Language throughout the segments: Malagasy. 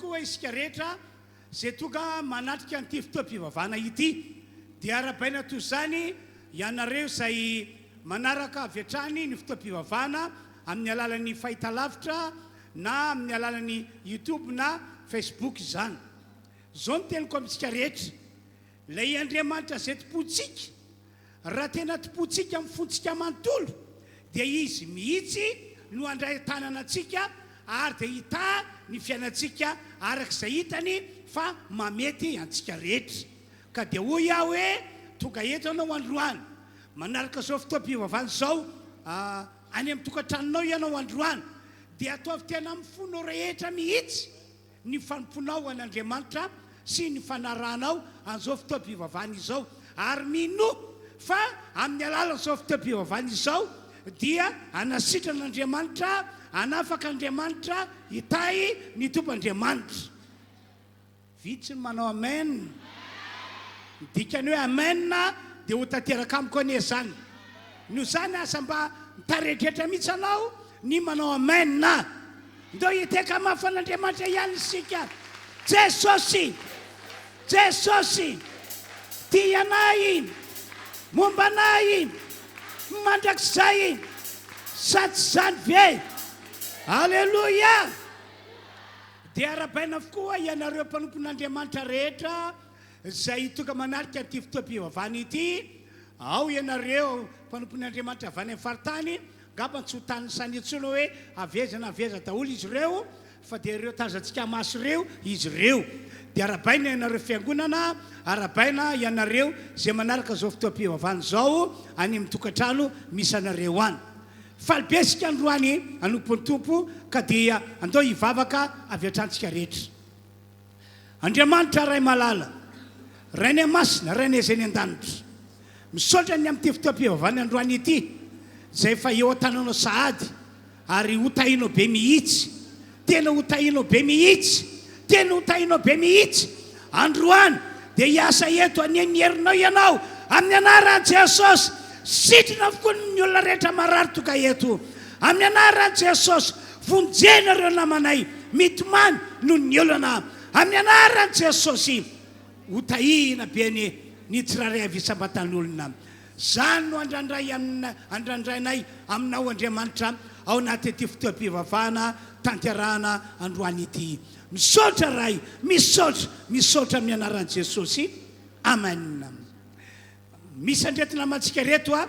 Koa isika rehetra izay tonga manatrika an'ity fotoam-pivavahana ity dia arahabaina toy izany ianareo izay manaraka avy hatrany ny fotoam-pivavahana amin'ny alalan'ny fahitalavitra na amin'ny alalan'ny youtube na facebook izany. Izao no teniko amintsika rehetra, Ilay Andriamanitra izay tompointsika, raha tena tompointsika amin'ny fontsika manontolo, dia Izy mihitsy no handray an-tanana antsika ary dia hitaha ny fiainantsika araka izay hitany fa mahamety antsika rehetra. Ka dia hoy aho hoe, tonga eto ianao androany, manaraka izao fotoam-pivavahana izao any amin'ny tokantranonao ianao androany, dia ataovy tena amin'ny fonao rehetra mihitsy ny fanompoanao an' Andriamanitra sy ny fanarahanao an'izao fotoam-pivavahana izao, ary minoa fa amin'ny alalan'izao fotoam-pivavahana izao dia hanasitrana Andriamanitra, hanafaka Andriamanitra, hitahy ny Tompo Andriamanitra. Vitsy ny manao amen. Ny dikan'ny hoe amen dia ho tanteraka amiko anie izany. Noho izany aza mba mitaredretra mihitsy anao ny manao amen. Ndao hiteka mafy an'Andriamanitra ihany isika. Jesosy! Jesosy! Tia anay! Momba anay! Mandrakizay! Sa tsy izany ve? Aleloia! Dia arahabaina avokoa ianareo mpanompon'Andriamanitra rehetra izay tonga manatrika ity fotoam-pivavahana ity. Ao ianareo mpanompon'Andriamanitra avy any amin'ny faritany, angamba tsy ho tanisaina intsony hoe avy aiza na avy aiza daholo izy ireo, fa dia ireo tazantsika maso ireo izy ireo. Dia arahabaina ianareo fiangonana, arahabaina ianareo izay manaraka izao fotoam-pivavahana izao any amin'ny tokantrano misy anareo any. Faly be isika androany hanompo ny Tompo ka dia andao hivavaka avy hatrany tsika rehetra. Andriamanitra Ray malala, Rainay masina, Rainay izay any an-danitra, misaotra ny amin'ity fotoam-pivavahana androany ity izay efa eo an-tananao sahady ary ho tahinao be mihitsy, tena ho tahinao be mihitsy, tena ho tahinao be mihitsy. Androany dia hiasa eto anie ny herinao ianao amin'ny anaran'i Jesosy. Sitrana avokoa ny olona rehetra marary tonga eto amin'ny anaran'i Jesosy. Vonjena ireo namanay mitomany noho ny olana amin'ny anaran'i Jesosy. Ho tahina be anie ny tsirairay avy isam-batan'olona. Izany no andrandray andrandrainay aminao Andriamanitra ao anatin'ity fotoam-pivavahana tanterahana androany ity. Misaotra Ray, misaotra, misaotra amin'ny anaran'i Jesosy. Amen. Misy an'ireto namantsika ireto a,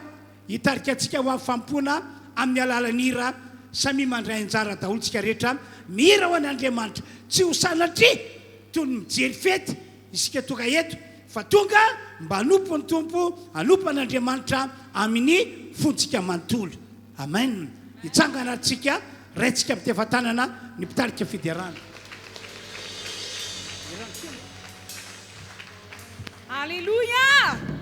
hitarika antsika ho amin'ny fanompoana amin'ny alalan'ny hira. Samia mandray anjara daholo tsika rehetra, mihira ho an'Andriamanitra. Tsy ho sanatria toy ny mijery fety isika tonga eto fa tonga mba hanompo ny Tompo, hanompo an'Andriamanitra amin'ny fontsika manontolo. Amen. Hitsangana ary tsika, raintsika mitefa-tanana ny mpitarika fiderana. Aleloia!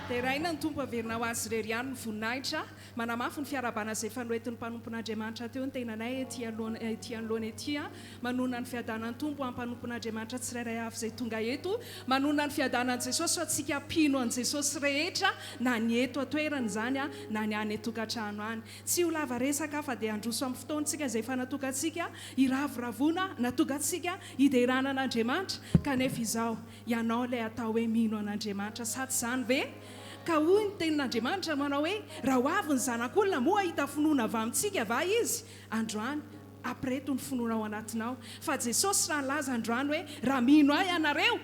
Deraina ny Tompo averina ho Azy irery ihany ny voninahitra. Manamafy ny fiarahabana izay efa noentin'ny mpanompon'Andriamanitra teo ny tenanay ety alohana ety anoloana ety. Manonona ny fiadanan'ny Tompo ho an'ny mpanompon'Andriamanitra tsirairay avy izay tonga eto. Manonona ny fiadanan'i Jesosy ho antsika mpino an'i Jesosy rehetra na ny eto an-toerana izany na ny any an-tokantrano any. Tsy ho lava resaka aho fa dia handroso amin'ny fotoantsika izay efa natokantsika hiravoravoana, natokantsika hiderana an'Andriamanitra kanefa izao ianao ilay atao hoe mino an'Andriamanitra sa tsy izany ve? Ka hoy ny tenin'Andriamanitra manao hoe, Raha ho avy ny Zanak'olona, moa hahita finoana avy amintsika va Izy? Androany, ampireto ny finoana ao anatinao. Fa Jesosy raha nilaza androany hoe, Raha mino Ahy ianareo,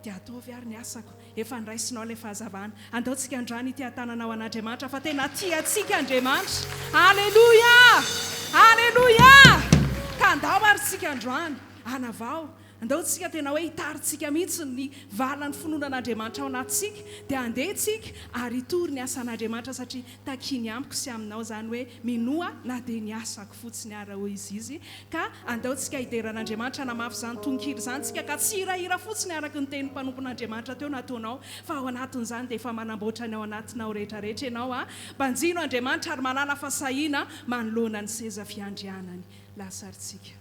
dia ataovy ary ny asako. Efa noraisinao ilay fahazavana. Andao tsika androany hitia-tanana ho an'Andriamanitra fa tena tia antsika Andriamanitra. Aleloia! Aleloia! Ka andao ary tsika androany hanavao Andao tsika tena hoe hitarintsika mihitsy ny valan'ny finoana an'Andriamanitra ao anatintsika, dia handeha tsika ary hitory ny asan'Andriamanitra satria takiany amiko sy aminao izany hoe minoa na dia ny asako fotsiny ara hoy izy izy ka andao tsika hidera an'Andriamanitra hanamafy izany tononkira izany tsika ka tsy hirahira fotsiny araka ny tenin'ny mpanompon'Andriamanitra teo nataonao fa ao anatin'izany dia efa manamboatra ny ao anatinao rehetra rehetra ianao a banjino Andriamanitra ary manàna fahasahiana manoloana ny seza fiandrianany lasa ary tsika.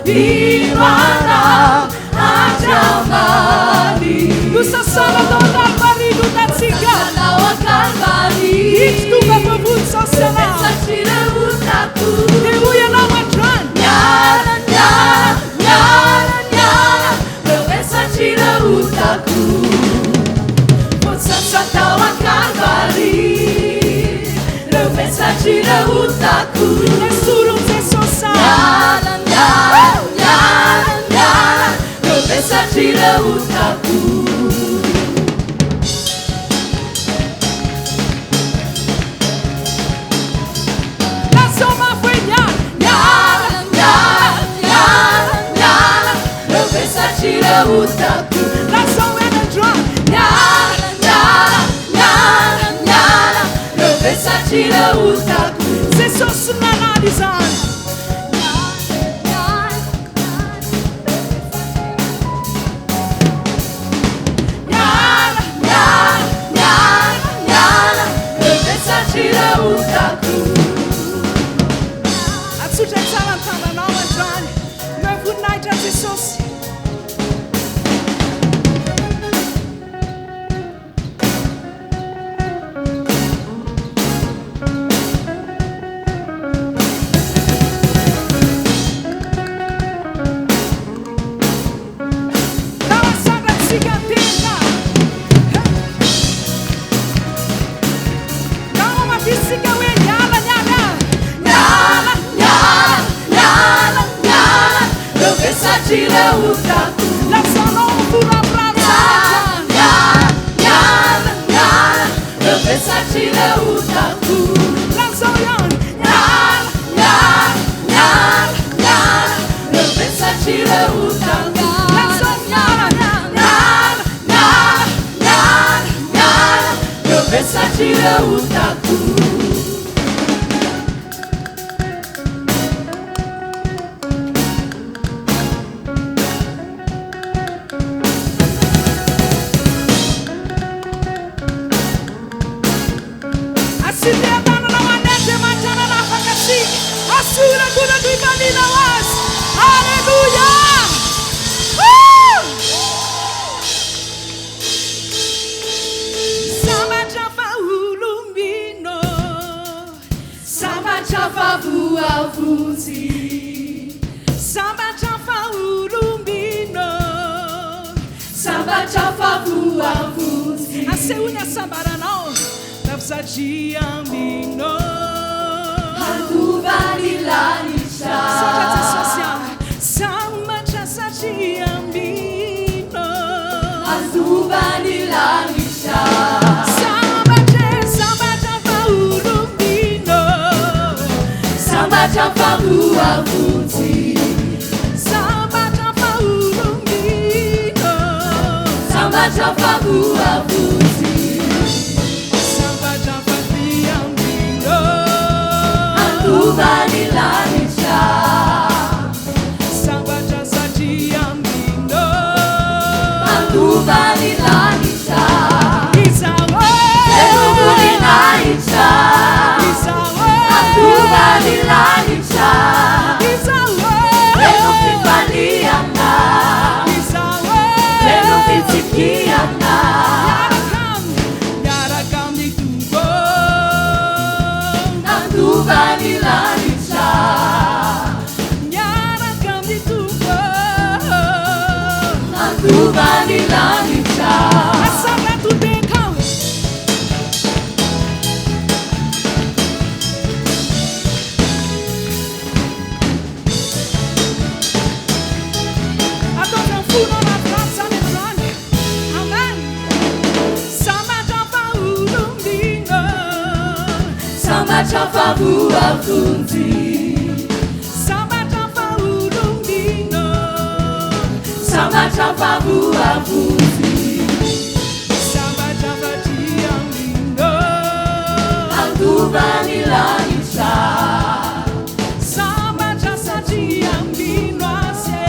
Ino anao Andriamani. Nosasana tao an-Kalvary ny otantsika. Nosasana ao an-Kalvary. Indro tonga voavonjy izao sy ianao. Vesatr'ireo otako. Dia hoy ianao androany. Miala, miala, miala, miala Reo vesatr'ireo otako. Voasasa tao an-Kalvary. Reo vesatr'ireo otako. Nesorin'i Jesosy aho. Miala, miala, miala, miala Reo vesatr'ireo otako. Lazao mafy hoe miala. Miala, miala, miala, miala Reo vesatr'ireo otako. Lazao hoe androany. Miala, miala, miala, miala Reo vesatr'ireo otako. Jesosy no nanala izany. Miala, miala, miala, miala Reo vesatr'ireo otako. Atsotra tsara ny tananao androany. Omeo voninahitra Jesosy. Ndao asandratsika ny tena. Ndao hamafisitsika hoe miala, miala. Miala, miala, miala, miala Reo vesatr'ireo otako. Lazanao mifurampiraro tsara. Miala, miala, miala Reo vesatr'ireo otako. Lazao ihany. Miala, miala, miala, miala Reo vesatr'ireo otako. Lazao miala. Miala, miala, miala, miala Reo vesatr'ireo otako. Asio tanana ho an'Andriamanitra nanafaka antsika. Asio horakoraka hifaliana ho azy. Alléluia. Woo! Sambatra fa olo-mino. Sambatra fa voavonjy. Sambatra fa olo-mino. Sambatra fa voavonjy. Asehoy ny hasambaranao. Satria mino. Handova ny lanitra. Misaotra Jesosy a. Sambatra satria mino. Handova ny lanitra. Sambatra, sambatra fa olo-mino. Sambatra fa voavonjy. Sambatra fa olo-mino. Sambatra fa voavonjy. Sambatra fa tia mino. Handova ny lanitra. Sambatra satria mino. Handova ny lanitra. Izaho Feno voninahitra. Izaho Handova ny lanitra. Izaho Feno fifaliana. Izaho Feno fitsikiana. Miaraka aminy, miaraka amin'ny Tompo. Handova ny lanitra. Miaraka amin'ny Tompo. Handova ny lanitra. Asana todeka. Ataovy amin'ny fonao anaty rano izany androany. Amen. Sambatra fa olo-mino. Sambatra fa voavonjy. Sambatra fa olo-mino. Sambatra fa voavonjy. Sambatra fa tia mino. Handova ny lanitra. Sambatra satria mino azy.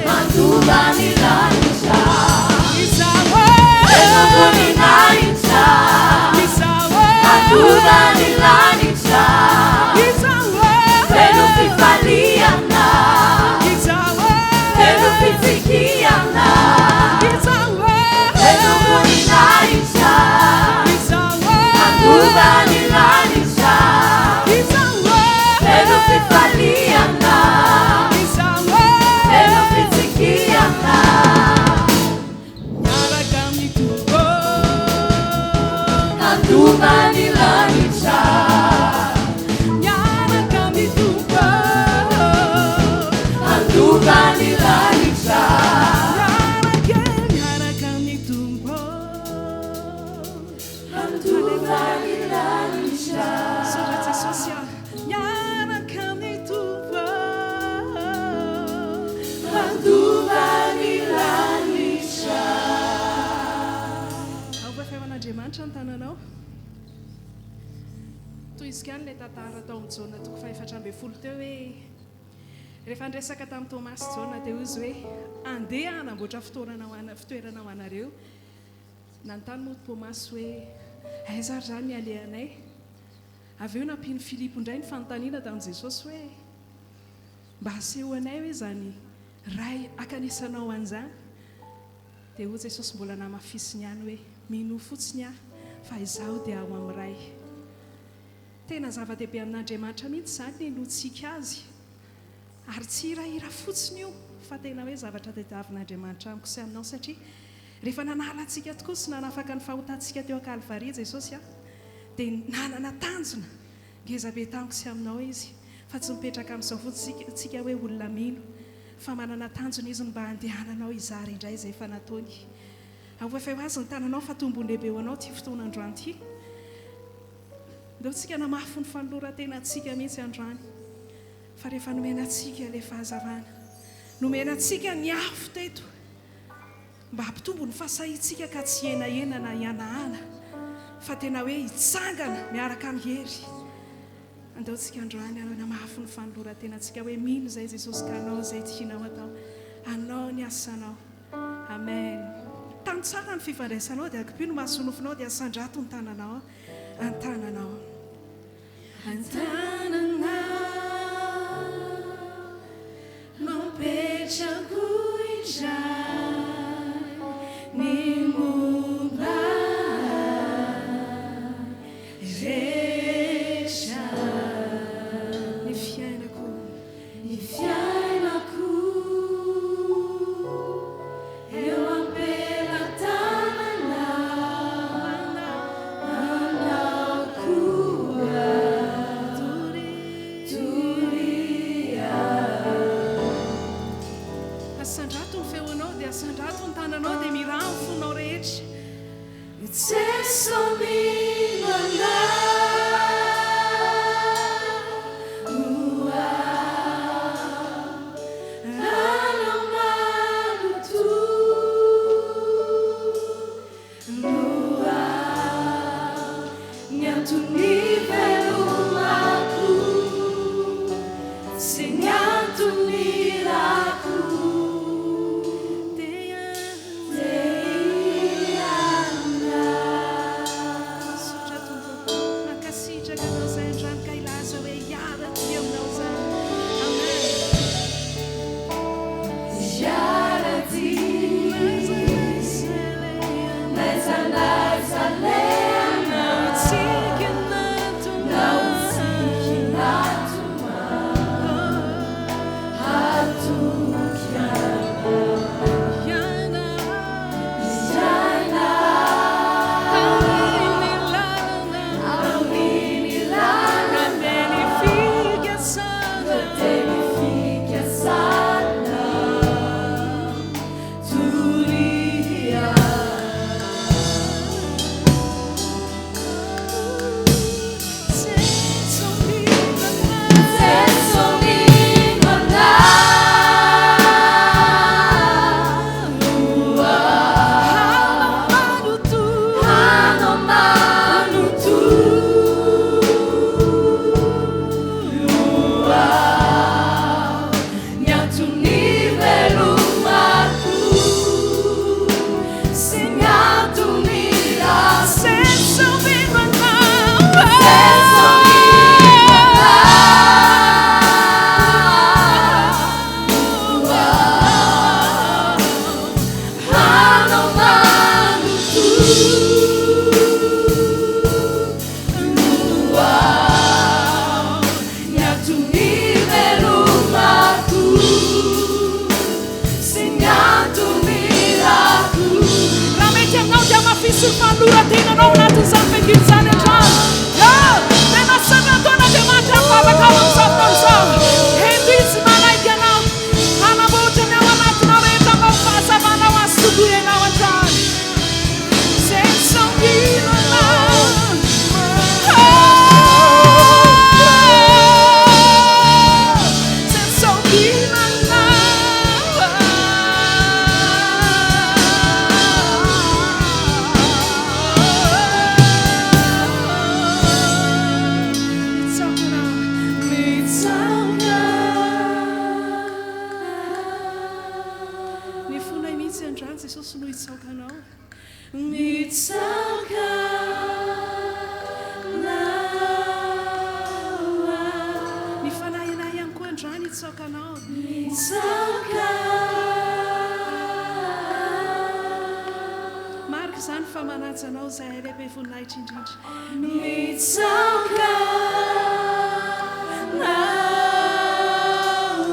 Handova ny lanitra. Izaho Feno voninahitra. Izaho Handova ny lanitra. Izaho Feno fifaliana. Izaho amin'Andriamanitra ny tananao. Tohiziko ihany ilay tantara tao amin'ny Jaona toko fahefatra ambin'ny folo teo hoe rehefa niresaka tamin'i Tomasy Jaona dia hoy izy hoe andeha hanamboatra fitoerana ho ana, fitoerana ho anareo. Nanontany moa Tomasy hoe aiza ary izany ny alehanay? Avy eo nampian'i Filipo indray ny fanontaniana tamin'i Jesosy hoe mba asehoanay hoe izany Ray hakanisanao an'izany? Dia hoy Jesosy mbola namafisiny ihany hoe, Minoa fotsiny ahy fa izaho dia ao amin'ny Ray. Tena zava-dehibe amin'Andriamanitra mihitsy izany ny hinoantsika Azy. Ary tsy hirahira fotsiny io fa tena hoe zavatra tadiavin'Andriamanitra amiko sy aminao satria rehefa nanala antsika tokoa sy nanafaka ny fahotantsika teo an-Kalvary Jesosy dia nanana tanjona Ngeza be tamiko sy aminao izy fa tsy mipetraka amin'izao fotsiny tsika hoe olona mino fa manana tanjona izy ny mba handehananao hizara indray izay efa nataony. Ahofaifay ho azy ny tananao fa tombony lehibe ho anao ity fotoana androany ity. Ndao tsika hanamafy ny fanoloran-tenantsika mihitsy androany fa rehefa nomena antsika ilay fahazavana, nomena antsika ny afo teto, Mba hampitombo ny fahasahiantsika ka tsy hihenahena na hihanahana fa tena hoe hitsangana miaraka amin'ny hery. Andao tsika androany hanamafy ny fanoloran-tenantsika hoe mino izay Jesosy ka hanao izay tianao atao. Hanao ny asanao. Amen. Tano tsara ny fifandraisanao dia akipio ny masonofinao dia asandrato ny tananao an-tananao. An-tananao no apetrako indray ny momba ahy rehetra. Ny fiainako, ny fiainako eo am-pelatananao. Anao koa doria. Asandrato ny feonao dia asandrato ny tananao dia miraha ny fonao rehetra. Jeso mino anao Anao manontolo. Noa, ny antony ivelomako sy ny antony irako dia hianao. Misaotra Tompo ô, mankasitraka Anao izay androany ka hilaza hoe hiara-dia aminao izany. Amen. Hiara-dia. N'aiza n'aiza alehana. Na ho tsiky na tomany. Hatoky Anao. Hiaina. Amin'ny lalana. Amin'ny lalana. Teny fikasana. Teny fikasana. Doria. Jeso mino anao. Hanao manontolo. Ny antony ivelomako sy ny antony Jeso mino anao. Jeso mino anao. Hanao manontolo. Ny antony ivelomako sy ny antony irako. Raha mety aminao dia hamafiso ny fanoloran-tenanao ao anatin'izany fiangonana izany hatrany. Oh! Tena samy ataon'Andriamanitra ny vavaka ao amin'izao fotoana izao. Ento Izy manaiky anao hanamboatra ny ao anatinao rehetra mba ho fahazavanao azy tokoa ianao hatrany. androany Jesosy no hitsaoka Anao. Mitsaoka Anao aho. Ny fanahinay ihany koa androany hitsaoka Anao. Mitsaoka aho. Marika izany fa manaja Anao izahay Lehibe voninahitra indrindra. Mitsaoka Anao aho.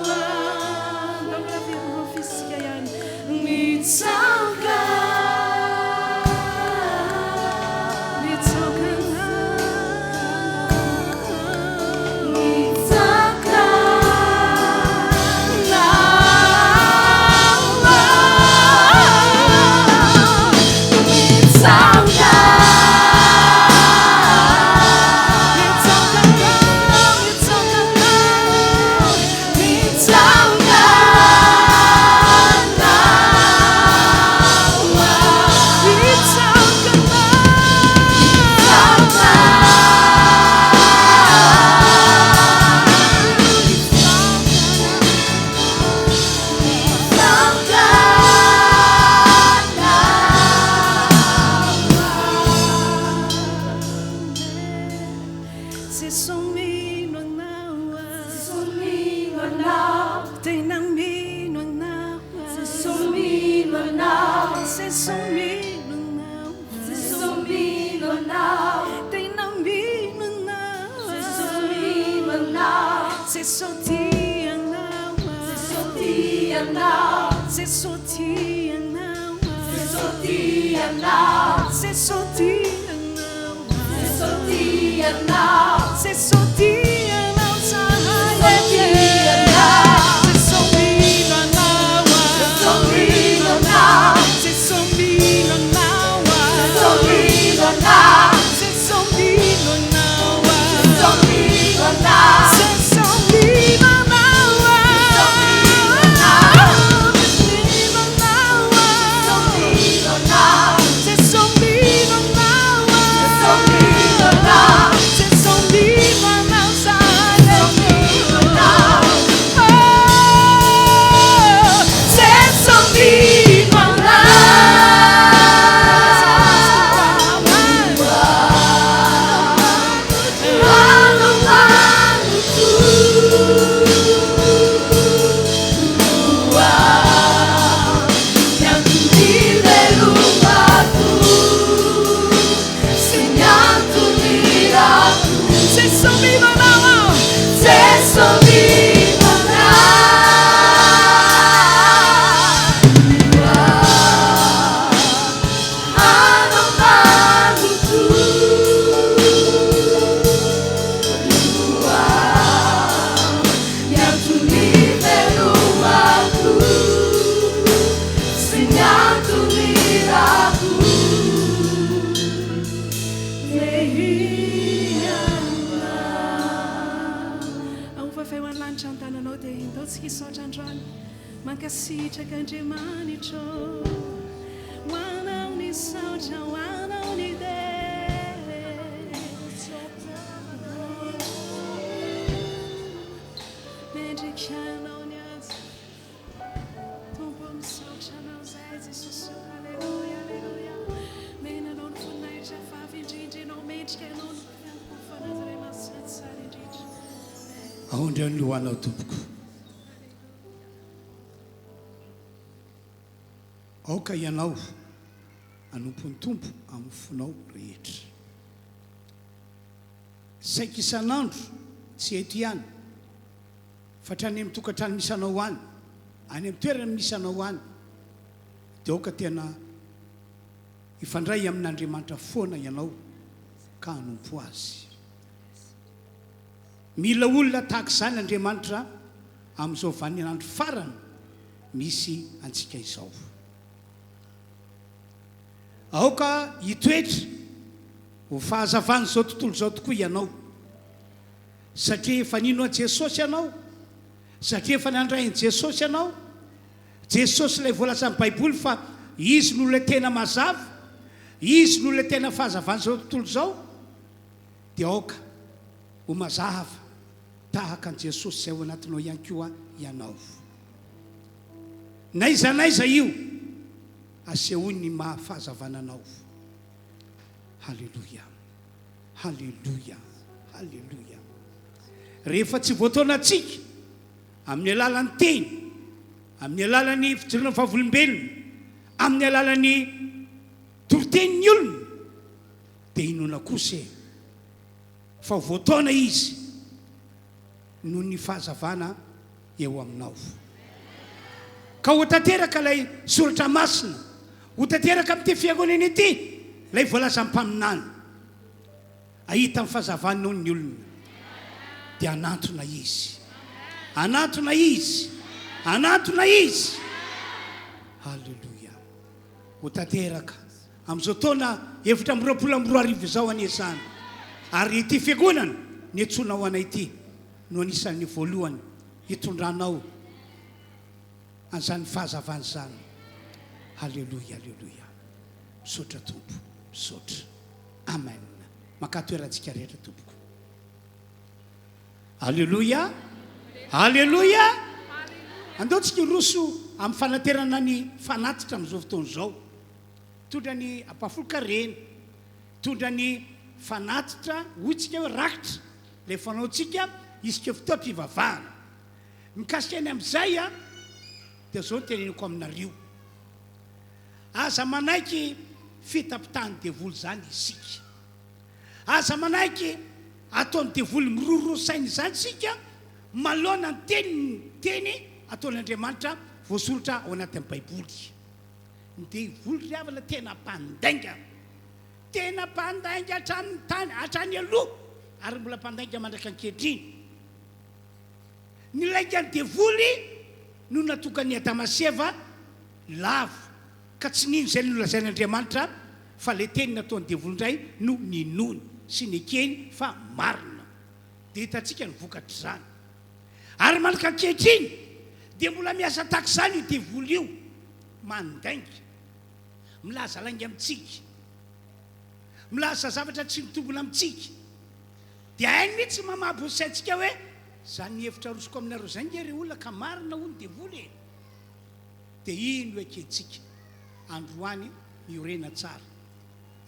Ndao mbola averina ao fisika ihany. Mitsaoka Mitsaoka Anao. Mitsaoka Anao aho. Mitsaoka Mitsaoka Anao, mitsaoka Anao, mitsaoka Anao aho. Mitsaoka Jeso mino anao Jeso mino anao Tena mino anao Jeso mino anao Jeso mino anao Jeso mino anao Tena mino anao Jeso mino anao Jeso tia anao Jeso tia anao Jeso tia anao Jeso tia anao Jeso tia anao Jeso tia anao Jeso tia anao zahay Jeso mino anao Jeso mino anao Jeso mino anao Jeso mino anao Jeso mino anao Jeso mino anao Jeso mino anao Mino anao Jeso mino anao Jeso mino anao Jeso mino anao zahay Oh, Jeso mino Jeso mino anao Jeso mino anao Ahovavay ho any lanitra ny tananao dia indao tsika hisaotra androany. Mankasitraka Andriamanitra ô. Ho anao ny saotra, ho anao ny dera. Mendrika anao ny azy. Tompo ô, misaotra anao izahay Jesosy ô. Aleloia, aleloia. Omena anao ny voninahitra favy indrindra ianao. Mendrika ianao ny fiankohofana azy Ray Masina tsara indrindra. Amen. Aondreo ny lohanao tompoko. Aoka ianao hanompo ny Tompo amin'ny fonao rehetra. Saika isan'andro, tsy eto ihany, fa hatrany amin'ny tokantrano misy anao any, any amin'ny toerana misy anao any, dia aoka tena hifandray amin'Andriamanitra foana ianao ka hanompo Azy. Mila olona tahaka izany Andriamanitra amin'izao vaninandro farany misy antsika izao. Aoka hitoetra ho fahazavan'izao tontolo izao tokoa ianao, satria efa nino an'i Jesosy ianao, satria efa nandray an'i Jesosy ianao. Jesosy ilay voalazan'ny Baiboly fa Izy no ilay tena mazava, Izy no ilay tena fahazavan'izao tontolo izao, dia aoka ho mazava tahaka an'i Jesosy izay ao anatinao ihany koa ianao. N'aiza n'aiza io. Asehoy ny maha fahazavana anao. Haleloia. Haleloia. Haleloia. Rehefa tsy voataona antsika amin'ny alalan'ny teny, amin'ny alalan'ny fijoroana vavolombelona, amin'ny alalan'ny toritenin'ny olona, dia inoana kosa e fa voataona izy noho ny fahazavana eo aminao. Ka ho tanteraka ilay soratra masina, ho tanteraka amin'ity fiangonana ity ilay voalazan'ny mpaminany. Hahita ny fahazavany hono ny olona, dia hanantona izy. Hanantona izy. Hanantona izy. Haleloia. Ho tanteraka amin'izao taona 2024 izao anie izany. Ary ity fiangonana niantsoana ho anay ity no anisan'ny voalohany hitondranao an'izany fahazavana izany. Haleloia, haleloia. Misaotra Tompo, misaotra. Amen. Makà toerantsika rehetra tompoko. Aleloia! Aleloia! Andao tsika hiroso amin'ny fanaterana ny fanatitra amin'izao fotoana izao. Mitondra ny ampahafolon-karena, mitondra ny fanatitra, hoy tsika hoe rakitra, ilay fanaontsika isika fotoam-pivavahana. Mikasika ny amin'izay dia izao no teneniko aminareo. Aza manaiky fitapitahan'ny devoly izany isika. Aza manaiky ataon'ny devoly miroroa saina izany isika manoloana ny teniny, teny ataon'Andriamanitra voasoratra ao anatin'ny Baiboly. Ny devoly ry havana tena mpandainga. Tena mpandainga hatramin'ny tany, hatrany aloha ary mbola mpandainga mandraka ankehitriny. Ny laingan'ny devoly no nahatonga an'i Adama sy Eva lavo ka tsy nino izay nolazain'Andriamanitra fa ilay teny nataon'ny devoly indray no ninoany sy nekeny fa marina. Dia hitantsika ny vokatr'izany. Ary mandraka ankehitriny dia mbola miasa tahaka izany io devoly io, mandainga, milaza lainga amintsika, milaza zavatra tsy mitombina amintsika. Dia hainy mihitsy ny mamabo ny saintsika hoe, izany hevitra arosoko aminareo izany nge ry olona ka marina hono devoly e! Dia iny no ekentsika androany miorena tsara.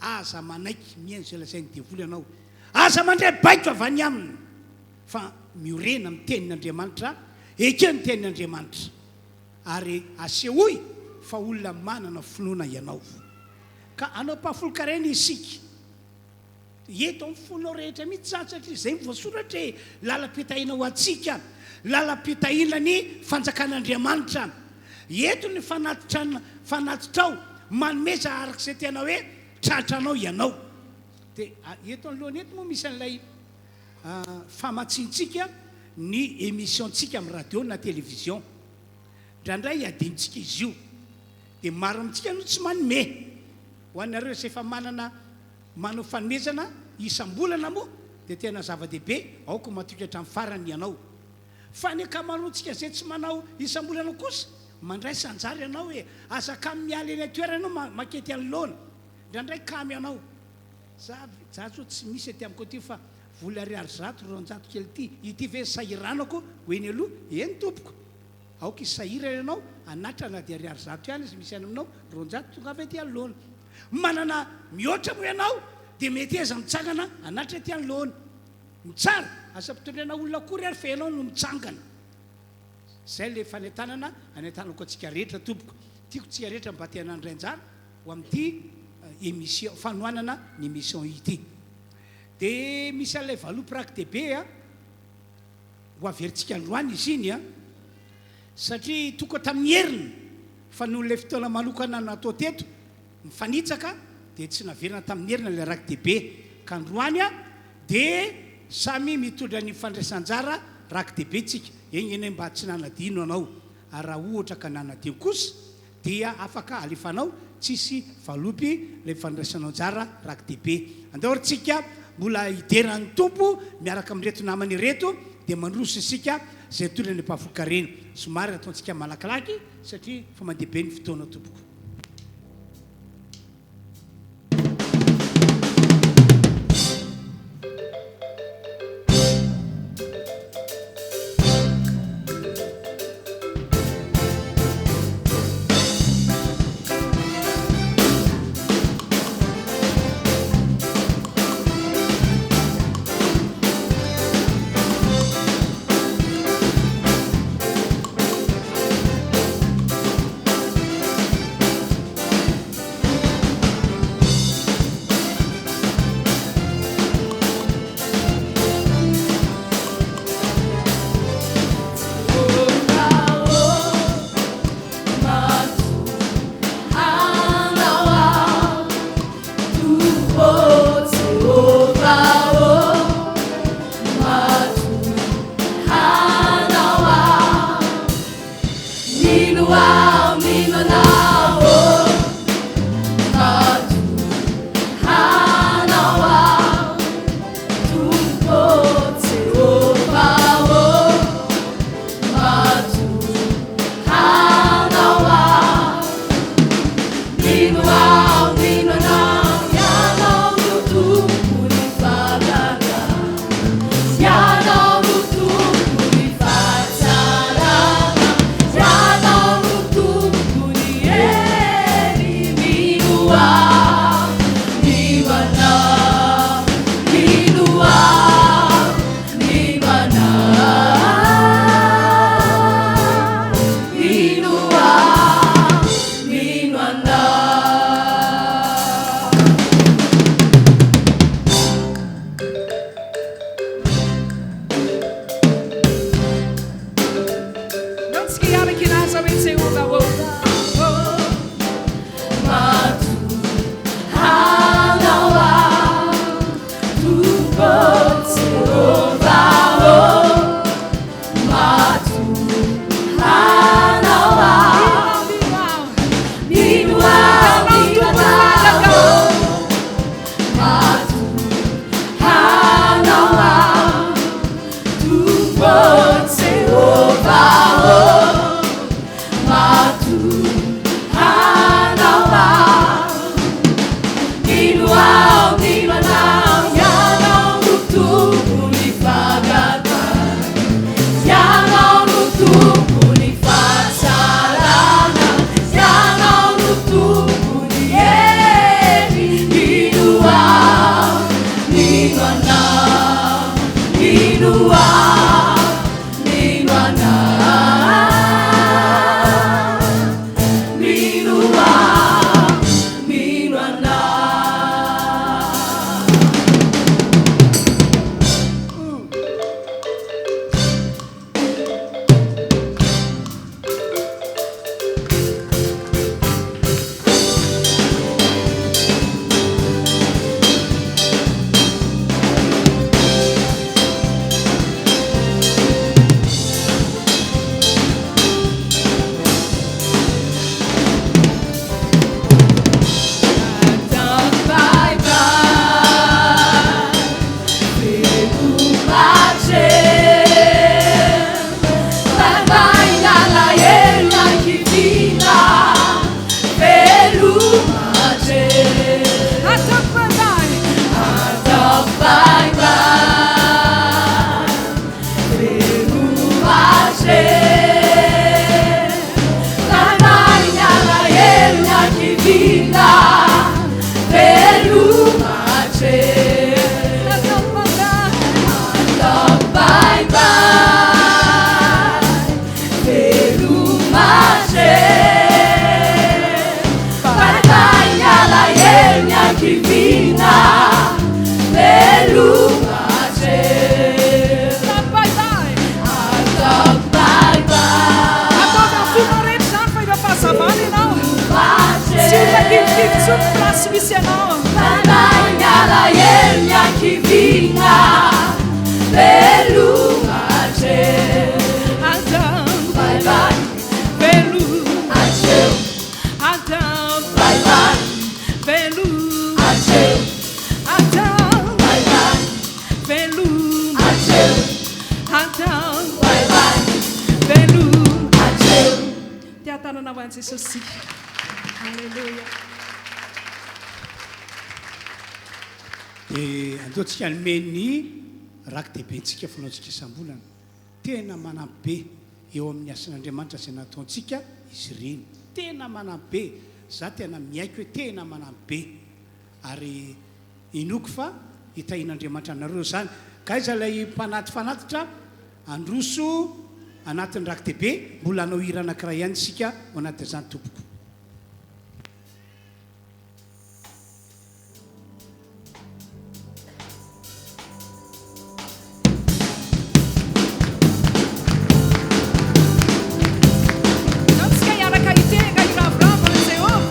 Aza manaiky mihaino izay lazain'ny devoly anao. Aza mandray baiko avy any aminy fa miorena amin'ny tenin'Andriamanitra, ekeo ny tenin'Andriamanitra ary asehoy fa olona manana finoana ianao. Ka hanao mpahafolon-karena isika. Eto amin'ny fonao rehetra mihitsy izany satria izay no voasoratra e, lalam-pitahiana ho antsika, lalam-pitahiana ny fanjakan'Andriamanitra. Eto ny fanatitra fanatitrao, manomeza araka izay tena hoe tratranao ianao. Dia eto anoloana eto moa misy an'ilay famatsiantsika ny émission-tsika amin'ny radio na télévision. Indraindray adinontsika izy io. Dia maro amintsika no tsy manome. Ho anareo izay efa manana Manao fanomezana isam-bolana moa dia tena zava-dehibe, aoka ho matoky hatramin'ny farany ianao. Fa ny ankamaroantsika izay tsy manao isam-bolana kosa, mandraisa anjara ianao e! Aza kamo miala eny an-toerana ianao makety anoloana. Indraindray kamo ianao. Za za zao tsy misy aty amiko aty fa vola ariary zato, 200 kely ity. Ity ve sahiranako ho eny aloha? Eny tompoko. Aoka hisahirana ianao hanatitra na dia ariary zato ihany aza misy any aminao, 200 tongava ety anoloana. Manana mihoatra moa ianao dia meteza mitsangana hanatitra ety anoloana. Ny tsara, aza ampitondraina olona akory ary fa ianao no mitsangana. Izay ilay fanentanana anentanako antsika rehetra tompoko. Tiako tsika rehetra mba te handray anjara ho amin'ity émission fanohanana ny émission ity. Dia misy an'ilay valopy raki-dehibe a. Ho averintsika androany izy iny an! Satria tonga tamin'ny heriny fa noho ilay fotoana manokana natao teto, mifanitsaka, dia tsy naverina tamin'ny heriny ilay raki-dehibe. Ka androany an, dia samy mitondra ny fandraisan'anjara raki-dehibe tsika. Enga anie mba tsy nanadino anao. Ary raha ohatra ka nanadino kosa, dia afaka alefanao tsisy valopy ilay fandraisanao anjara raki-dehibe. Andao ary tsika mbola hidera ny Tompo miaraka amin'ireto namana ireto dia mandroso isika izay toy ny mpahafokarena. Somary ataontsika malakilaky satria efa mandeha be ny fotoana tompoko. Mino aho, mino anao ô. Matohanao aho, Tompo Jehovah ô. Matohanao aho. Mino aho, mino anao, Ianao no Tompon'ny fahagagana. Ianao no Tompon'ny fahatsarana. Ianao no Tompon'ny hery. Mino aho, mino anao, mino aho, mino anao. Mino aho, mino anao. Antsika hiaraka hilaza hoe Jehovah ô. Ô. Matohanao aho, Tompo Jehovah ô. Matohanao aho, Mino aho. mino aho, mino anao. Matohanao aho, Tompo Jehovah ô. Matohanao aho. Mino aho, mino anao, Ianao no Tompon'ny fahagagana. Ianao no Tompon'ny fahatsarana. Ianao no Tompon'ny hery. Mino aho, mino anao, mino aho, mino anao. Mino aho, mino anao. Atampandany. Atampandany. Atampandany. Ataovy amin'ny fonao rehetra izany fa ireo fahazavana ianao. Tsy olona kivikivy intsony ny place misy anao. Adam, veloma. Adam, veloma. Adam, veloma. Adam, veloma. Tia tanana ho an'i Jesosy. Alléluia. Dia andao tsika hanome ny raki-dehibentsika fanaontsika isam-bolana. Tena manampy be eo amin'ny asan'Andriamanitra izay nataontsika izy ireny. Tena manampy be. Za tena miaiky hoe tena manampy be. Ary inoako fa hitahian'Andriamanitra anareo izany. Ka aiza ilay mpanaty fanatitra? Handroso anatin'ny raki-dehibe. Mbola hanao hira anankiray ihany isika ao anatin'izany tompoko. Antsika hiaraka hitehaka hiravoravo an'i Jehovah.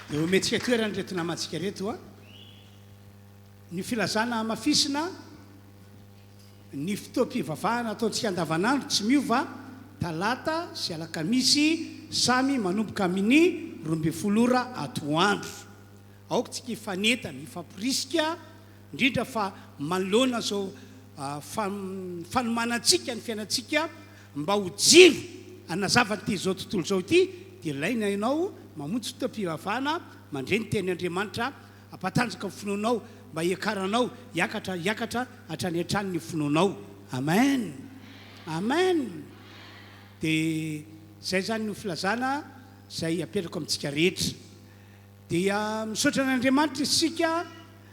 Dia omentsika toerana ireto namantsika ireto a. Ny filazana hamafisina ny fotoam-pivavahana ataontsika andavanandro tsy miova, talata sy alakamisy samy manomboka amin'ny 12 ora atoandro. Aoka tsika hifanentana, hifampirisika, indrindra fa manoloana izao fanomanantsika ny fiainantsika mba ho jiro hanazava an'ity izao tontolo izao ity, dia ilaina ianao mamonjy fotoam-pivavahana, mandre ny teny Andriamanitra, hampatanjaka ny finoanao mba hiakaranao hiakatra hiakatra hatrany hatrany ny finoanao. Amen! Amen! Dia izay izany no filazana izay apetrako amintsika rehetra. Dia misaotra an'Andriamanitra isika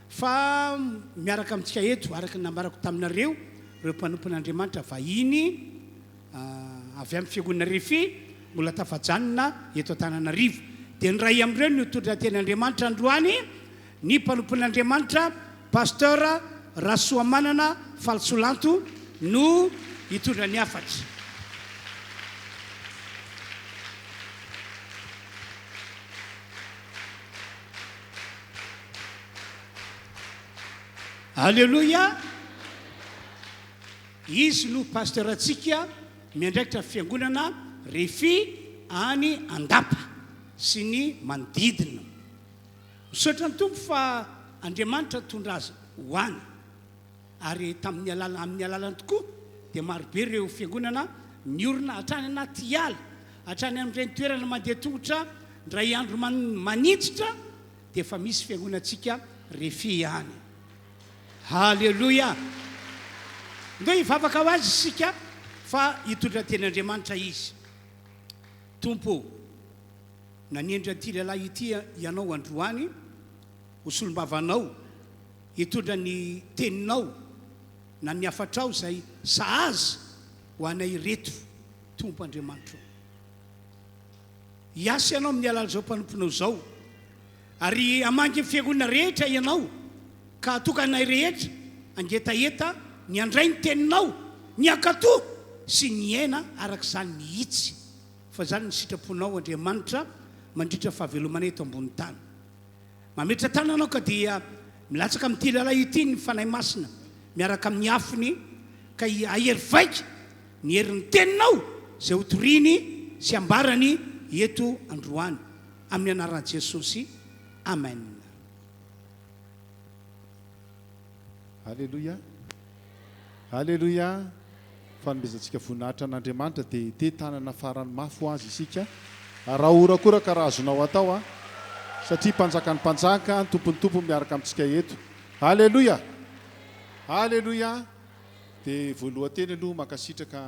fa miaraka amintsika eto, araka ny nambarako taminareo, ireo mpanompon'Andriamanitra vahiny avy amin'ny Fiangonana Refi mbola tafajanona eto Antananarivo. Dia ny iray amin'ireo no nitondra teny Andriamanitra androany, ny mpanompon'Andriamanitra Pasteur Rasoamanana Falisolanto no hitondra ny hafatra. Aleloia! Izy no pasteur antsika miandraikitra fiangonana Refi any Andapa sy ny manodidina. Misaotra ny Tompo fa Andriamanitra nitondra azy ho any. Ary tamin'ny alala amin'ny alalany tokoa dia marobe ireo fiangonana niorina hatrany anaty ala, hatrany amin'ireny toerana mandeha tongotra indray andro maninjitra dia efa misy fiangonantsika refi any. Haleloia! Ndeha hivavaka ho azy isika fa hitondra teny Andriamanitra izy. Tompo ô, nanendry an'ity lehilahy ity Ianao androany ho solombavanao hitondra ny teninao na ny hafatrao izay sahaza ho anay ireto, Tompo Andriamanitro. Hiasa Ianao amin'ny alalan'izao mpanomponao izao, ary hamangy ny fiangonana rehetra Ianao, ka hahatoka anay rehetra hangetaheta ny handray ny teninao, ny hankatò sy ny hiaina araka izany mihitsy, fa izany no sitraponao, Andriamanitra, mandritra ny fahavelomanay eto ambony tany. Mametra-tanana aho ka dia milatsaka amin'ity lehilahy ity ny Fanahy Masina miaraka amin'ny afony ka hahery vaika ny herin'ny Teninao izay hotoriny sy hambarany eto androany. Amin'ny anaran'i Jesosy. Amen. Aleloia Aleloia Fanomezantsika voninahitra an'Andriamanitra dia ete tanana farany mafy ho Azy isika. Araho horakoraka raha azonao atao an! Satria Mpanjakan'ny mpanjaka, Tompon'ny tompo miaraka amintsika eto. Aleloia! Aleloia! Dia voalohan-teny aloha mankasitraka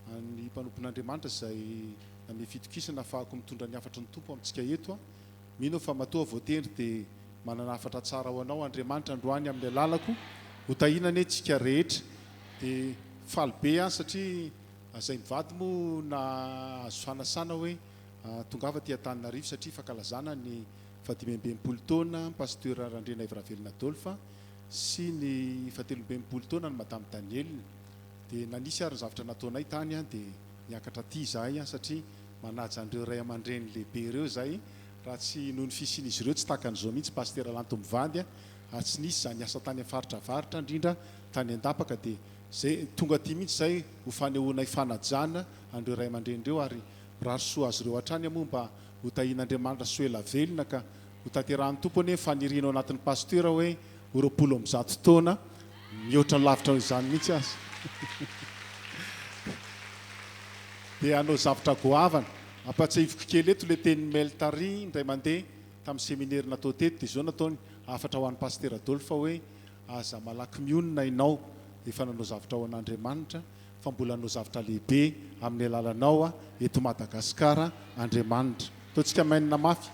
an'ny mpanompon'Andriamanitra izay namehy fitokisana ahafahako mitondra ny hafatry ny Tompo amintsika eto. Mino aho fa matoa voatendry dia manana hafatra tsara ho anao Andriamanitra androany amin'ny alalako. Ho tahiana anie tsika rehetra. Dia faly be aho satria izay mivady moa nahazo fanasana hoe tongava aty Antananarivo satria fankalazana ny fahadimy amby enimpolo taona Pasteur Randrianaivo Ravelona Adolphe sy ny fahatelo amby enimpolo taona ny Madame Daniel. Dia nanisy ary ny zavatra nataonay tany dia niakatra aty izahay satria Manaja an'ireo ray aman-dreny lehibe ireo izay raha tsy noho ny fisian'izy ireo tsy tahaka an'izao mihitsy Pasitera Lanto mivady ary tsy nisy izany asa tany amin'ny faritra avaratra indrindra tany Andapa ka dia izay tonga aty mihitsy izay ho fanehoanay fanajana an'ireo ray aman-dreny ireo ary mirary soa azy ireo hatrany aho moa mba ho tahian'Andriamanitra sy ho ela velona ka ho tanterahan'ny Tompo anie ny faniriana ao anatin'ny Pasitera hoe ho 120 taona mihoatra lavitra noho izany mihitsy aza. Dia hanao zavtra goavana. Ampatsiahiviko kely eto ilay tenin'i Mel Tari indray mandeha tamin'ny seminera natao teto dia izao nataony hafatra ho an'i Pasitera Adolphe hoe aza malaky mionona ianao efa nanao zavtra ho an'Andriamanitra fa mbola hanao zavtra lehibe amin'ny alalanao eto Madagascar Andriamanitra. Ataontsika amen mafy.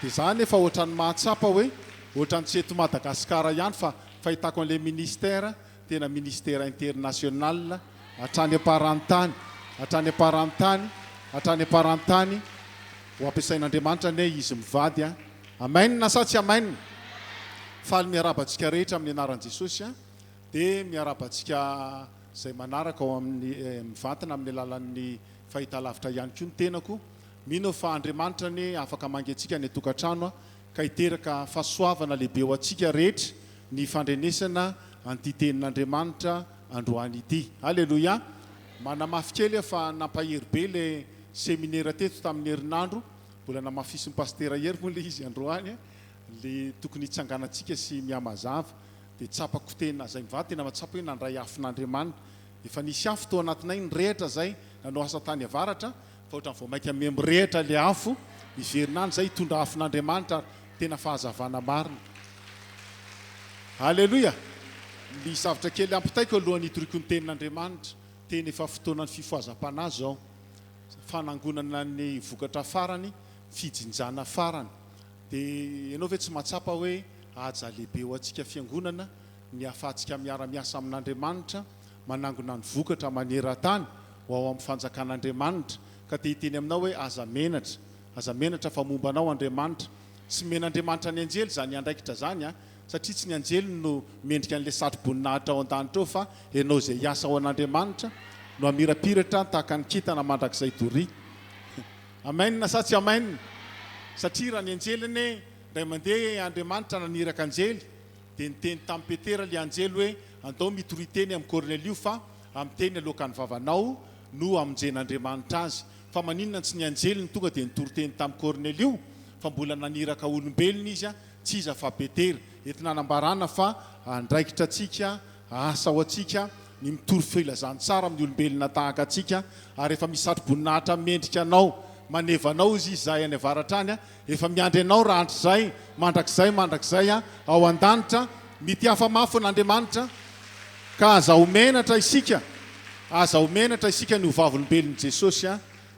Dia za anefa ohatran'ny mahatsapa hoe ohatran'ny tsy eto Madagascar ihany fa fahitako an'ilay ministère Tena ministera international hatrany am-parantany, hatrany am-parantany, hatrany am-parantany, ho ampiasain'Andriamanitra anie izy mivady a! Amen sa tsy amen? Faly miarahaba antsika rehetra amin'ny anaran'i Jesosy a! Dia miarahaba antsika izay manaraka ao amin'ny mivantana amin'ny alalan'ny fahitalavitra ihany koa ny tenako. Mino aho fa Andriamanitra anie afaka mangy antsika any an-tokantrano ka hiteraka fahasoavana lehibe ho antsika rehetra ny fandrenesana an'ity tenin'Andriamanitra androany ity. Aleloia! Manamafy kely aho fa nampahery be ilay seminera teto tamin'ny herinandro, mbola namafisin'i Pasitera Hery moa ilay izy androany, ilay tokony hitsanganantsika sy mihamazava. Dia tsapako tena, izay mivady tena mahatsapa hoe nandray afon'Andriamanitra. Efa nisy afo tao anatinay nirehitra izay, nanao asa tany avaratra, fa ohatran'ny vao mainka miha mirehitra ilay afo, hiverina any izay hitondra afon'Andriamanitra ary tena fahazavana marina. Aleloia! Misy zavatra kely ampitaiko alohan'ny hitoriako ny tenin'Andriamanitra, tena efa fotoanan'ny fifohazam-panahy izao, fanangonana ny vokatra farany, fijinjana farany. Dia ianao ve tsy mahatsapa hoe haja lehibe ho antsika fiangonana ny ahafahantsika miara-miasa amin'Andriamanitra manangona ny vokatra maneran-tany ho ao amin'ny fanjakan'Andriamanitra, ka te hiteny aminao hoe aza menatra, aza menatra fa momba anao Andriamanitra. Tsy omen'Andriamanitra ny anjely izany andraikitra izany an, satria tsy ny anjely no mendrika an'ilay satro-boninahitra ao an-danitra ao fa ianao izay hiasa ho an'Andriamanitra no hamirapiratra tahaka ny kintana mandrakizay doria. Amen sa tsy amen? Satria raha ny anjely anie indray mandeha Andriamanitra naniraka anjely dia niteny tamin'i Petera ilay anjely hoe andao mitoria teny amin'i Kornelio fa amin'ny teny aloakan'ny vavanao no hamonjen'Andriamanitra azy. Fa maninona tsy ny anjely no tonga dia nitory teny tamin'i Kornelio fa mbola naniraka olombelona izy tsy iza fa Petera. Entina hanambarana fa andraikitra antsika, asa ho antsika ny mitory filazantsara amin'ny olombelona tahaka antsika ary efa misy satroboninahitra mendrika anao, maneva anao izy izahay any avaratra any. Efa miandry anao rahatrizay, mandrakizay mandrakizay ao an-danitra. Mitiafa mafy an'Andriamanitra, ka aza ho menatra isika, aza ho menatra isika ny ho vavolombelon'i Jesosy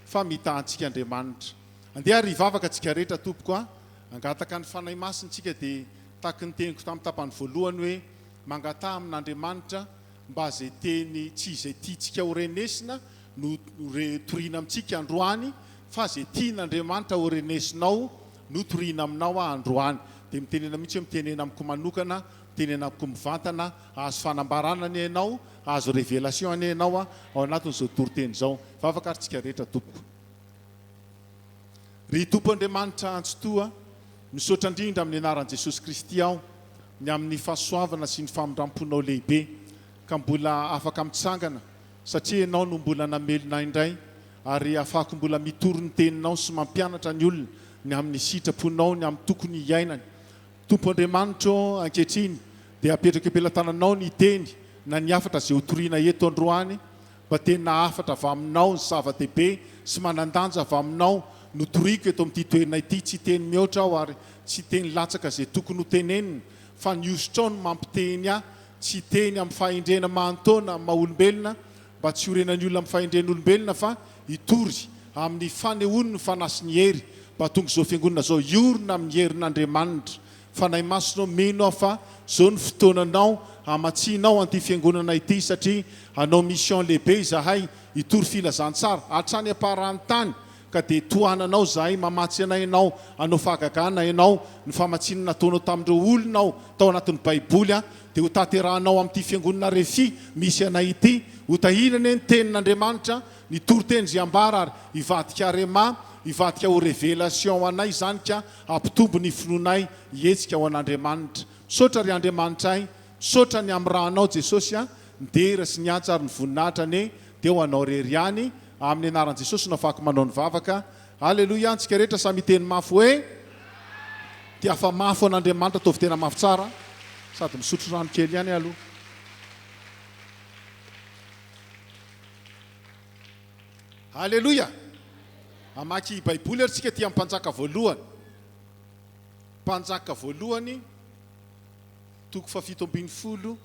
fa mitaha antsika Andriamanitra. Andeha ary hivavaka tsika rehetra tompoko a. Hangataka ny Fanahy Masina tsika dia taky ny teniko tamin'ny tapany voalohany hoe mangataha amin'Andriamanitra mba izay teny tsy izay tiantsika ho renesina no re toriana amintsika androany fa ze tian'Andriamanitra ho renesinao no toriana aminao aho androany. Dia mitenena mihitsy hoe mitenena amiko manokana, mitenena amiko mivantana, hahazo fanambarana anie ianao, hahazo révélation anie ianao ao anatin'izao toriteny izao. Vavaka ary tsika rehetra tompoko. Ry Tompo Andriamanitra Antsitoha, misaotra indrindra amin'ny anaran'i Jesosy Kristy aho ny amin'ny fahasoavana sy ny famindramponao lehibe ka mbola afaka mitsangana satria Ianao no mbola namelona ahy indray ary ahafahako mbola mitory ny Teninao sy mampianatra ny olona ny amin'ny sitraponao ny amin'ny tokony hiainany. Tompo Andriamanitro ô, ankehitriny dia apetrako eo-pelatananao ny Teny na ny hafatra izay hotoriana eto androany mba tena hafatra avy Aminao ny zava-dehibe sy manan-danja avy Aminao no toriko eto amin'ity toerana ity. Tsy hiteny mihoatra aho ary tsy hiteny latsaka izay tokony ho tenenina fa ny hosotrao no mampiteny ahy Tsy hiteny amin'ny fahendrena mahantaona amin'ny maha olombelona, mba tsy hiorenan'ny olona amin'ny fahendren'olombelona fa hitory amin'ny fanehoany ny Fanahy sy ny hery, mba hahatonga izao fiangonana izao hiorina amin'ny herin'Andriamanitra. Fanahy Masina ô, mino aho fa izao no fotoananao hamatsianao an'ity fiangonana ity satria hanao mission lehibe izahay hitory filazantsara hatrany am-paran'ny tany Ka dia tohananao izahay, mamatsy anay Ianao, hanao fahagagana Ianao, ny famatsiana nataonao tamin'ireo olonao tao anatin'ny Baiboly dia ho tanterahanao amin'ity Fiangonana Refi misy anay ity. Ho tahiana anie ny Tenin'Andriamanitra, ny toriteny izay ambara ary hivadika rhema, hivadika ho révélation ho anay izany ka hampitombo ny finoanay hihetsika ho an'Andriamanitra. Misaotra ry Andriamanitray, misaotra ny amin'ny rànao Jesosy a, ny dera sy ny antsa ary ny voninahitra anie dia ho anao irery ihany. Amin'ny anaran'i Jesosy no afahako manao ny vavaka. Aleloia antsika rehetra samy hiteny mafy hoe Ty afa mafy ho an'Andriamanitra ataovy tena mafy tsara sady misotro rano kely ihany aloha. Aleloia! Hamaky Baiboly ary tsika aty amin'ny Mpanjaka voalohany. Mpanjaka voalohany toko fahafito ambinifolo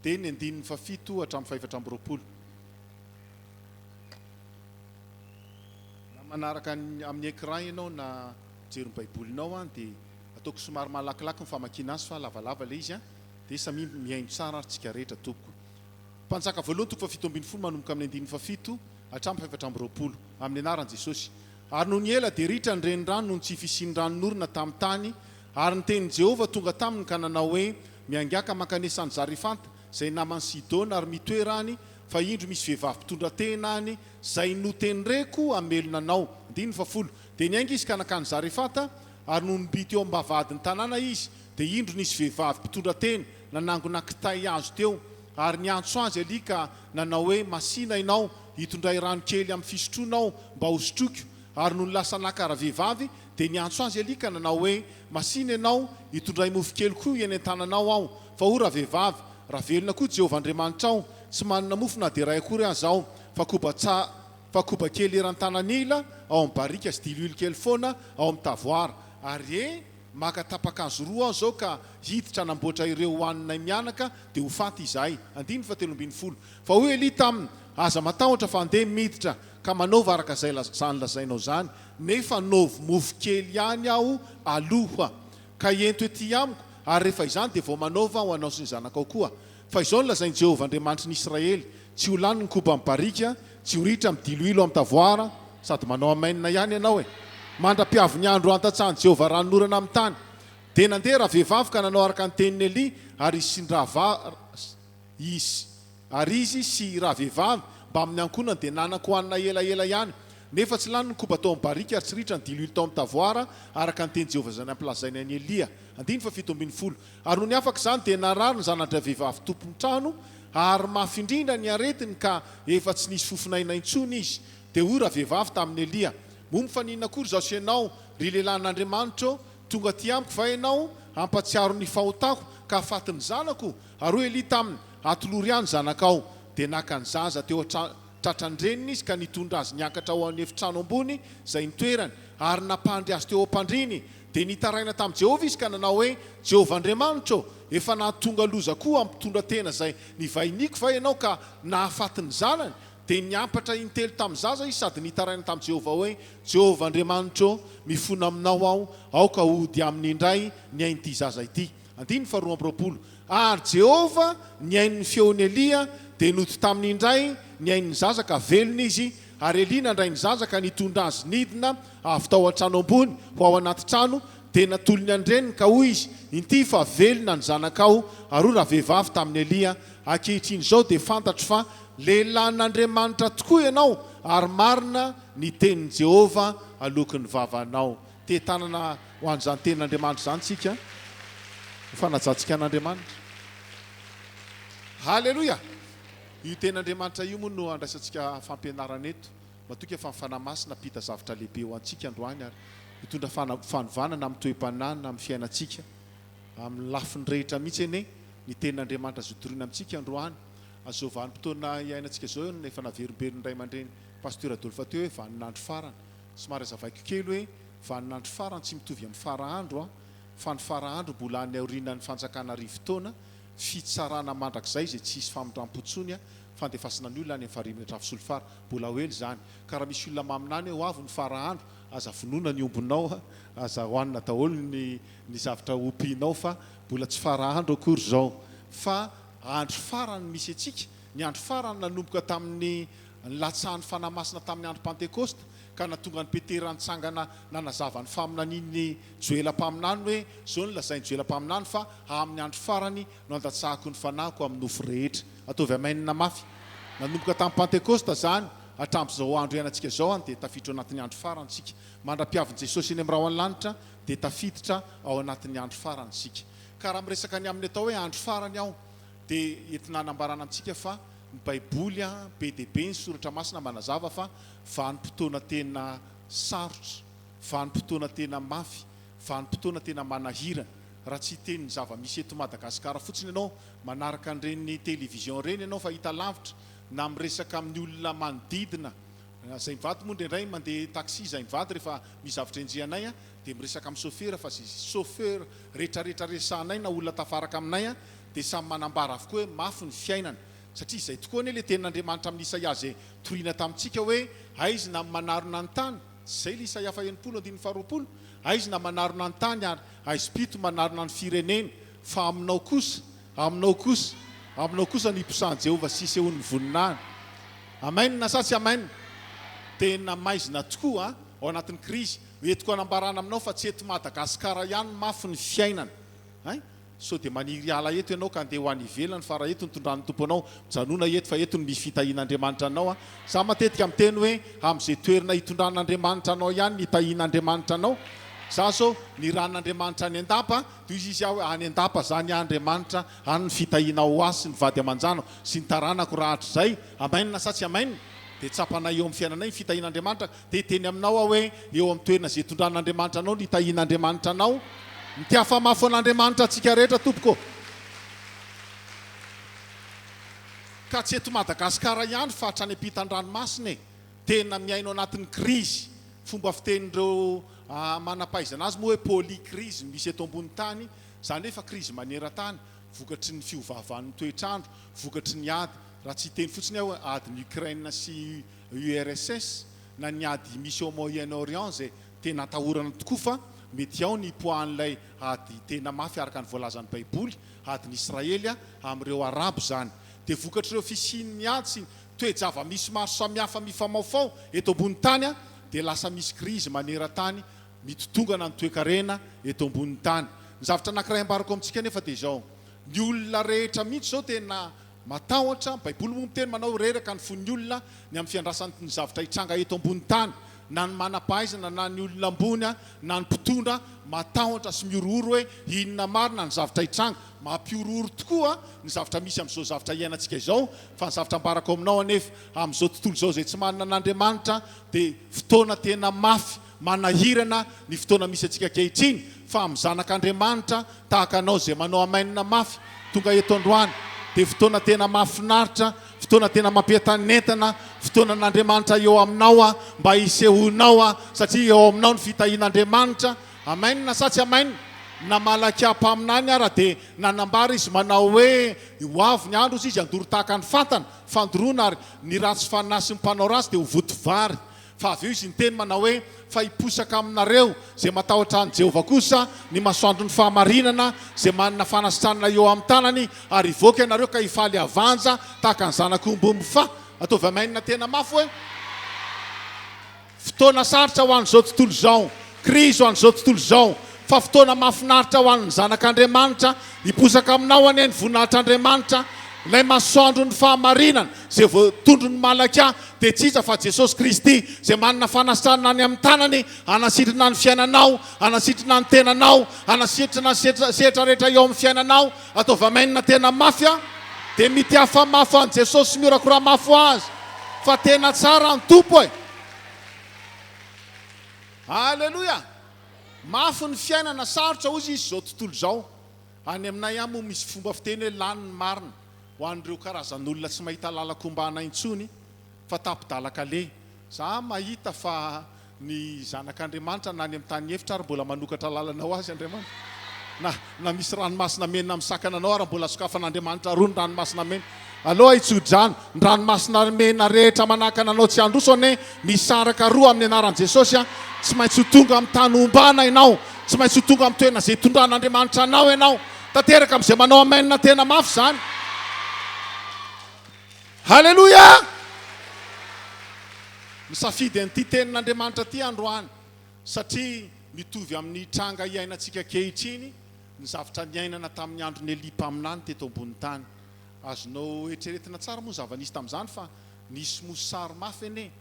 dia ny andininy fahafito hatramin'ny fahefatra amby roapolo. Na manaraka amin'ny écran ianao na mijery ny baibolinao an dia ataoko somary malakilaky ny famakiana azy fa lavalava ilay izy an dia samia mihaino tsara ary tsika rehetra tompoko. Mpanjaka voalohany toko faha-17 manomboka amin'ny andininy faha-7 hatramin'ny faha-24 amin'ny anaran'i Jesosy. Ary nony ela dia ritra ny renirano noho ny tsy fisian'ny ranonorana tamin'ny tany, ary ny tenin'i Jehovah tonga taminy ka nanao hoe, Miangàka mankanesa any Zarefanta, izay naman'i Sidona, ary mitoera any. fa indro misy vehivavy mpitondra tena any, izay notendreko hamelona anao. Andininy fahafolo. Dia niainga izy ka nankany Zarefata, ary nony mby teo am-bavahadin'ny tanàna izy, dia indro nisy vehivavy mpitondra tena nanangona kitay hazo teo. Ary niantso azy Elia ka nanao hoe, Masìna ianao, hitondray rano kely amin'ny fisotroana aho mba hosotroiko. Ary nony lasa naka ravehivavy, dia niantso azy Elia ka nanao hoe, Masìna ianao, hitondray mofo kely koa eny an-tananao aho. Fa hoy ravehivavy, Raha velona koa Jehovah Andriamanitrao, tsy manana mofo na dia iray akory aza aho, fa koba tsa, fa koba kely eran-tanan'ila ao amin'ny barika sy diloilo kely foana ao amin'ny tavoara. Ary e, maka tapa-kazo roa aho izao ka hiditra hanamboatra ireo hohaninay mianaka, dia ho faty izahay. Andininy fahatelo ambin'ny folo. Fa hoy Elia taminy, Aza matahotra fa andeha miditra ka manaova araka izay izany lazainao izany, nefa anaovy mofo kely ihany aho aloha, ka ento ety amiko, ary rehefa izany dia vao manaova ho anao sy ny zanakao koa. Fa izao no lazain'i Jehovah Andriamanitry ny Israely, Tsy ho lany ny koba amin'ny barika, tsy ho ritra amin'ny diloilo amin'ny tavoara, sady manao amen ihany ianao e! mandra-piavin'ny andro hantatsahan'i Jehovah ranonorana amin'ny tany. Dia nandeha ravehivavy ka nanao araka ny tenin'i Elia, ary izy sy ny rahava, izy, ary izy sy ravehivavy mbamin'ny ankohonany dia nanan-kohanina elaela ihany. Nefa tsy lany ny koba tao amin'ny barika ary tsy ritra ny diloilo tao amin'ny tavoara, araka ny tenin'i Jehovah izay nampilazainy an'i Elia. Andininy fahafito ambin'ny folo. Ary nony afaka izany dia narary ny zana-dravehivavy tompon-trano, ary mafy indrindra ny aretiny ka efa tsy nisy fofon'aina intsony izy. Dia hoy ravehivavy tamin'i Elia, Moa mifaninona akory izaho sy ianao, ry lehilahin'Andriamanitra ô? Tonga aty amiko va ianao hampahatsiaro ny fahotako ka hahafaty ny zanako? Ary hoy Elia taminy, Atolory ahy ny zanakao. Dia naka ny zaza teo an-tratran-dreniny izy ka nitondra azy niakatra ho an'efitrano ambony izay nitoerany, ary nampandry azy teo am-pandriany. Dia nitaraina tamin'i Jehovah izy ka nanao hoe, Jehovah Andriamanitro ô, efa nahatonga loza koa amin'ny mpitondra tena izay nivahiniako va ianao ka nahafaty ny zanany? Dia niampatra intelo tamin'ny zaza izy sady nitaraina tamin'i Jehovah hoe, Jehovah Andriamanitro ô, mifona aminao aho, aoka hody aminy indray ny ain'ity zaza ity. Andininy faharoa amby roapolo. Ary Jehovah nihaino ny feon'i Elia, dia nody taminy indray ny ain'ny zaza ka velona izy, ary Elia nandray ny zaza ka nitondra azy nidina avy tao an-trano ambony ho ao anaty trano, dia natolony an-dreniny ka hoy izy, Inty fa velona ny zanakao. Ary hoy ravehivavy tamin'i Elia, Ankehitriny izao dia fantatro fa lehilahin'Andriamanitra tokoa ianao, ary marina ny tenin'i Jehovah aloaky ny vavanao. Te-tanana ho an'izany tenin'Andriamanitra izany isika, ho fanajantsika an'Andriamanitra. Haleloia! Io tenin'Andriamanitra io moa no andraisantsika fampianarana eto. Matoky aho fa ny Fanahy Masina hampita zavatra lehibe ho antsika androany ary hitondra fanovana na amin'ny toe-panahy na amin'ny fiainantsika, amin'ny lafiny rehetra mihitsy anie ny tenin'Andriamanitra azo toriana amintsika androany. Izao vanim-potoana iainantsika izao no efa naverimberin'ny ray aman-dreny Pasteur Adolphe teo hoe vaninandro farany. Somary azavaiko kely hoe vaninandro farany tsy mitovy amin'ny fara andro an, fa ny fara andro mbola any aorianan'ny fanjakana arivo taona, fitsarana mandrakizay izay tsy hisy famindrampo intsony an, fandefasana ny olona any amin'ny farihy afo solifara, mbola ho ela izany, ka raha misy olona maminany hoe ho avy ny fara andro, aza vonoina ny ombinao an, aza hohanina daholo ny ny zavatra ompianao fa mbola tsy fara andro akory izao, fa andro farany misy antsika, ny andro farany nanomboka tamin'ny nilatsahan'ny Fanahy Masina tamin'ny andro Pantekosta, ka nahatonga an'i Petera nitsangana nanazava ny faminanian'i Joela mpaminany hoe, Izao no lazain'i Joela mpaminany fa amin'ny andro farany no handatsahako ny Fanahiko amin'ny nofo rehetra. Ataovy amen mafy. Nanomboka tamin'ny Pantekosta izany, hatramin'izao andro iainantsika izao an, dia tafiditra ao anatin'ny andro farany isika. Mandra-piavin'i Jesosy eny amin'ny rahon'ny lanitra dia tafiditra ao anatin'ny andro farany isika. Ka raha miresaka ny amin'ny atao hoe andro farany aho dia entina hanambarana amintsika fa ny Baiboly an, be dia be ny soratra masina manazava fa vanim-potoana tena sarotra, vanim-potoana tena mafy, vanim-potoana tena manahirana. Raha tsy hiteny ny zava-misy eto Madagasikara fotsiny ianao, manaraka an'ireny télévision ireny ianao fahita lavitra, na miresaka amin'ny olona manodidina, izay mivady moa indraindray mandeha taxi izay mivady rehefa misy zavatra enjehanay dia miresaka amin'ny sôfera fa izay chauffeur rehetrarehetra resahanay na olona tafaraka aminay dia samy manambara avokoa hoe mafy ny fiainana. Satria izay tokoa anie ilay tenin'Andriamanitra amin'i Isaia izay torina tamintsika hoe, Haizina amin'ny manarona ny tany, tsy izay ilay Isaia faha-enimpolo andininy faharoapolo? Haizina manarona ny tany ary haizim-pito manarona ny firenena, fa aminao kosa, aminao kosa, aminao kosa no hiposahan'i Jehovah sy hisehoan'ny voninahiny. Amen sa tsy amen? Tena maizina tokoa ao anatin'ny krizy. Entiko hanambarana aminao fa tsy eto Madagasikara ihany mafy ny fiainana. Hein? Sao dia maniry hiala eto ianao ka handeha ho any ivelany fa raha eto no tondran'ny Tompo anao, mijanona eto fa eto no misy fitahian'Andriamanitra anao a. Za matetika miteny hoe amin'izay toerana hitondran'Andriamanitra anao ihany ny hitahian'Andriamanitra anao. Za zao nirahan'Andriamanitra any an-dapa dia hoy izy aho hoe any an-dapa zany aho Andriamanitra, any ny fitahianao ho ahy sy ny vady aman-janako sy ny taranako rahatrizay. Amen sa tsy amen? Dia tsapanay eo amin'ny fiainanay ny fitahian'Andriamanitra. Te hiteny aminao aho hoe eo amin'ny toerana izay itondran'Andriamanitra anao no hitahian'Andriamanitra anao. Mitiafa mafy ho an'Andriamanitra antsika rehetra tompoko ô. Ka tsy eto Madagasikara ihany fa hatrany ampitan-dranomasina e. Tena miaina ao anatin'ny krizy. Fomba fitenin'ireo manam-pahaizana azy moa hoe polycrise no misy eto ambony tany. Izany hoe efa krizy maneran-tany vokatry ny fiovaovan'ny toetr'andro, vokatry ny ady. Raha tsy hiteny fotsiny aho hoe adin'i Ukraine sy URSS na ny ady misy ao Moyen Orient izay tena atahorana tokoa fa mety ao ny hipoahan'ilay ady tena mafy araka ny voalazan'ny Baiboly, adin'i Israely amin'ireo Arabo izany. Dia vokatr'ireo fisian'ny ady sy ny toe-java-misy maro samihafa mifamaofao eto ambony tany dia lasa misy krizy maneran-tany mitotongana ny toe-karena eto ambonin'ny tany. Ny zavatra anankiray ambarako amintsika anefa dia izao, ny olona rehetra mihitsy izao tena Matahotra, ny Baiboly moa miteny manao hoe reraka ny fon'ny olona ny amin'ny fiandrasany ny zavatra hitranga eto ambony tany. Na ny manam-pahaizana na ny olona ambony na ny mpitondra matahotra sy mihorohoro hoe inona marina ny zavatra hitranga. Mampihorohoro tokoa ny zavatra misy amin'izao zavatra iainantsika izao fa ny zavatra ambarako aminao anefa amin'izao tontolo izao izay tsy manana an'Andriamanitra dia fotoana tena mafy manahirana ny fotoana misy antsika ankehitriny fa amin'ny zanak'Andriamanitra tahaka anao izay manao amen mafy tonga eto androany dia fotoana tena mahafinaritra, fotoana tena mampientanentana, fotoanan'Andriamanitra eo aminao aho mba hisehoanao aho satria eo aminao ny fitahian'Andriamanitra. Amen sa tsy amen? Na Malakia mpaminany ara dia nanambara izy manao hoe ho avy ny andro hozy izy handoro tahaka ny fatana, fandoroana ary ny ratsy fanahy sy ny mpanao ratsy dia ho voto vary. Fa avy eo izy niteny manao hoe, Fa hiposaka aminareo izay matahotra an'i Jehovah kosa ny masoandron'ny fahamarinana, izay manana fanasitranana eo amin'ny tanany, ary hivoaka ianareo ka hifaly havanja tahaka ny zanak'omby mifaha. Ataovy amen tena mafy hoe. Fotoana sarotra ho an'izao tontolo izao, krizy ho an'izao tontolo izao, fa fotoana mahafinaritra ho an'ny zanak'Andriamanitra. Hiposaka aminao anie ny voninahitr'Andriamanitra, ilay masoandron'ny fahamarinana, izay voatondron'i Malakia, dia tsy iza fa Jesosy Kristy, izay manana fanasitranana any amin'ny tanany, hanasitrana ny fiainanao, hanasitrana ny tenanao, hanasitrana ny sehatra rehetra eo amin'ny fiainanao. Ataovy amen tena mafy an! Dia mitiafa mafy an'i Jesosy sy mihorakoraha mafy ho Azy, fa tena tsara ny Tompo e! Aleloia! Mafy ny fiainana, sarotra hozy izy izao tontolo izao. Any aminay any moa misy fomba fiteny hoe lany ny marina ho an'ireo karazan'olona tsy mahita lalan-kombana intsony fa tapi-dalan-kaleha. Za mahita fa ny zanak'Andriamanitra na any amin'ny tany efitra ary mbola manokatra lalana ho azy Andriamanitra. Na na misy ranomasina mena misakana anao ary mbola sokafan'Andriamanitra roa ny ranomasina mena. Aleo hitso-drano. Ny ranomasina mena rehetra manakana anao tsy handroso anie misaraka roa amin'ny anaran'i Jesosy a! Tsy maintsy ho tonga amin'ny tany ombana ianao. Tsy maintsy ho tonga amin'ny toerana izay itondran'Andriamanitra anao ianao. Tanteraka amin'izay manao amen tena mafy izany. Haleloia! Misafidy an'ity tenin'Andriamanitra ity androany satria mitovy amin'ny tranga iainantsika ankehitriny ny zavatra niainana tamin'ny andron'i Elia mpaminany teto ambony tany. Azonao eritreretina tsara moa ny zava-nisy tamin'izany fa nisy mosary mafy anie.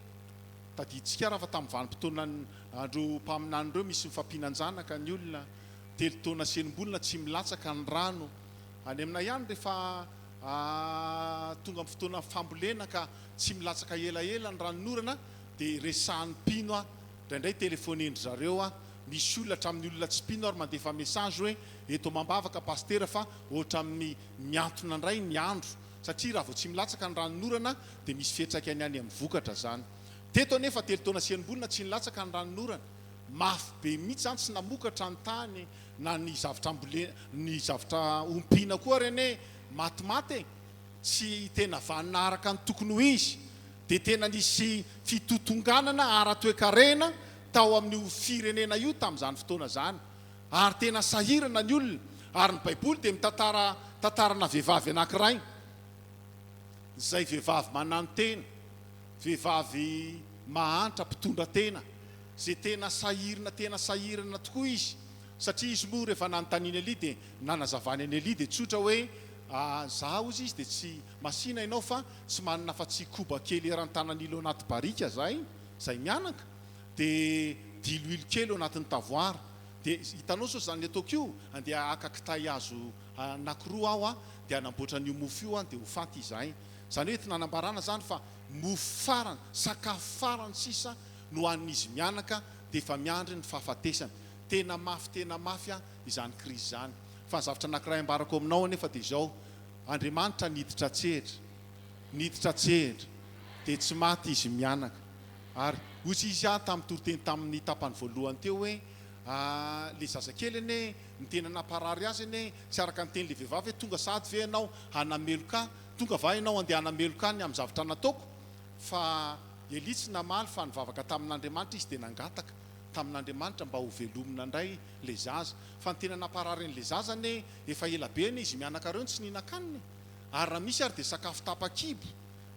Tadidintsika ary fa tamin'ny vanim-potoanan'ny andro mpaminany ireo misy mifampihinan-janaka ny olona, telo taona sy enim-bolana tsy milatsaka ny rano. Any aminay any rehefa tonga amin'ny fotoana fambolena ka tsy milatsaka elaela ny ranonorana dia resahan'ny mpino aho, indraindray telefonen-dry zareo aho, misy olona hatramin'ny olona tsy mpino ary mandefa message hoe eto amam-bavaka pasitera fa ohatran'ny Mihantona indray ny andro satria raha vao tsy milatsaka ny ranonorana dia misy fiantraikany any amin'ny vokatra izany. Teto anefa telo taona sy enim-bolana tsy nilatsaka ny ranonorana. Mafy be mihitsy izany tsy namokatra ny tany na ny zavatra ambolena, ny zavatra ompiana koa ary anie matimaty e! Tsy tena vanona araka ny tokony ho izy. Dia tena nisy fitotonganana ara-toekarena tao amin'io firenena io tamin'izany fotoana izany. Ary tena sahirana ny olona. Ary ny Baiboly dia mitantara tantarana vehivavy anankiray, izay vehivavy mananotena, vehivavy mahantra, mpitondra tena, izay tena sahirana tena sahirana tokoa izy. Satria izy moa rehefa nanontanian'i Elia dia nanazavany an'i Elia dia tsotra hoe, Za hozy izy dia tsy masina ianao fa tsy manana afa-tsy koba kely eran'ny tanan'ilo anaty barika zahay, zay mianaka, dia diloilo kely ao anatin'ny tavoara. Dia hitanao sao izany ataoko io, andeha haka kitay hazo anakiroa aho an, dia hanamboatra an'io mofo io an, dia ho faty izahay. Izany hoe entina hanambarana izany fa mofo farany, sakafo farany sisa no hanin'izy mianaka dia efa miandry ny fahafatesany. Tena mafy tena mafy an izany krizy izany. Fa ny zavatra anankiray ambarako aminao anefa dia izao, Andriamanitra niditra an-tsehatra, niditra an-tsehatra, dia tsy maty izy mianaka. Ary hoy izy ahy tamin'ny toriteny tamin'ny tapany voalohany teo hoe, Ah, le zazakely anie, ny tena namparary azy anie, tsy araka ny tenin'le vehivavy hoe tonga sahady ve ianao hanameloka ahy, tonga va ianao handeha hanameloka ahy ny amin'ny zavatra nataoko? Fa Elia tsy namaly fa nivavaka tamin'Andriamanitra izy dia nangataka tamin'Andriamanitra mba ho velomina indray le zaza. Fa ny tena namparary an'le zaza anie, efa ela be anie izy mianaka reo no tsy nihinan-kanina e! Ary raha misy ary dia sakafo tapa-kibo.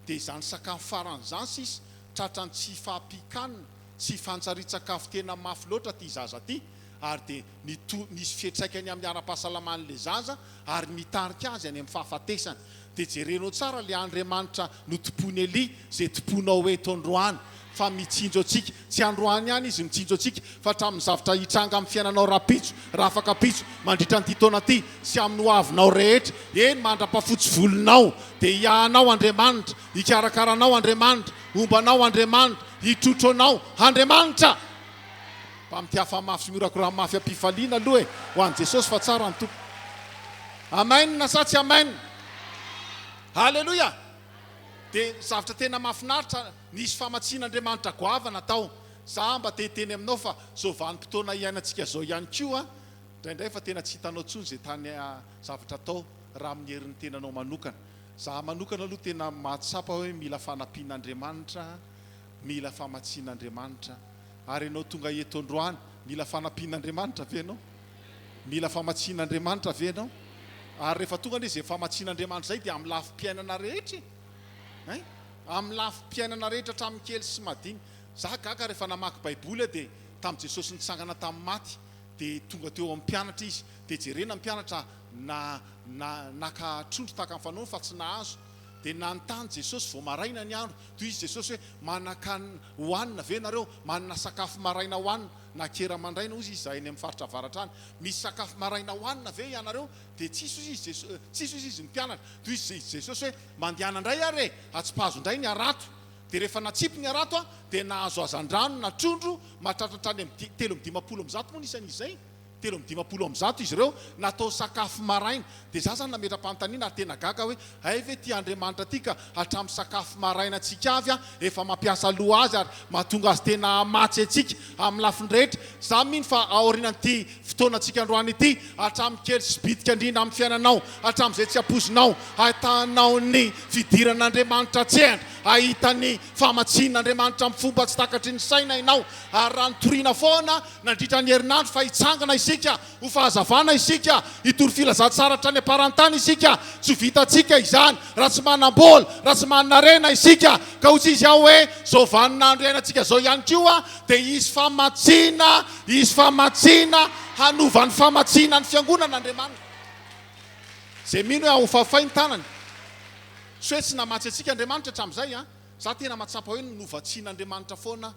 Dia izany sakafo farany izany sisa tratran'ny tsy fahampian-kanina, tsy fanjarian-tsakafo tena mafy loatra ity zaza ity ary dia nito nisy fiantraikany amin'ny ara-pahasalaman'ilay zaza ary nitarika azy any amin'ny fahafatesana. Dia jerenao tsara ilay Andriamanitra notompoin'i Elia izay tompoinao eto androany fa mitsinjo antsika. Tsy androany ihany Izy mitsinjo antsika fa hatramin'ny zavatra hitranga amin'ny fiainanao rahampitso, rahafakampitso, mandritra an'ity taona ity sy amin'ny ho avinao rehetra, eny mandra-pahafotsy volonao dia hiahanao Andriamanitra, hikarakara anao Andriamanitra, homba anao Andriamanitra, hitrotro anao Andriamanitra. Mba mitiafa mafy sy mihorakoraha mafy am-pifaliana aloha e, ho an'i Jesosy fa tsara ny Tompo. Amen sa tsy amen? Haleloia! Dia zavatra tena mahafinaritra, nisy famatsian'Andriamanitra goavana tao. Za mba te hiteny aminao fa zao vanim-potoana iainantsika zao ihany koa, indraindray fa tena tsy hitanao intsony izay tany zavatra atao raha amin'ny herin'ny tenanao manokana. Za manokana aloha tena mahatsapa hoe mila fanampian'Andriamanitra, mila famatsian'Andriamanitra. Ary ianao tonga eto androany, mila fanampian'Andriamanitra ve ianao? Mila famatsian'Andriamanitra ve ianao? Ary rehefa tonga anie izay famatsian'Andriamanitra izay dia amin'ny lafim-piainana rehetra e! Hein? Amin'ny lafim-piainana rehetra hatramin'ny kely sy madinika. Za gaga rehefa namaky baiboly aho dia tamin'i Jesosy nitsangana tamin'ny maty dia tonga teo amin'ny mpianatra izy dia jerena ny mpianatra na na naka trondro tahaka ny fanaony fa tsy nahazo dia nanontany Jesosy vao maraina ny andro toy izy Jesosy hoe manan-kanina hohanina ve nareo? Manana sakafo maraina hohanina na kera mandraina hozy izy zahay any amin'ny faritra avaratra any misy sakafo maraina hohanina ve ianareo? Dia tsisy hozy izy Jesosy tsisy hozy izy ny mpianatra toy izy Jesosy hoe mandehana indray ary e atsipazo indray ny harato Dia rehefa natsipy ny harato dia nahazo hazandrano na trondro mahatratra hatrany amin'ny 153 moa ny isan'izy izay? 153 izy ireo natao sakafo maraina. Dia za zany nametra-panontaniana ary tena gaga hoe hay ve ity Andriamanitra ity ka hatramin'ny sakafo maraina antsika avy efa mampiasa loha azy ary mahatonga azy tena hamatsy antsika amin'ny lafiny rehetra. Za mino fa aorianan'ity fotoanantsika androany ity, hatramin'ny kely sy bitika indrindra amin'ny fiainanao, hatramin'izay tsy ampoizinao, hahitanao ny fidiran'Andriamanitra an-tsehatra, hahita ny famatsian'Andriamanitra amin'ny fomba tsy takatry ny saina ianao. Ary raha nitoriana foana nandritra ny herinandro fa hitsangana isika, ho fahazavana isika, hitory filazantsara hatrany am-paran-tany isika, tsy ho vitantsika izany raha tsy manam-bola, raha tsy manana harena isika. Ka hoy izy aho hoe, izao vaninandro iainantsika izao ihany koa dia hisy famatsiana, hisy famatsiana, hanova ny famatsiana ny fiangonana Andriamanitra. Izay mino hoe hofafay ny tanany. Tsy hoe tsy namatsy antsika Andriamanitra hatramin'izay an! Za tena mahatsapa hoe novatsian'Andriamanitra foana aho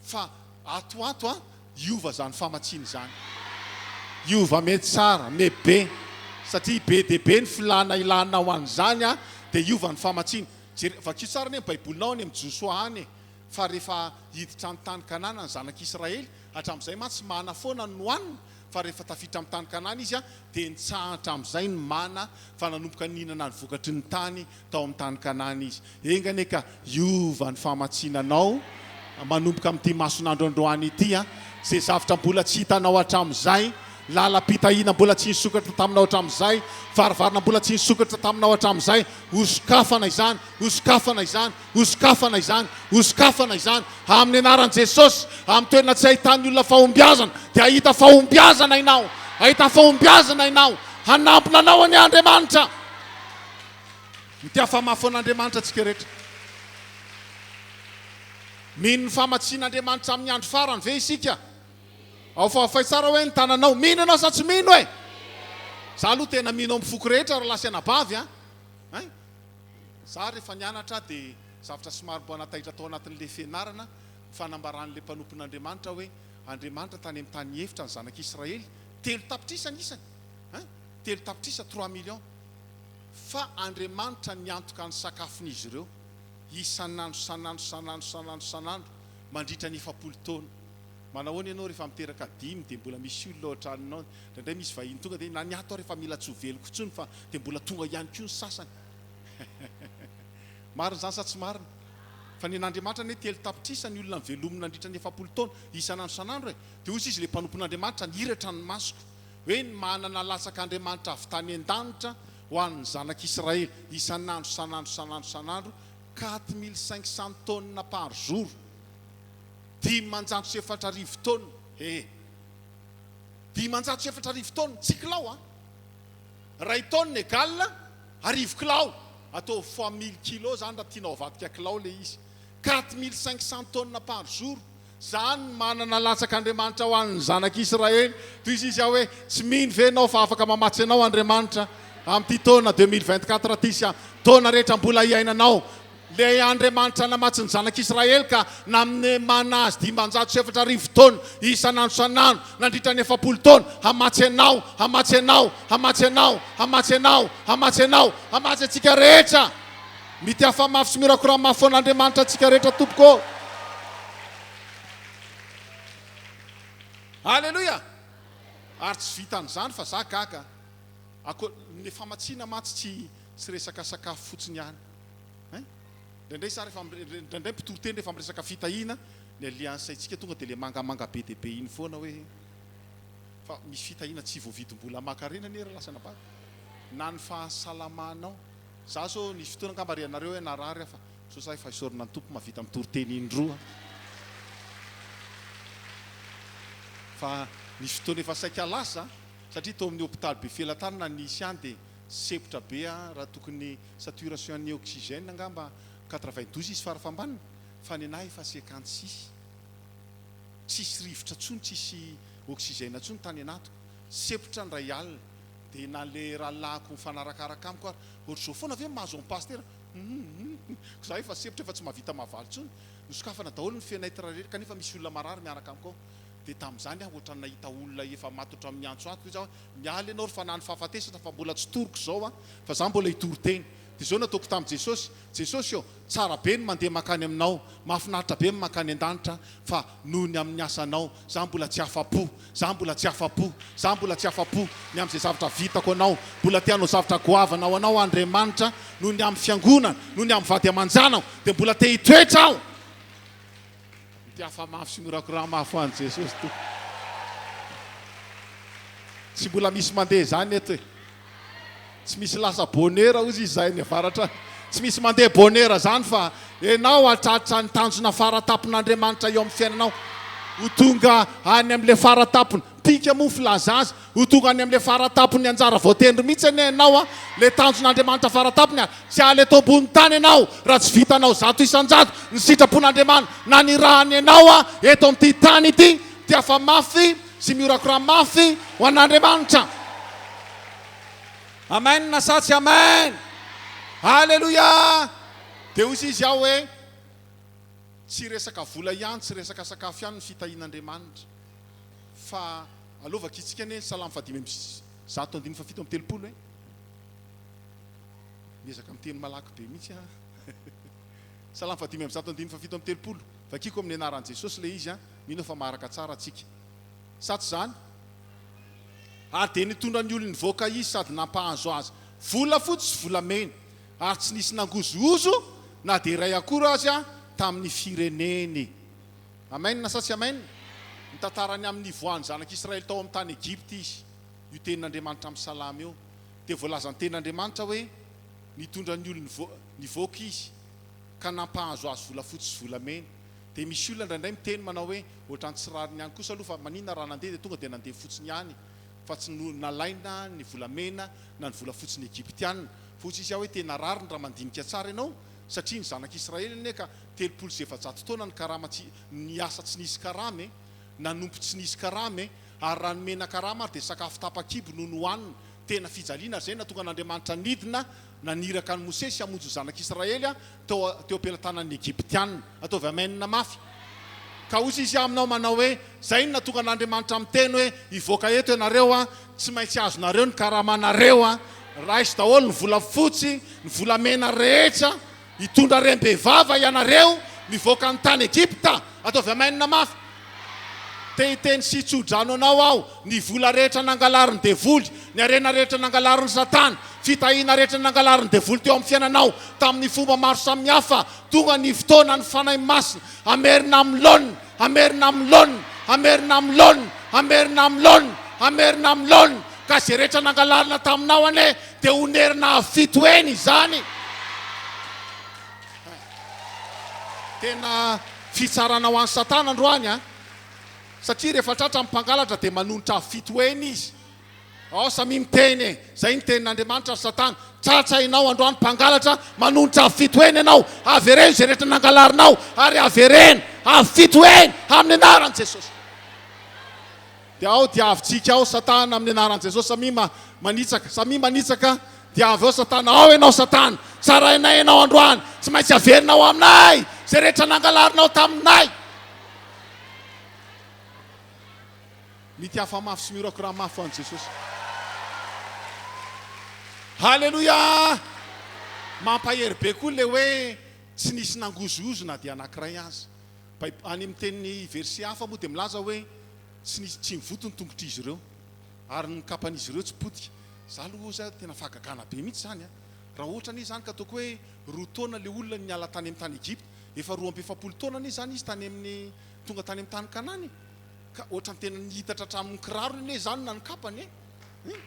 fa ato ho ato an, hiova izany famatsiana izany. Hiova mety tsara, mety be, satria be dia be ny filàna ilanao an'izany an, dia hiova ny famatsiana. Jere, vakio tsara anie ny baibolinao any amin'ny Josoa any e, fa rehefa hiditra ny tany Kanana ny zanak'Israely, hatramin'izay mantsy mana foana no nohanina, fa rehefa tafiditra amin'ny tany Kanana izy dia nitsahatra amin'izay ny mana fa nanomboka nihinana ny vokatry ny tany tao amin'ny tany Kanana izy. Enga anie ka hiova ny famatsiana anao manomboka amin'ity mason'andro androany ity, izay zavtra mbola tsy hitanao hatramin'izay, lalam-pitahiana mbola tsy nisokatra taminao hatramin'izay, varavarana mbola tsy nisokatra taminao hatramin'izay, hosokafana izany, hosokafana izany, Hosokafana izany, hosokafana izany, amin'ny anaran'i Jesosy, amin'ny toerana tsy ahitan'ny olona fahombiazana, dia hahita fahombiazana ianao, hahita fahombiazana ianao, hanampina anao anie Andriamanitra. Mitiafa mafy an'Andriamanitra tsika rehetra. Mino ny famatsian'Andriamanitra amin'ny andro farany ve isika? Ao fahafay tsara hoe ny tananao. Mino ianao sa tsy mino e? Za aloha tena mino amin'ny foko rehetra ry lahy sy anabavy a! Hein? Za rehefa nianatra dia zavatra somary mba nataitra tao anatin'ilay fianarana ny fanambaran'ilay mpanompon'Andriamanitra hoe Andriamanitra tany amin'ny tany efitra ny zanak'Israely, 3 tapitrisa ny isany, hein? 3 tapitrisa, 3 millions. Fa Andriamanitra niantoka ny sakafon'izy ireo isan'andro, san'andro, san'andro, san'andro, san'andro mandritra ny 40 taona. Manahoana ianao rehefa miteraka dimy dia mbola misy olona ao an-tranonao, indraindray misy vahiny tonga dia na ny ato ary efa mila tsy ho veloko intsony fa dia mbola tonga ihany koa ny sasany. Marina izany sa tsy marina? Fa ny an'Andriamanitra anie 3 tapitrisa ny olona nivelominy nandritra ny 40 taona, isan'andro isan'andro e! Dia hoy izy ilay mpanompon'Andriamanitra, nihiratra ny masoko, hoe ny manana latsak'Andriamanitra avy tany an-danitra ho an'ny zanak'Israely, isan'andro isan'andro isan'andro isan'andro, 4500 tonnes par jour. 4500 taonina he! 4500 taonina, tsy kilao an! Iray taonina égale 1000 kilao, ataovy fois mille kilos zany raha tianao avadika kilao le izy. 4500 tonnes par jour, zany ny manana latsak'Andriamanitra ho an'ny zanak'Israely. Toy izy izy aho hoe, tsy mino ve ianao fa afaka mamatsy anao Andriamanitra amin'ity taona 2024 ity sy amin'ny taona rehetra mbola hiainanao? Ilay Andriamanitra namatsy ny zanak'Israely ka nanome mana azy 4500 taona isan'andro isan'andro nandritra ny 40 taona, hamatsy anao, hamatsy anao, hamatsy anao, hamatsy anao, hamatsy anao, hamatsy antsika rehetra. Mitiafa mafy sy mihorakoraha mafy ho an'Andriamanitra antsika rehetra tompoko ô. Aleloia! Ary tsy vitan'izany fa za gaga, ako, ny famatsiana mantsy tsy tsy resaka sakafo fotsiny ihany. Hein? Indraindray za rehefa indraindray mpitory teny rehefa miresaka fitahiana, ny alehan'ny saintsika tonga dia le mangamanga be dia be iny foana hoe fa misy fitahiana tsy voavidim-bola aman-karena anie ry lasa anabavy. Na ny fahasalamanao. Za zao nisy fotoana angamba ry anareo hoe narary aho fa zao za efa isaorana ny Tompo mahavita mitory teny indroa. Fa nisy fotoana efa saika lasa satria tao amin'ny hopitaly Befelatanana nisy any dia sempotra be aho raha tokony Saturation ny oxygène angamba 92 izy farafahambaniny fa nenahy efa 56. Tsisy rivotra tsony, tsisy oxygène tsony tany anatiko. Sempotra indray alina. Dia na le rahalahiko mifanarakaraka amiko ary ohatr'izao foana ve mahazo an'i Pasitera? Hum ko za efa sempotra efa tsy mahavita mahavaly tsony. Nosokafana daholo ny fenêtre rehetra kanefa misy olona marary miaraka amiko ao. Dia tamin'izany aho ohatran'ny nahita olona efa maty ohatran'ny miantso ahy, hoy izaho hoe, miala ianao ry fanahin'ny fahafatesana fa mbola tsy toriko izao an, fa izaho mbola hitory teny. Dia izao no ataoko tamin'i Jesosy, Jesosy ô, tsara be ny mandeha mankany aminao, mahafinaritra be ny mankany an-danitra, fa noho ny amin'ny asanao, izaho mbola tsy afa-po, izaho mbola tsy afa-po, izaho mbola tsy afa-po ny amin'izay zavatra vitako anao, mbola te hanao zavatra goavana ho anao Andriamanitra, noho ny amin'ny fiangonana, noho ny amin'ny vady aman-janako, dia mbola te hitoetra aho. Mitiafa mafy sy mihorakoraha mafy ho an'i Jesosy Tompo. Tsy mbola misy mandeha izany eto e. Tsy misy lasa bonheur hozy izy zahay any avaratra any. Tsy misy mandeha bonheur izany fa enao hatratra ny tanjona fara-tampon'Andriamanitra eo amin'ny fiainanao. Ho tonga any amin'ilay fara-tampony. Pika moa filaza azy. Ho tonga any amin'ilay fara-tampon'ny anjara voatendry mihitsy anie ianao an! Ilay tanjon'Andriamanitra fara-tampony ary tsy hahala eto ambony tany ianao raha tsy vitanao 100% ny sitrapon'Andriamanitra nanirahany anao an eto amin'ity tany ity dia afa mafy sy mihorakoraha mafy ho an'Andriamanitra. Amen sa tsy amen? Aleloia! Dia hoy izy aho hoe tsy resaka vola ihany, tsy resaka sakafo ihany ny fitahian'Andriamanitra fa Aleo vakintsika anie ny Salamo faha-105 andininy faha-37 e! Miezaka miteny malaky be mihitsy aho. Salamo faha-105 andininy faha-37. Vakiko amin'ny anaran'i Jesosy ilay izy an, mino aho fa maharaka tsara tsika. Sa tsy izany? Ary dia nitondra ny olony nivoaka izy sady nampahazo azy volafotsy sy volamena, ary tsy nisy nangozohozo na dia iray akory aza tamin'ny fireneny. Amen sa tsy amen? Nitantara ny amin'ny nivoahan'ny zanak'Israely tao amin'ny tany Egypta izy. Io tenin'Andriamanitra amin'ny Salamo io dia voalazan'ny tenin'Andriamanitra hoe nitondra ny olony nivoaka izy ka nampahazo azy volafotsy sy volamena. Dia misy olona indraindray miteny manao hoe ohatran'ny tsy rariny ihany kosa aloha fa maninona raha nandeha dia tonga dia nandeha fotsiny ihany fa tsy nalaina ny volamena na ny volafotsin'ny Egyptiana. Fa hoy izy aho hoe tena rariny raha mandinika tsara ianao satria ny zanak'Israely anie ka 430 taona ny karama tsy, ny asa tsy nisy karama e! Nanompo tsy nisy karama e! Ary raha nomena karama ary dia sakafo tapa-kibo no nohanina. Tena fijaliana ary izay nahatonga an'Andriamanitra nidina naniraka an'i Mosesy hamonjy ny zanak'Israely teo teo am-pelatanan'ny Egyptiana. Ataovy amen mafy. Ka hoy izy aminao manao hoe, Izay no nahatonga an'Andriamanitra miteny hoe, hivoaka eto ianareo an, tsy maintsy azonareo ny karamanareo an, raiso daholo ny volafotsy, ny volamena rehetra, hitondra harem-behivava ianareo mivoaka ny tany Egypta. Ataovy amen mafy. Te hiteny sy hitso-drano anao aho, ny vola rehetra nangalarin'ny devoly, ny harena rehetra nangalarin'i Satana, fitahiana rehetra nangalarin'ny devoly teo amin'ny fiainanao tamin'ny fomba maro samihafa, tonga ny fotoana ny Fanahy Masina hamerina amin'ny laoniny, hamerina amin'ny laoniny, hamerina amin'ny laoniny, hamerina amin'ny laoniny, hamerina amin'ny laoniny, ka izay rehetra nangalarina taminao anie dia honerina avo fito heny izany. Tena fitsarana ho an'i Satana androany an! Satria rehefa tratra ny mpangalatra dia manonitra avo fito heny izy. Ao samia miteny e! Zay ny tenin'Andriamanitra ry Satana. Tratra ianao androany mpangalatra, manonitra avo fito heny ianao. Avereno izay rehetra nangalarinao ary avereno avo fito heny amin'ny anaran'i Jesosy. Dia ao dia avy-tsika ao satana amin'ny anaran'i Jesosy samia manitsaka samia manitsaka dia avy ao satana ao ianao satana tsarainay ianao androany tsy maintsy averinao aminay izay rehetra nangalarinao taminay. Mitiafa mafy sy mihorakoraha mafy ho an'i Jesosy. Haleloia! Mampahery be koa ilay hoe tsy nisy nangozohozo na dia anankiray aza. Baib, any amin'ny teny verset hafa moa dia milaza hoe tsy nisy, tsy nivoto ny tongotr'izy ireo ary ny kapan'izy ireo tsy potika. Za aloha oza tena fahagagana be mihitsy izany an! Raha ohatra anie izany ka ataoko hoe roa taona ilay olona niala tany amin'ny tany Egypta, efa 42 taona anie izany izy tany amin'ny, tonga tany amin'ny tany Kanana e! Ka ohatran'ny tena nihitatra hatramin'ny kirarony anie izany na ny kapany e! Hein?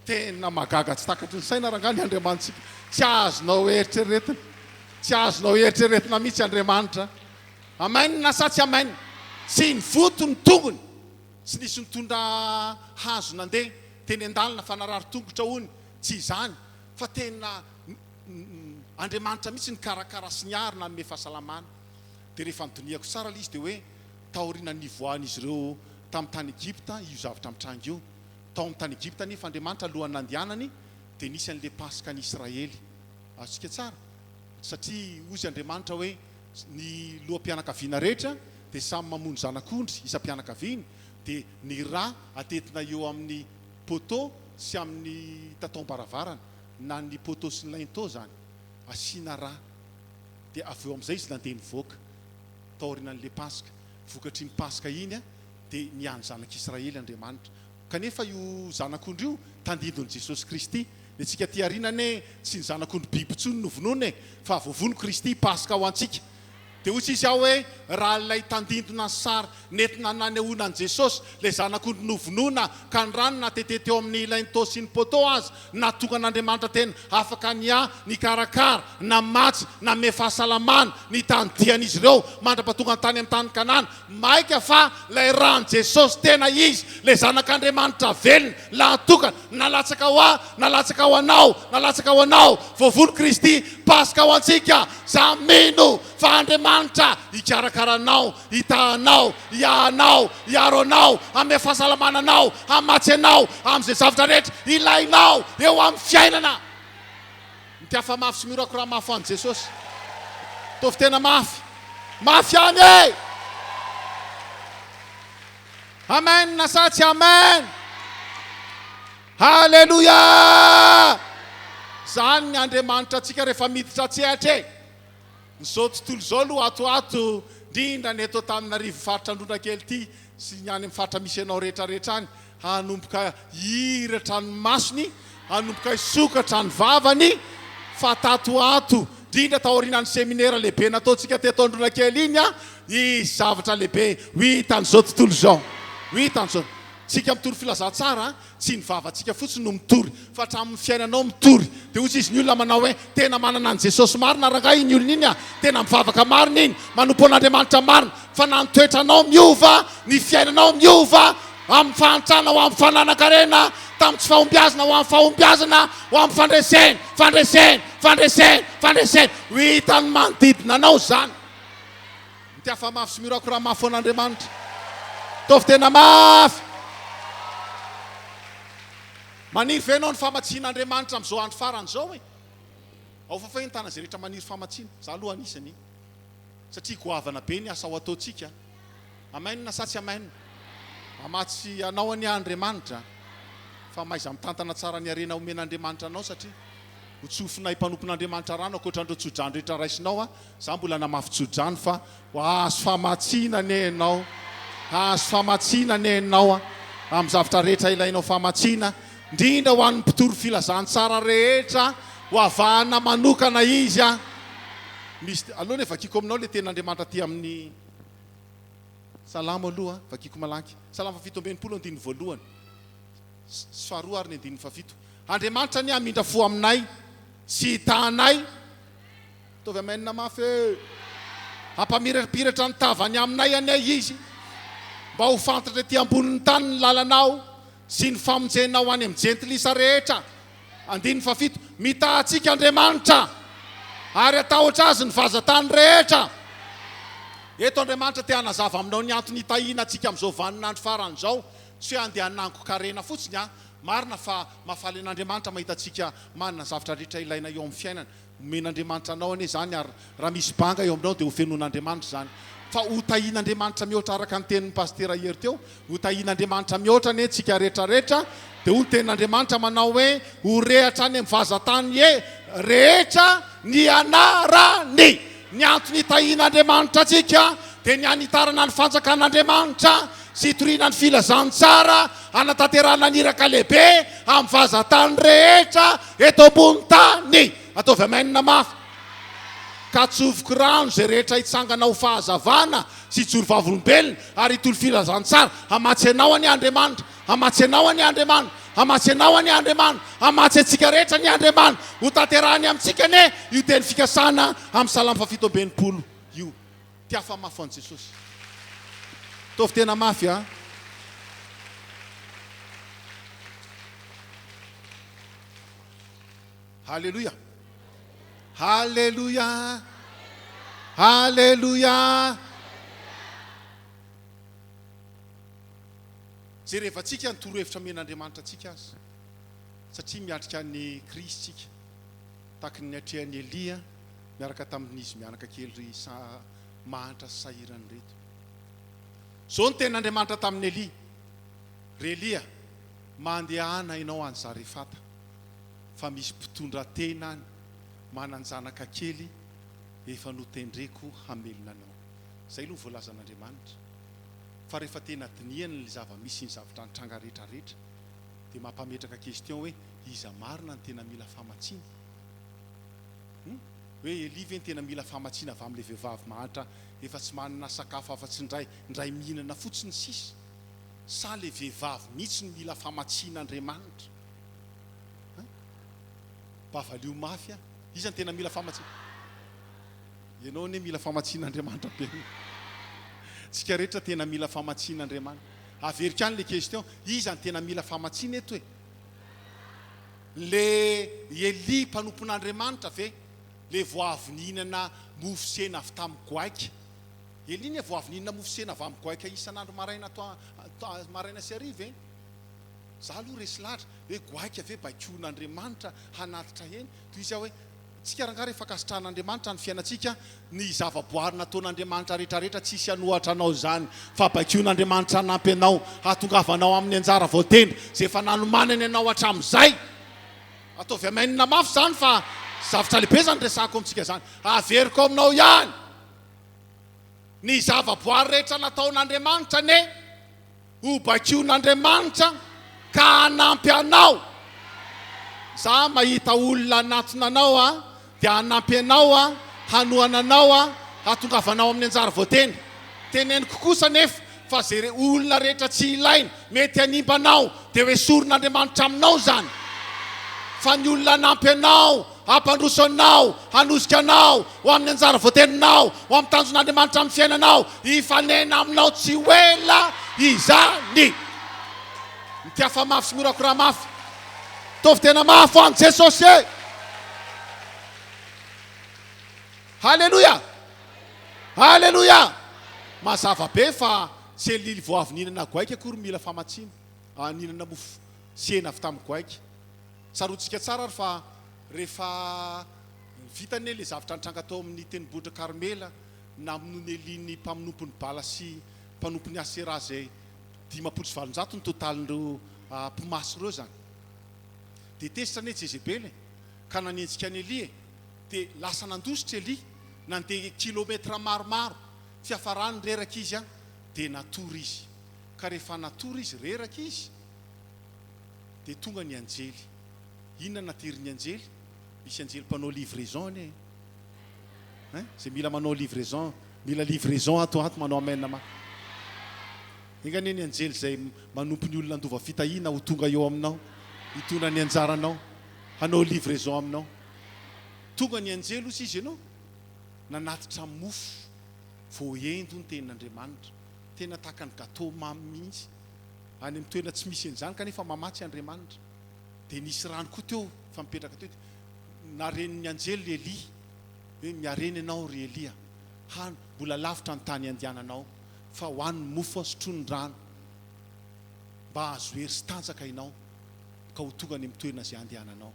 Tena mahagaga tsy takatry ny saina rangahy ny Andriamanitsika. Tsy azonao eritreretina. Tsy azonao eritreretina mihitsy Andriamanitra. Amen sa tsy amen? Tsy nivoto ny tongony. Tsy nisy nitondra hazo nandeha teny an-dalana fa narary tongotra hono. Tsy izany fa tena Andriamanitra mihitsy nikarakara sy niaro nanome fahasalamana. Dia rehefa nodinihako tsara ilay izy dia hoe taorian'ny nivoahan'izy ireo tamin'ny tany Egypta io zavatra mitranga io. Tao amin'ny tany Egypta anefa Andriamanitra alohan'ny nandehanany dia nisy an'ilay Paskan'i Israely. Azontsika tsara? Satria hozy Andriamanitra hoe ny loham-pianakaviana rehetra dia samy mamono zanak'ondry isam-pianakaviany dia ny rà atetina eo amin'ny poteau sy amin'ny tataom-baravarana na ny poteau sy ny linteau izany asiana rà dia avy eo amin'izay izy nandeha nivoaka taorianan'ilay Paska. Vokatr'iny Paska iny dia niahy ny zanak'Israely Andriamanitra. Kanefa io Zanak'ondry io tandindon'i Jesosy Kristy. Ny antsika aty aoriana anie tsy ny zanak'ondry biby intsony no vonoina e, fa voavono Kristy Paska ho antsika. Dia hoy sisa aho hoe raha ilay tandindona sary nentina nanehoana an'i Jesosy, ilay zanak'ondry novonoina ka ny rany natete teo amin'ny linteau sy ny poteau aza, nahatonga an'Andriamanitra tena afaka niahy, nikarakara, namatsy, nanome fahasalamana ny tany dian'izy ireo mandra-pahatonga tany amin'ny tany Kanana. Maika fa ilay ran'i Jesosy tena izy, ilay Zanak'Andriamanitra velona, lahatokana, nalatsaka ho ahy, nalatsaka ho anao, nalatsaka ho anao, voavono Kristy, Paska ho antsika, za mino fa Andriamanitra hikarakara anao, hitaha anao, hiahy anao, hiaro anao, hanome fahasalamana anao, hamatsy anao amin'izay zavatra rehetra ilainao eo amin'ny fiainana. Mitiafa mafy sy mihorakoraha mafy ho an'i Jesosy. Ataovy tena mafy. Mafy ihany e! Amen sa tsy amen? Haleloia! Zany ny Andriamanitra antsika rehefa miditra an-tsehatra e! Izao tontolo izao aloha ato ho ato, indrindra ny eto Antananarivo faritra Androndrakely ity sy ny any amin'ny faritra misy anao rehetra rehetra any, hanomboka hihiratra ny masony, hanomboka hisokatra ny vavany, fa tato ho ato, indrindra taorian'ny seminera lehibe nataontsika teto Androndrakely iny, hisy zavatra lehibe ho hitan'izao tontolo izao. Ho hitan'izao. Tsika mitory filazantsara, Tsy ny vavantsika fotsiny no mitory fa hatramin'ny fiainanao mitory. Dia hoy izy ny olona manao hoe, tena manana an'i Jesosy marina rangahy iny olona iny a! Tena mivavaka marina iny, manompo an'Andriamanitra marina. Fa na ny toetranao miova, ny fiainanao miova, amin'ny fahantrana ho amin'ny fananan-karena, tamin'ny tsy fahombiazana ho amin'ny fahombiazana, ho amin'ny fandresena, fandresena, fandresena, fandresena. Ho hitan'ny manodidina anao izany. Mitiafa mafy sy mihorakoraha mafy ho an'Andriamanitra. Ataovy tena mafy. Maniry ve ianao ny famatsian'Andriamanitra amin'izao andro farany izao e? Ao fa faheno tana izay rehetra maniry famatsiana. Za aloha anisany. Satria goavana be ny asa ho ataontsika. Amen sa tsy amen? Hamatsy anao anie Andriamanitra fa mahaiza mitantana tsara ny harena omen'Andriamanitra anao satria ho tsofinay mpanompon'Andriamanitra rano ankoatran'ireo tsodrano rehetra raisinao a, za mbola namafy tsodrano fa ho hahazo famatsiana anie ianao, hahazo famatsiana anie ianao a, amin'ny zavtra rehetra ilainao famatsiana, indrindra ho an'ny mpitory filazantsara rehetra ho avahana manokana izy a, misy, aleo anie vakiko aminao le tenin'Andriamanitra aty amin'ny. Salamo aloha, vakiko malaky. Salamo faha-67 andininy voalohany sy faharoa ary ny andininy fahafito. Andriamanitra anie hamindra fo aminay sy hitaha anay. Ataovy amen mafy e! Hampamirapiratra ny tavany aminay anie Izy, mba ho fantatra ety ambonin'ny tany ny lalanao sy ny famonjenao any amin'ny jentilisa rehetra. Andininy fahafito, Mitaha antsika Andriamanitra, ary hatahotra Azy ny vazan-tany rehetra. Eto Andriamanitra te hanazava aminao ny antony hitahiana antsika amin'izao vaninandro farany izao. Tsy hoe handeha hanangon-karena fotsiny an! Marina fa mahafaly an'Andriamanitra mahita antsika manana ny zavatra rehetra ilaina eo amin'ny fiainana. Omen'Andriamanitra anao anie izany ary raha misy banga eo aminao dia ho fenoin'Andriamanitra izany. Fa ho tahian'Andriamanitra mihoatra araka ny tenin'ny Pasitera Hery teo, ho tahian'Andriamanitra mihoatra anie tsika rehetra rehetra, dia hoy ny tenin'Andriamanitra manao hoe, ho re hatrany amin'ny vazan-tany rehetra ny anarany. Ny antony hitahian'Andriamanitra antsika dia ny hanitarana ny fanjakan'Andriamanitra sy hitoriana ny filazantsara hanatanterahana ny iraka lehibe amin'ny vazan-tany rehetra eto ambony tany. Ataovy amen mafy. Ka tsofiko rano izay rehetra hitsangana ho fahazavana sy hijoro vavolombelona ary hitory filazantsara. Hamatsy anao anie Andriamanitra. Hamatsy anao anie Andriamanitra. Hamatsy anao anie Andriamanitra. Hamatsy antsika rehetra anie Andriamanitra. Ho tanterahiny amintsika anie io teny fikasana amin'ny Salamo faha-67 io. Tiafa mafy ho an'i Jesosy. Ataovy tena mafy a. Haleloia. Haleloia. Haleloia. Jerevantsika ny torohevitra omen'Andriamanitra antsika aza, satria miatrika ny krizy tsika, tahaky ny niatrehan'i Elia miaraka tamin'izy mianaka kely ry mahantra sy sahirana ireto. Izao no tenin'Andriamanitra tamin'i Elia, Ry Elia, mandehana ianao any Zarefata, fa misy mpitondra tena any manan-janaka kely efa notendreko hamelona anao. Izay aloha ny voalazan'Andriamanitra. Fa rehefa tena dinihana ilay zava-misy sy ny zavatra nitranga rehetra rehetra dia mampametraka question hoe iza marina no tena mila famatsiana? Hum? Hoe Elia ve no tena mila famatsiana avy amin'ilay vehivavy mahantra efa tsy manana sakafo afa-tsy indray indray mihinana fotsiny sisa? Sa ilay vehivavy mihitsy no mila famatsian'Andriamanitra? Hein? Mba valio mafy aho. Iza no tena mila famatsiana? Ianao anie mila famatsian'Andriamanitra be. Tsika rehetra tena mila famatsian'Andriamanitra. Averiko ihany le question, iza no tena mila famatsiana eto e? Le Elia mpanompon'Andriamanitra ve? Le vao avy nihinana mofo sy hena avy tamin'ny goaika. Elia anie vao avy nihinana mofo sy hena avy amin'ny goaika isan'andro maraina maraina sy hariva e. Za aloha resy lahatra hoe goaika ve baikoin'Andriamanitra hanatitra hena? Toy izy aho hoe Tsika rangahy rehefa ankasitrahan'Andriamanitra ny fiainantsika, ny zavaboary nataon'Andriamanitra rehetrarehetra tsisy hanohatra anao izany fa baikoin'Andriamanitra hanampy anao hahatongavanao amin'ny anjara voatendry izay efa nanomanany anao hatramin'izay. Ataovy amen mafy izany fa zavtra lehibe izany resahako amintsika izany. Averiko aminao ihany ny zavaboary rehetra nataon'Andriamanitra anie. Ho bakion'Andriamanitra ka hanampy anao. Za mahita olona hanatona anao a, dia hanampy anao a, hanohana anao a, hahatongavanao amin'ny anjara voatendry. Teneniko kosa anefa fa ze olona rehetra tsy ilaina, mety hanimba anao, dia ho esorin'Andriamanitra aminao izany. Fa ny olona hanampy anao, hampandroso anao, hanosika anao ho amin'ny anjara voateninao, ho amin'ny tanjon'Andriamanitra amin'ny fiainanao, hifanena aminao tsy ho ela izany. Mitiafa mafy sy mihorakoraha mafy. Ataovy tena mafy ho an'i Jesosy e! Haleloia! Haleloia! Mazava be fa. tsy Elia vao avy nihinana goaika akory mila famatsiana, nihinana mofo sy hena avy tamin'ny goaika. Tsaroantsika tsara ary fa rehefa vita anie ilay zavatra nitranga tao amin'ny tendrombohitra Karmela, namonoan'i Elia ny mpanompon'i Bala sy mpanompon'i Asera izay 850 ny totalin'ireo mpimasy ireo izany. Dia tezitra anie Jezebela e, ka nanenjika an'i Elia e. Dia lasa nandositra Elia, nandeha kilometra maromaro, fiafarany reraka izy an, dia natory izy. Ka rehefa natory izy, reraka izy, dia tonga ny anjely. Inona naterin'ny anjely? Misy anjely mpanao livraison anie e. Hein? Izay mila manao livraison, mila livraison ato ato manao amen mafy. Enga anie ny anjely izay manompo ny olona handova fitahiana ho tonga eo aminao, hitondra ny anjaranao, hanao livraison aminao. Tonga ny anjely hozy izy ianao, nanatitra mofo voahendy hoy ny tenin'Andriamanitra. Tena tahaka ny gâteau mamy mihitsy. Any amin'ny toerana tsy misy an'izany kanefa mamatsy Andriamanitra. Dia nisy rano koa teo fa mipetraka teo. Narenin'ny anjely Elia hoe miarena ianao ry Elia, hano, mbola lavitra ny tany andehananao, fa hohano ny mofo sotroy ny rano, mba hahazo hery sy tanjaka ianao, ka ho tonga any amin'ny toerana izay andehananao.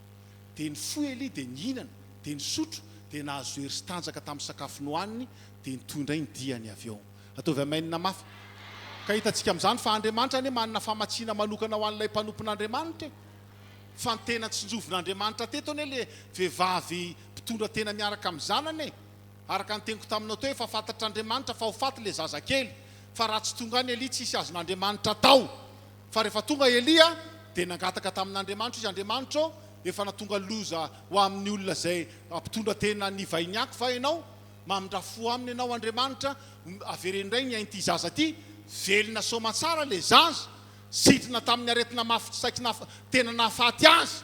Dia nifoha Elia dia nihinana, dia nisotro, dia nahazo hery sy tanjaka tamin'ny sakafo nohaniny, dia nitohy indray ny diany avy eo. Ataovy amen mafy. Ka hitantsika amin'izany fa Andriamanitra anie manana famatsiana manokana ho an'ilay mpanompon'Andriamanitra e. Fa ny tena tsinjovin'Andriamanitra teto anie le vehivavy mpitondra tena miaraka amin'ny zanany e. Araka ny teniko taminao teo efa fantatr'Andriamanitra fa ho faty le zazakely. Fa raha tsy tonga any Elia tsisy azon'Andriamanitra atao. Fa rehefa tonga Elia dia nangataka tamin'Andriamanitra izy, Andriamanitra ô, efa natonga loza ho amin'ny olona izay mpitondra tena nivahiniako va ianao? Mamindra fo aminy ianao Andriamanitra, avereno indray ny ain'ity zaza ity, velona soamantsara le zaza. Sitrana tamin'ny aretina mafy saiky tena nahafaty azy.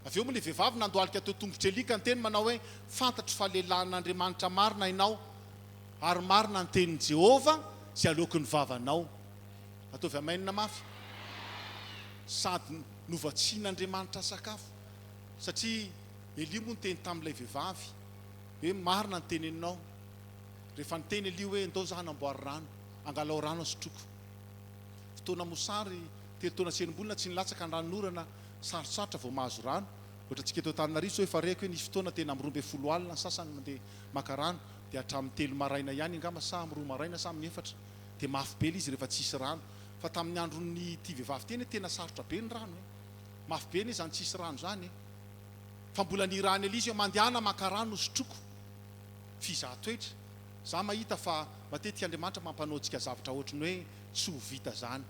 Avy eo moa ilay vehivavy nandohalika teo tongotr'i Elia ka niteny manao hoe, Fantatro fa lehilahin'Andriamanitra marina ianao, ary marina ny tenin'i Jehovah izay aloaky ny vavanao. Ataovy amen mafy. Sady novatsian'Andriamanitra sakafo. Satria Elia moa niteny tamin'ilay vehivavy hoe, Marina ny teneninao. Rehefa niteny Elia hoe, Ndao izaho hanamboary rano, angalao rano aho sotroiko. Fotoana mosary, telo taona sy enim-bolana tsy nilatsaka ny ranonorana, sarotsarotra vao mahazo rano. Ohatra antsika eto Antananarivo izao efa reko hoe nisy fotoana tena amin'ny 12 alina ny sasany mandeha maka rano dia hatramin'ny telo maraina ihany angamba sa amin'ny roa maraina sa amin'ny efatra dia mafy be ilay izy rehefa tsisy rano. Fa tamin'ny andron'ity vehivavy ity anie tena sarotra be ny rano e! Mafy be anie izany tsisy rano izany e! Fa mbola nirahan'i Elisa hoe mandehana maka rano hosotroiko. Fizaha-toetra. Za mahita fa matetika Andriamanitra mampanao antsika zavatra ohatry ny hoe tsy ho vita zany.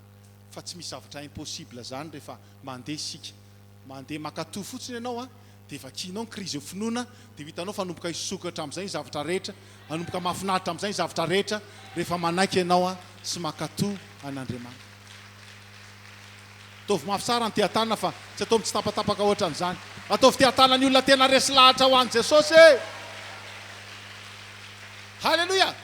Fa tsy misy zavatra impossible zany rehefa mandeha isika. Mandeha mankatoa fotsiny ianao an, dia vakianao ny crise finoana, dia ho hitanao fa hanomboka hisokatra amin'izay ny zavatra rehetra, hanomboka mahafinaritra amin'izay ny zavatra rehetra rehefa manaiky ianao an sy mankatoa an'Andriamanitra. Ataovy mafy tsara ny teha-tanana fa tsy atao mitsitapatapaka ohatran'izany. Ataovy teha-tanana ny olona tena resy lahatra ho an'i Jesosy e! Haleloia!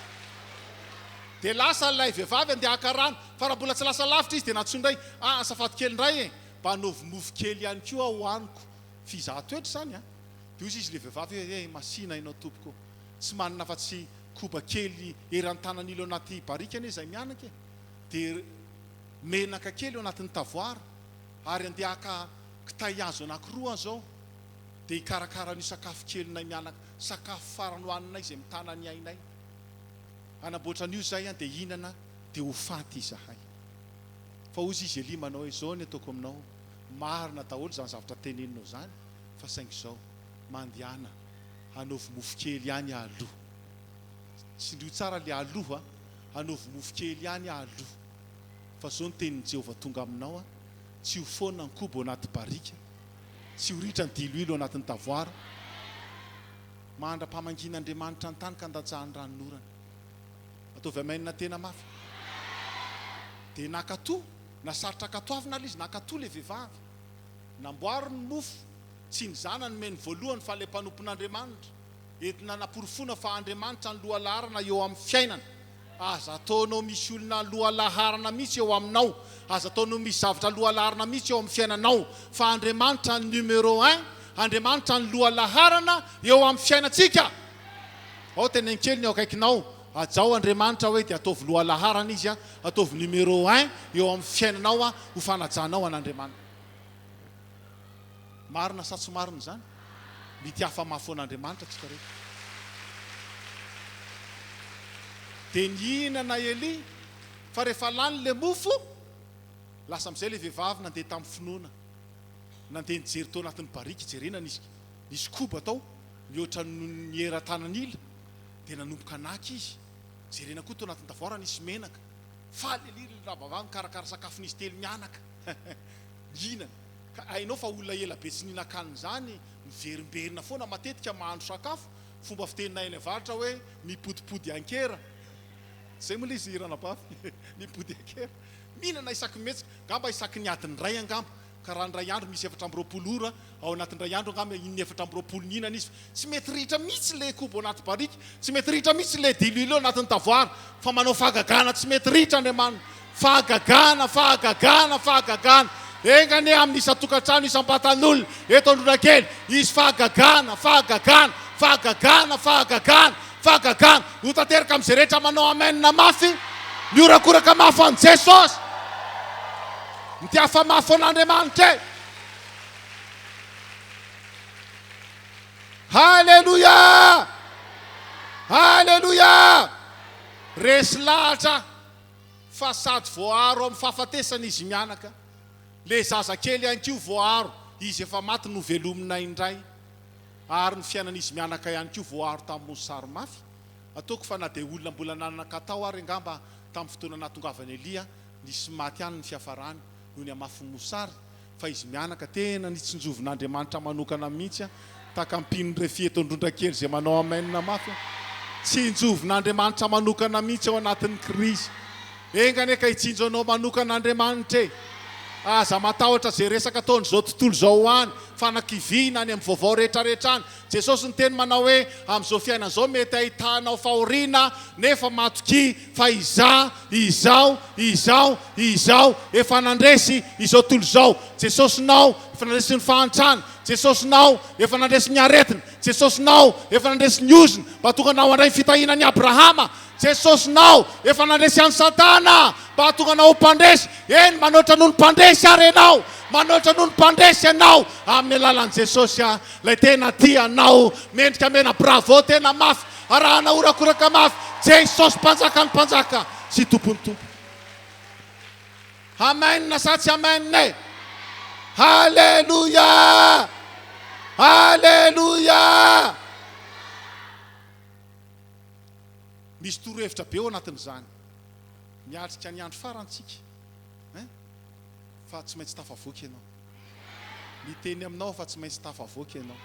Dia lasa ilay vehivavy andeha haka rano, fa raha mbola tsy lasa lavitra izy dia nantsoiny indray, ah azafady kely indray e, mba anaovy mofo kely ihany koa aho hohaniko. F'izaho toetra izany an! Dia hoy izy ilay vehivavy hoe, eh masìna ianao tompoko, tsy manana afa-tsy koba kely eran-tanan'ilo anaty barika anie izahay mianaka e! Dia menaka kely ao anatin'ny tavoara ary andeha haka kitay hazo anankiroa aho izao dia hikarakara an'io sakafo kelinay mianaka, sakafo farany hohaninay izay mitana ny ainay. Hanamboatra an'io izahay dia hihinana dia ho faty izahay. Fa hozy izy Elia manao hoe, izao ny ataoko aminao, marina daholo izany zavatra teneninao izany fa saingy izao, mandehana hanaovy mofo kely ihany aloha. Tsindrio tsara ilay aloha, hanaovy mofo kely ihany aloha. Fa izao ny tenin'i Jehovah tonga aminao, Tsy ho foana ny koba ao anaty barika, tsy ho ritra ny diloilo ao anatin'ny tavoara, mandra-pamangian'Andriamanitra ny tany ka handatsahany ranonorana. Ataovy amen tena mafy. Dia nankatò, na sarotra ankatoavina ary izy, nankatò ilay vehivavy. Namboariny ny mofo, tsy ny zanany nomeny voalohany fa ilay mpanompon'Andriamanitra. Entina hanaporofoana fa Andriamanitra no lohalaharana eo amin'ny fiainana. Aza ataonao misy olona lohalaharana mihitsy eo aminao, aza ataonao misy zavatra lohalaharana mihitsy eo amin'ny fiainanao, fa Andriamanitra ny numéro un, Andriamanitra ny lohalaharana eo amin'ny fiainantsika. Ao teneno kely ny eo akaikinao, Hajao Andriamanitra hoe dia ataovy lohalaharana Izy, ataovy numéro un eo amin'ny fiainanao ho fanajanao an'Andriamanitra. Marina sa tsy marina izany? Mety hafa-mafy ho an'Andriamanitra tsika rehetra. Dia nihinana Elia, fa rehefa lany ilay mofo, lasa amin'izay ilay vehivavy nandeha tamin'ny finoana. Nandeha nijery tao anatin'ny barika, jerena nisy nisy koba tao, mihoatra noho ny eran-tanan'ila. Dia nanomboka naka izy. Jerena koa tao anatin'ny tavoara nisy menaka. Faly ery ilay rahavavy nikarakara sakafon'izy telo mianaka. Mihinana. Ka hainao fa olona ela be tsy nihinan-kanina izany, miverimberina foana matetika mahandro sakafo, fomba fiteninay any avaratra hoe mipodipody ankera. Izay moa ilay izy ranabavy, mipody ankera. Mihinana isaky ny mihetsika, angamba isaky ny adiny iray angamba. Ka raha ny iray andro misy 24 ora, ao anatin'ny iray andro angamba in'efatra amby roapolo nihinana izy. Tsy mety ritra mihitsy ilay koba ao anaty barika, tsy mety ritra mihitsy ilay diloilo ao anatin'ny tavoara, fa manao fahagagana tsy mety ritra Andriamanitra. Fahagagana, fahagagana, fahagagana. Enga anie amin'ny isan-tokantrano, isam-batan'olona, eto Andronakely, hisy fahagagana, fahagagana, fahagagana, fahagagana, fahagagana. Ho tanteraka amin'izay rehetra manao amen mafy, mihorakoraka mafy an'i Jesosy. Mitiafa mafy an'Andriamanitra e! Haleloia! Haleloia! Resy lahatra fa sady voaaro amin'ny fahafatesana izy mianaka. Le zazakely ihany koa voaaro, izy efa maty novelomina indray. Ary ny fiainan'izy mianaka ihany koa voaaro tamin'ny mosary mafy. Ataoko fa na dia olona mbola nanana katao ary angamba tamin'ny fotoana nahatongavan'i Elia, nisy maty ihany ny fiafarany noho ny hamafin'ny mosary. Fa izy mianaka tena nitsinjovin'Andriamanitra manokana mihitsy an, tahaka mpino refi eto Androndrakely izay manao amen mafy an. Tsinjovin'Andriamanitra manokana mihitsy ao anatin'ny krizy. Enga anie ka hitsinjo anao manokana Andriamanitra e. Aza matahotra izay resaka ataon'izao tontolo izao any, fanakiviana any amin'ny vaovao rehetra rehetra any. Jesosy niteny manao hoe amin'izao fiainana izao mety ahitanao fahoriana nefa matokia fa Izaho, Izaho, Izaho, Izaho efa nandresy izao tontolo izao. Jesosinao efa nandresy ny fahantrana. Jesosinao efa nandresy ny aretina. Jesosinao efa nandresy ny ozona mba hahatonga anao handray ny fitahiana an'i Abrahama. Jesosinao efa nandresy an'i Satana mba hahatonga anao ho mpandresy. Eny, manoatra noho ny mpandresy ary ianao. Manoatra noho ny mpandresy ianao amin'ny alalan'i Jesosy Ilay tena tia anao. Mendrika mena bravo tena mafy arahana horakoraka mafy Jesosy mpanjakan'ny mpanjaka sy tompon'ny tompo. Amen sa tsy amen e? Haleloia! Haleloia! Misy torohevitra be ao anatin'izany. Miatrika ny andro farany tsika hein? Fa tsy maintsy tafavoaka ianao. Miteny aminao aho fa tsy maintsy tafavoaka ianao.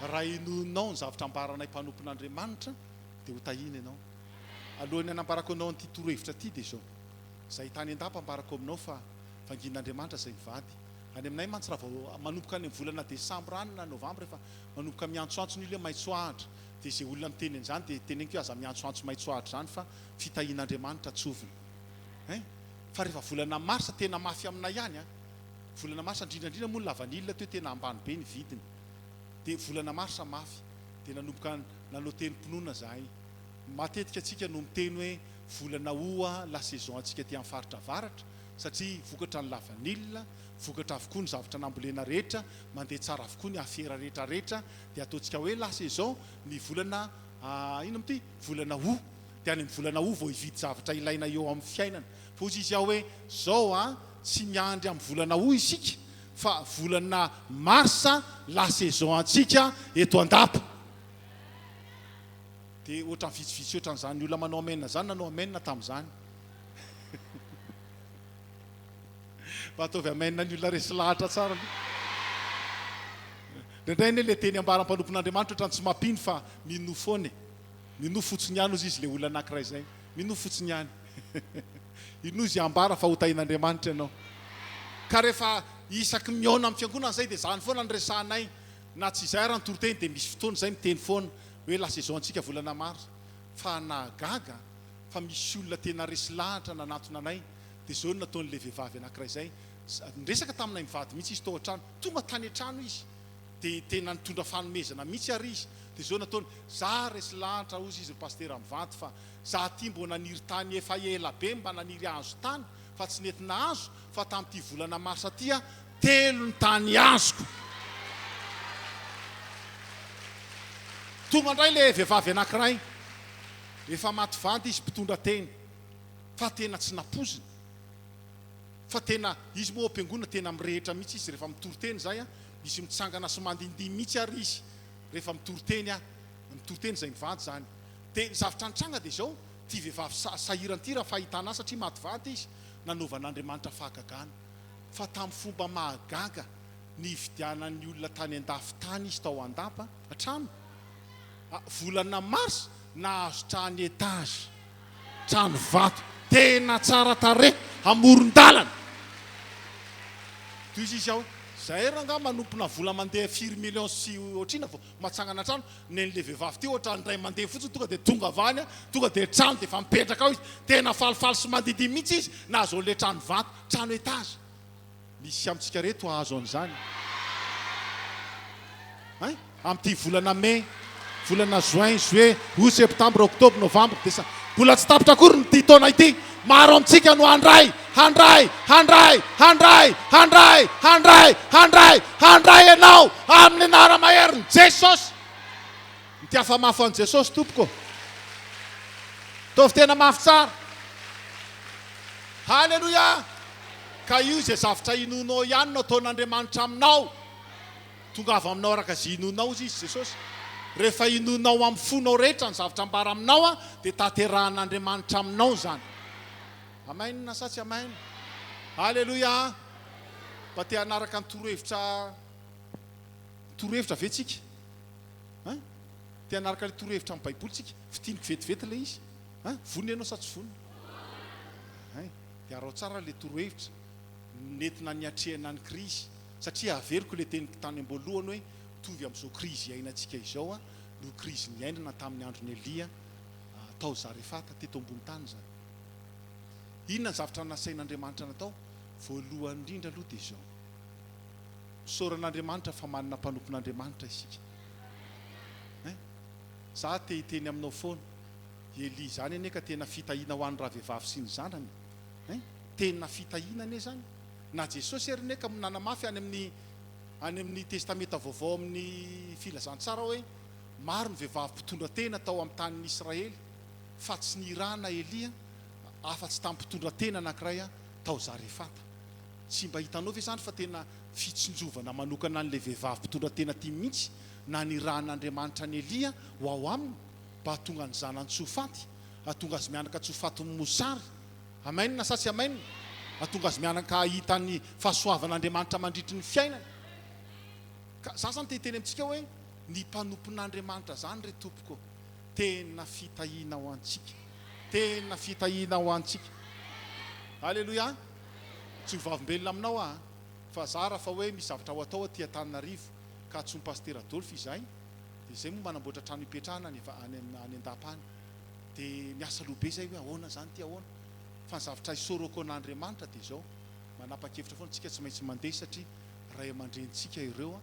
Raha inoanao ny zavatra ambaranay mpanompon'Andriamanitra dia ho tahiana ianao. Alohan'ny hanambarako anao an'ity torohevitra ity dia izao, Izay tany an-dapa ambarako aminao fa vangian'Andriamanitra izay mivady. Any aminay mantsy raha vao manomboka any amin'ny volana desambra any na novambra efa manomboka miantsoantso ny olona hoe maitso ahitra. Dia izay olona miteny an'izany dia teneniko hoe aza miantsoantso maitso ahitra izany fa fitahian'Andriamanitra tsovina. Hein? Fa rehefa volana marsa tena mafy aminay ihany an! Volana marsa indrindra indrindra moa ny lavanila teo tena ambany be ny vidiny. Dia volana marsa mafy. Dia nanomboka nanao tenim-pinoana zahay. Matetika tsika no miteny hoe volana août la saison antsika aty amin'ny faritra avaratra satria vokatra ny lavanila, vokatra avokoa ny zavatra nambolena rehetra, mandeha tsara avokoa ny afera rehetra rehetra dia ataontsika hoe la saison ny volana inona moa ity? Volana août. Dia any amin'ny volana août vao hividy zavatra ilaina eo amin'ny fiainana. Fa hoy izy aho hoe zao an, tsy miandry amin'ny volana août isika fa volana mars la saison antsika eto an-dapa. Dia ohatran'ny vitsivitsy ohatran'izany olona manao amen izany nanao amen tamin'izany. Mba ataovy amen ny olona resy lahatra tsara aloha. Indraindray anie ilay teny ambaran'ny mpanompon'Andriamanitra ohatran'ny tsy mampino fa minoa foana e. Minoa fotsiny ihany hozy izy ilay olona anankiray izay. Minoa fotsiny ihany. Inoa izay ambara fa ho tahin'Andriamanitra ianao. Ka rehefa isaky ny mihaona amin'ny fiangonana izay dia izany foana no resahanay. Na tsy izay ary ny toriteny dia misy fotoana izay miteny foana hoe la saison antsika volana mars. Fa nahagaga fa misy olona tena resy lahatra nanatona anay dia izao no nataon'ilay vehivavy anankiray izay. Niresaka taminay mivady mihitsy izy tao an-trano. Tonga tany an-trano izy dia tena nitondra fanomezana mihitsy ary izy. Dia izao nataony, za resy lahatra hozy izy ry Pasitera mivady fa za aty mbô naniry tany efa ela be mba naniry hahazo tany fa tsy nety nahazo fa tamin'ity volana marsa ty aho telo ny tany azoko. Tonga indray le vehivavy anakiray efa maty vady izy mpitondra teny fa tena tsy nampoizina fa tena izy moa ao am-piangonana tena mirehitra mihitsy izy rehefa mitory teny izay an, misy mitsangana sy mandindihy mihitsy ary izy rehefa mitory teny an, mitory teny izay mivady izany. Dia ny zavtra nitranga dia izao, ity vehivavy sahirana ity raha fahitana azy satria maty vady izy, nanaovan'Andriamanitra fahagagana fa tamin'ny fomba mahagaga nividianan'ny olona tany an-dafy tany izy tao Andapa, trano, volana mars nahazo trano étage. Trano vato tena tsara tarehy amoron-dalana. Toy izy aho, zay rangaha manompona vola mandeha firy millions sy ohatrina vao matsangana trano, nen'le vehivavy ty ohatra indray mandeha fotsiny tonga dia tonga avy any, tonga dia trano dia efa mipetraka ao izy, tena falifaly sy mandidihy mihitsy izy nahazo an'le trano vato, trano étage. Misy amintsika reto hahazo an'izany hein? Amin'ity volana mai, volana juin, juillet, août, septembre, octobre, novembre, décembre. Mbola tsy tapitra akory ny ity taona ity. Maro amintsika no handray, handray, handray, handray, handray, handray, handray, handray ianao amin'ny anara-maherin'i Jesosy. Mitiafa mafy an'i Jesosy tompoko. Ataovy tena mafy tsara. Haleloia! Ka io izay zavtra inoanao ihany no ataon'Andriamanitra aminao. Tongava aminao araka izay inoanao hozy izy Jesosy. Rehefa inoanao amin'ny fonao rehetra ny zavtra ambara aminao dia tanterahan'Andriamanitra aminao izany. Amen sa tsy amen? Haleloia! Mba te hanaraka ny torohevitra torohevitra ve tsika? Hein? Te hanaraka ilay torohevitra amin'ny Baiboly tsika? Fintiniko vetivety ilay izy. Hein? Vonona ianao sa tsy vonona? Hein? Dia araho tsara ilay torohevitra nentina niatrehana ny krizy satria averiko ilay teniko tany am-boalohany hoe mitovy amin'izao krizy iainantsika izao no krizy niainana tamin'ny andron'i Elia tao Zarefata teto ambony tany izany. Inona ny zavatra nasain'Andriamanitra natao? Voalohany indrindra aloha dia izao. Misaora an'Andriamanitra fa manana mpanompon'Andriamanitra isika. Hein? Za te hiteny aminao foana. I Elia izany anie ka tena fitahiana ho an'ny ravehivavy sy ny zanany. Hein? Tena fitahiana anie izany. Na Jesosy ary anie ka nanamafy any amin'ny any amin'ny Testamenta Vaovao amin'ny Filazantsara hoe maro ny vehivavy mpitondra tena tao amin'ny tanin'ny Israely fa tsy nirahana Elia afa-tsy tamin'ny mpitondra tena anankiray tao Zarefata. Tsy mba hitanao ve izany fa tena fitsinjovana manokana an'ilay vehivavy mpitondra tena ity mihitsy nanirahan'Andriamanitra an'i Elia ho ao aminy mba hahatonga ny zanany tsy ho faty, hahatonga azy mianaka tsy ho fatin'ny mosary. Amen sa tsy amen? Hahatonga azy mianaka hahita ny fahasoavan'Andriamanitra mandritry ny fiainany. Ka za zany te hiteny amintsika hoe ny mpanompon'Andriamanitra zany re tompoko tena fitahiana ho antsika. Tena fitahiana ho antsika. Aleloia. Tsy ho vavombelona aminao aho fa zara fa hoe misy zavatra ho atao aty Antananarivo ka antsoin'i Pasitera Adolphe izahay dia izay moa manamboatra trano hipetrahana any any any an-dapa any dia miasa loha be izay hoe ahoana izany ity ahoana fa ny zavatra isaorako an'Andriamanitra dia izao manapa-kevitra foana tsika tsy maintsy mandeha satria ray aman-drenintsika ireo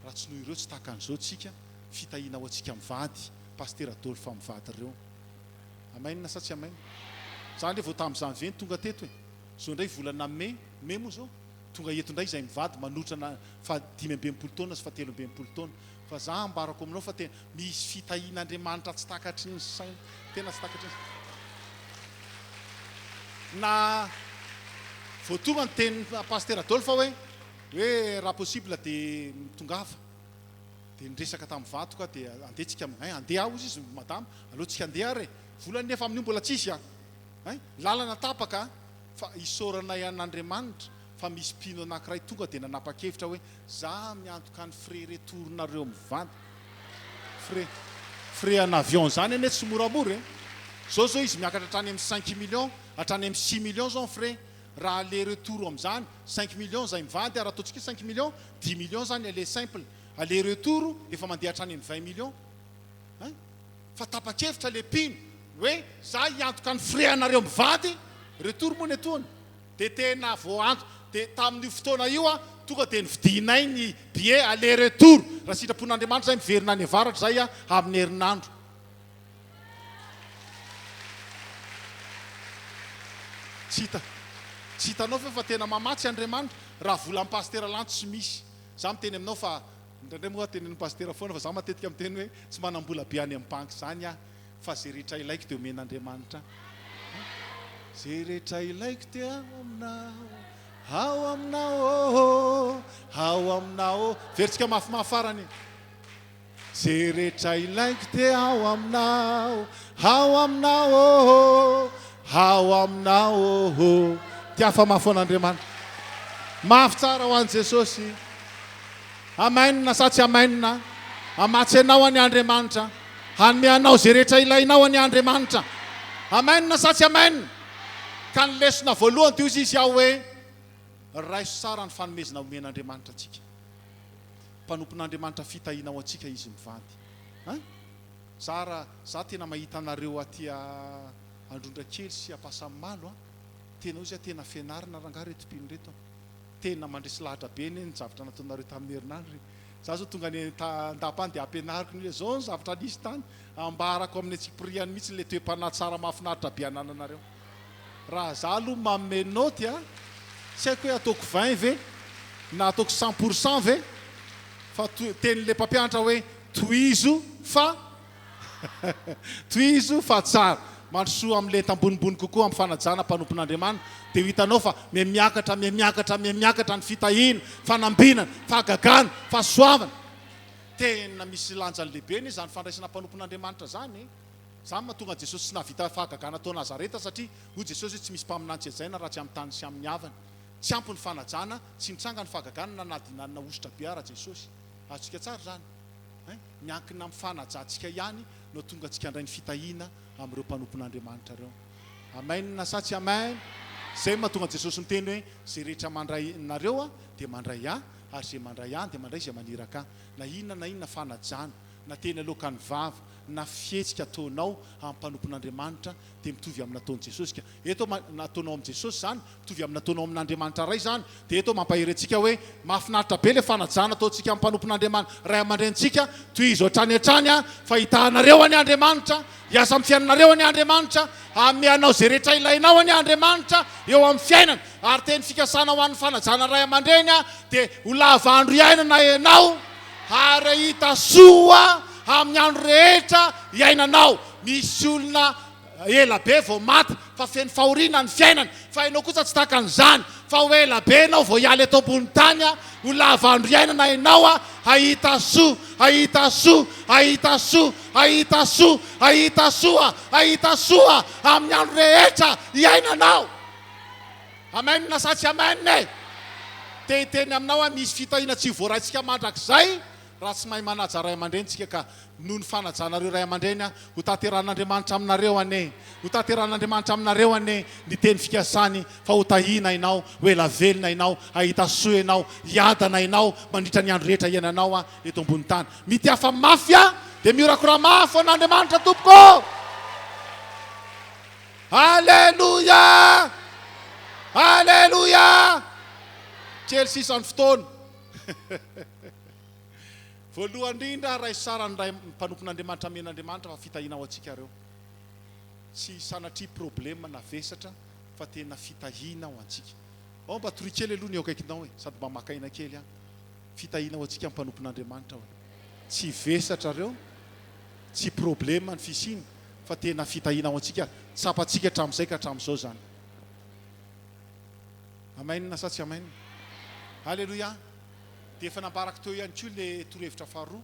raha tsy noho ireo tsy tahaka an'izao tsika fitahiana ho antsika mivady Pasitera Adolphe mivady ireo Amen sa tsy amen? Za ndray vao tamin'ny janvier no tonga teto e! Zao ndray volana mai, mai moa zao? Tonga eto ndray izay mivady manotrana faha 65 taona sy faha 63 taona. Fa za ambarako aminao fa tena misy fitahian'Andriamanitra tsy takatry ny saina. Tena tsy takatry ny saina. Na vao tonga ny tenin'i Pasitera Adolphe hoe hoe raha possible dia mitongava. Dia niresaka tamin'ny vadiko aho dia andeha tsika hein andeha aho hozy izy madama aleo tsika andeha ary e! Vola nefa amin'io mbola tsisy an! Hein! Lalana tapaka an! Fa isaoranay an'Andriamanitra fa misy mpino anankiray tonga dia nanapa-kevitra hoe za miantoka ny frais retour-nareo mivady. Frais frais en avion zany anie tsy moramora e! Zao zao izy miakatra hatrany amin'ny cinq millions hatrany amin'ny six millions zao ny frais raha aller retour amin'izany cinq millions zay mivady ary ataontsika hoe cinq millions dix millions zany aller simple aller retour efa mandeha hatrany amin'ny vingt millions hein fa tapa-kevitra le mpino hoe za hiantoka ny frais anareo mivady retour moa ny etoana de tena voaanto. Dia tamin'io fotoana io a, tonga dia novidianay ny billet aller retour, raha sitrapon'Andriamanitra izay miverina any avaratra izay a, amin'ny herinandro. Tsy hita, tsy hitanao ve fa tena mamatsy Andriamanitra? Raha volan'i Pasitera Lanto tsy misy. Za miteny aminao fa, indraindray moa aho tenenin'i Pasitera foana fa za matetika miteny hoe tsy manam-bola be any amin'ny banky izany aho fa ze rehetra ilaiko dia omen'Andriamanitra ahy. Ze rehetra ilaiko dia ao aminao, ao aminao ô, ao aminao ô. Verintsika mafimafy farany. Ze rehetra ilaiko dia ao aminao, ao aminao ô, ao aminao ô. Tiafa mafy ho an'Andriamanitra. Mafy tsara ho an'i Jesosy. Amen sa tsy amen? Hamatsy anao anie Andriamanitra. Hanome anao ze rehetra ilainao anie Andriamanitra. Amen sa tsy amen? Ka ny lesona voalohany dia hoy izy aho hoe, raiso tsara ny fanomezana omen'Andriamanitra antsika. Mpanompon'Andriamanitra fitahiana ho antsika izy mivady an! Za ra za tena mahita anareo aty Androndrakely sy Ampasamimalo an! Tena ozy tena fianarana rangaha reto mpino reto an! Tena mandresy lahatra be anie ny zavatra nataonareo tamin'ny herinandro e! Za zao tonga any andapa any dia ampianariko ny hoe zao ny zavatra nisy tany, ambarako amin'ny antsipiriany mihitsy le toe-panahy tsara mahafinaritra be anananareo. Raha za aloha manome naoty a, tsy haiko hoe ataoko 20 ve na ataoko 100 pour cent ve fa tenin'ilay mpampianatra hoe tohizo fa tohizo fa tsara. Mandrosoa amin'ny lenta ambonimbony kokoa amin'ny fanajana mpanompon'Andriamanitra dia ho hitanao fa mihamiakatra mihamiakatra mihamiakatra ny fitahiana, fanambinana, fahagagana, fahasoavana. Tena misy lanjany lehibe anie izany fandraisana mpanompon'Andriamanitra izany e! Izany no mahatonga an'i Jesosy tsy nahavita fahagagana tao Nazareta satria hoy Jesosy hoe tsy misy mpaminany tsy hajaina raha tsy amin'ny tany sy amin'ny havany. Tsy ampy ny fanajana, tsy nitranga ny fahagagana na nadinanina hosotra be ara Jesosy. Azontsika tsara izany hein? Miankina amin'ny fanajantsika ihany no hahatonga antsika handray ny fitahiana amin'ireo mpanompon'Andriamanitra ireo. Amen sa tsy amen? Izay no mahatonga an'i Jesosy miteny hoe izay rehetra mandray nareo dia mandray ahy ary izay mandray ahy dia mandray izay maniraka ahy. Na inona na inona fanajana na teny aloakan'ny vava, na fihetsika ataonao amin'ny mpanompon'Andriamanitra dia mitovy amin'ny nataon'i Jesosy ka. Eto aho nataonao amin'i Jesosy izany, mitovy amin'ny nataonao amin'Andriamanitra Ray izany, dia eto aho mampahery antsika hoe mahafinaritra be ilay fanajana ataontsika amin'ny mpanompon'Andriamanitra, Ray aman-drenintsika, tohizo hatrany hatrany fa hitahanareo anie Andriamanitra, hiasa amin'ny fiainanareo anie Andriamanitra, hanome anao izay rehetra ilainao anie Andriamanitra eo amin'ny fiainana, ary teny fikasana ho an'ny fanajana Ray aman-dreny dia ho lava andro iainana ianao. Ary hahita soa amin'ny andro rehetra iainanao. Misy olona ela be vao maty fa feno fahoriana ny fiainany, fa ianao kosa tsy tahaka an'izany, fa ho ela be ianao vao hiala eto ambony tany, ho lava andro iainana ianao, hahita soa, hahita soa, hahita soa, hahita soa, hahita soa, hahita soa amin'ny andro rehetra iainanao. Amen sa tsy amen e! Te hiteny aminao aho misy fitahiana tsy ho voaraintsika mandrakizay raha tsy mahay manaja ray aman-dreny tsika ka noho ny fanajanareo ray aman-dreny aho ho tanterahan'Andriamanitra aminareo anie ho tanterahan'Andriamanitra aminareo anie ny teny fikasany fa ho tahiana ianao ho ela velona ianao hahita soa ianao hiadana ianao mandritra ny andro rehetra iainanao aho eto ambony tany mitiafa mafy aho dia mihorakora mafy ho an'Andriamanitra tompoko Aleloia! Aleloia! Kely sisa ny fotoana. Voalohany indrindra, raiso tsara ny Ray mpanompon'Andriamanitra amen'Andriamanitra fa fitahiana ho antsika ireo. Tsy sanatria problème na vesatra fa tena fitahiana ho antsika. Ao mba torio kely aloha ny eo akaikinao e, sady mba maka aina kely an. Fitahiana ho antsika ny mpanompon'Andriamanitra hoe. Tsy vesatra ireo, tsy problème ny fisiany. fa tena fitahiana ho antsika, tsapantsika hatramin'izay ka hatramin'izao izany. Amen sa tsy amen? Alléluia! Dia efa nambarako teo ihany koa ilay torohevitra faharoa,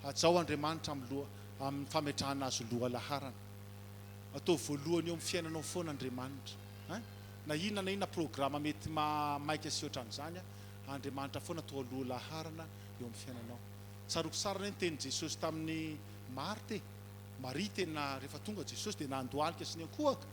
hajao Andriamanitra amin'ny loha, amin'ny fametrahana azy ho lohalaharana. Ataovy voalohany eo amin'ny fiainanao foana Andriamanitra. Hein? Na inona na inona programa mety maha-maika sy ohatran'izany, Andriamanitra foana atao lohalaharana eo amin'ny fiainanao. Tsaroako tsara anie ny tenin'i Jesosy tamin'i Marta e! Maria tena rehefa tonga Jesosy dia nandohalika sy niankohoka,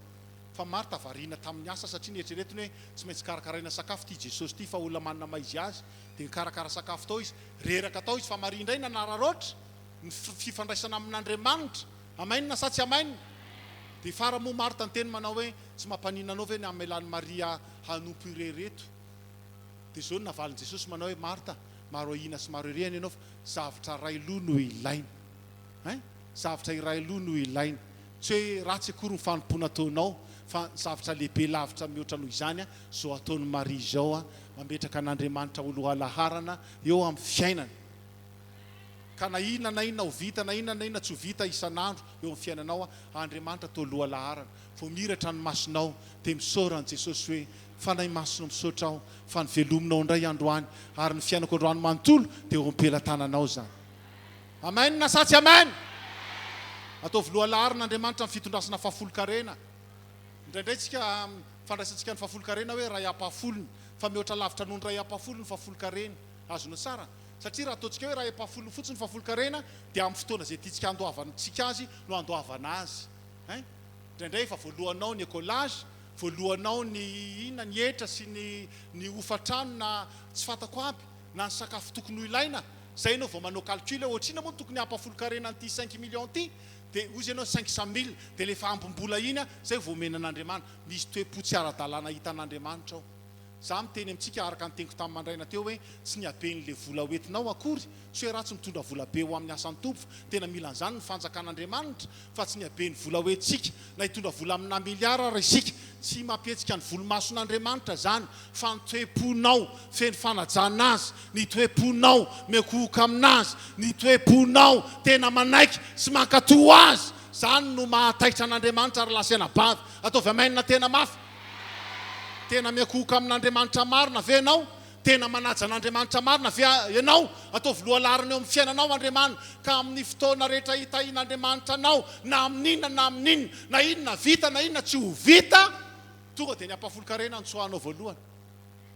fa Marta variana tamin'ny asa satria neritreretiny hoe tsy maintsy karakaraina sakafo ity Jesosy ity fa olona manana maha izy azy, dia nikarakara sakafo tao izy, reraka tao izy, fa Maria indray nanararaotra ny fifandraisana amin'Andriamanitra, Amen sa tsy Amen? Dia fara moa Marta niteny manao hoe tsy mampaninona anao ve ny hamelan'i Maria hanompo irery eto? Dia izao no navalin'i Jesosy manao hoe, Marta, maro ahiana sy maro erehana ianao fa zavatra iray loha no ilaina. Hein? Zavatra iray loha no ilaina. Tsy hoe ratsy akory ny fanompoana ataonao fa zavatra lehibe lavitra mihoatra noho izany izao ataon'i Maria izao, mametraka an'Andriamanitra ho lohalaharana eo amin'ny fiainany. Ka na inona na inona ho vita na inona na inona tsy ho vita isan'andro eo amin'ny fiainanao, Andriamanitra atao lohalaharana. Vao mihiratra ny masonao dia misaora an'i Jesosy hoe, Fanahy Masina misaotra aho fa nivelominao indray androany ary ny fiainako androany manontolo dia eo am-pelatananao izany. Amen sa tsy amen? Ataovy lohalaharana Andriamanitra ny fitondrasana fahafolonkarena. Indraindray tsika fandraisantsika ny fahafolonkarena hoe ray ampahafolony, fa mihoatra lavitra noho ny ray ampahafolony ny fahafolonkarena. Azonao tsara? Satria raha ataontsika hoe ray ampahafolony fotsiny ny fahafolonkarena dia amin'ny fotoana izay tiantsika handoavantsika azy no handoavana azy. Hein? Indraindray efa voalohanao ny écolage, voalohanao ny inona, ny hetra sy ny ny hofantrano na tsy fantako aby, na ny sakafo tokony ho ilaina, zay ianao vao manao calcul hoe ohatrinona moa no tokony hampahafolon-karena an'ity cinq millions ity, dia hozy ianao 500 mille, dia ilay efa ambim-bola iny zay vao omena an'Andriamanitra. Misy toe-po tsy ara-dalàna hitan'Andriamanitra ao. Za miteny amintsika araka ny teniko tamin'ny mandraina teo hoe tsy ny haben'le vola hoentinao akory, tsy hoe ratsy mitondra vola be ho amin'ny asan'ny Tompo fa tena mila an'izany ny fanjakan'Andriamanitra fa tsy ny haben'ny vola hoentintsika na hitondra vola amina milliard ara isika, tsy mampihetsika ny volomason'Andriamanitra izany fa ny toe-ponao feno fanajana Azy, ny toe-ponao miankohoka amin'Azy, ny toe-ponao tena manaiky sy mankatò Azy, izany no mahataitra an'Andriamanitra ry lahy sy anabavy, ataovy amen tena mafy. Tena miankohoka amin'Andriamanitra marina ve ianao? Tena manaja an'Andriamanitra marina ve ianao? Ataovy lohalaharana eo amin'ny fiainanao Andriamanitra, ka amin'ny fotoana rehetra hitahian'Andriamanitra anao, na amin'inona na amin'inona, na inona vita na inona tsy ho vita, tonga dia ny ampahafolon-karena no tsoahanao voalohany.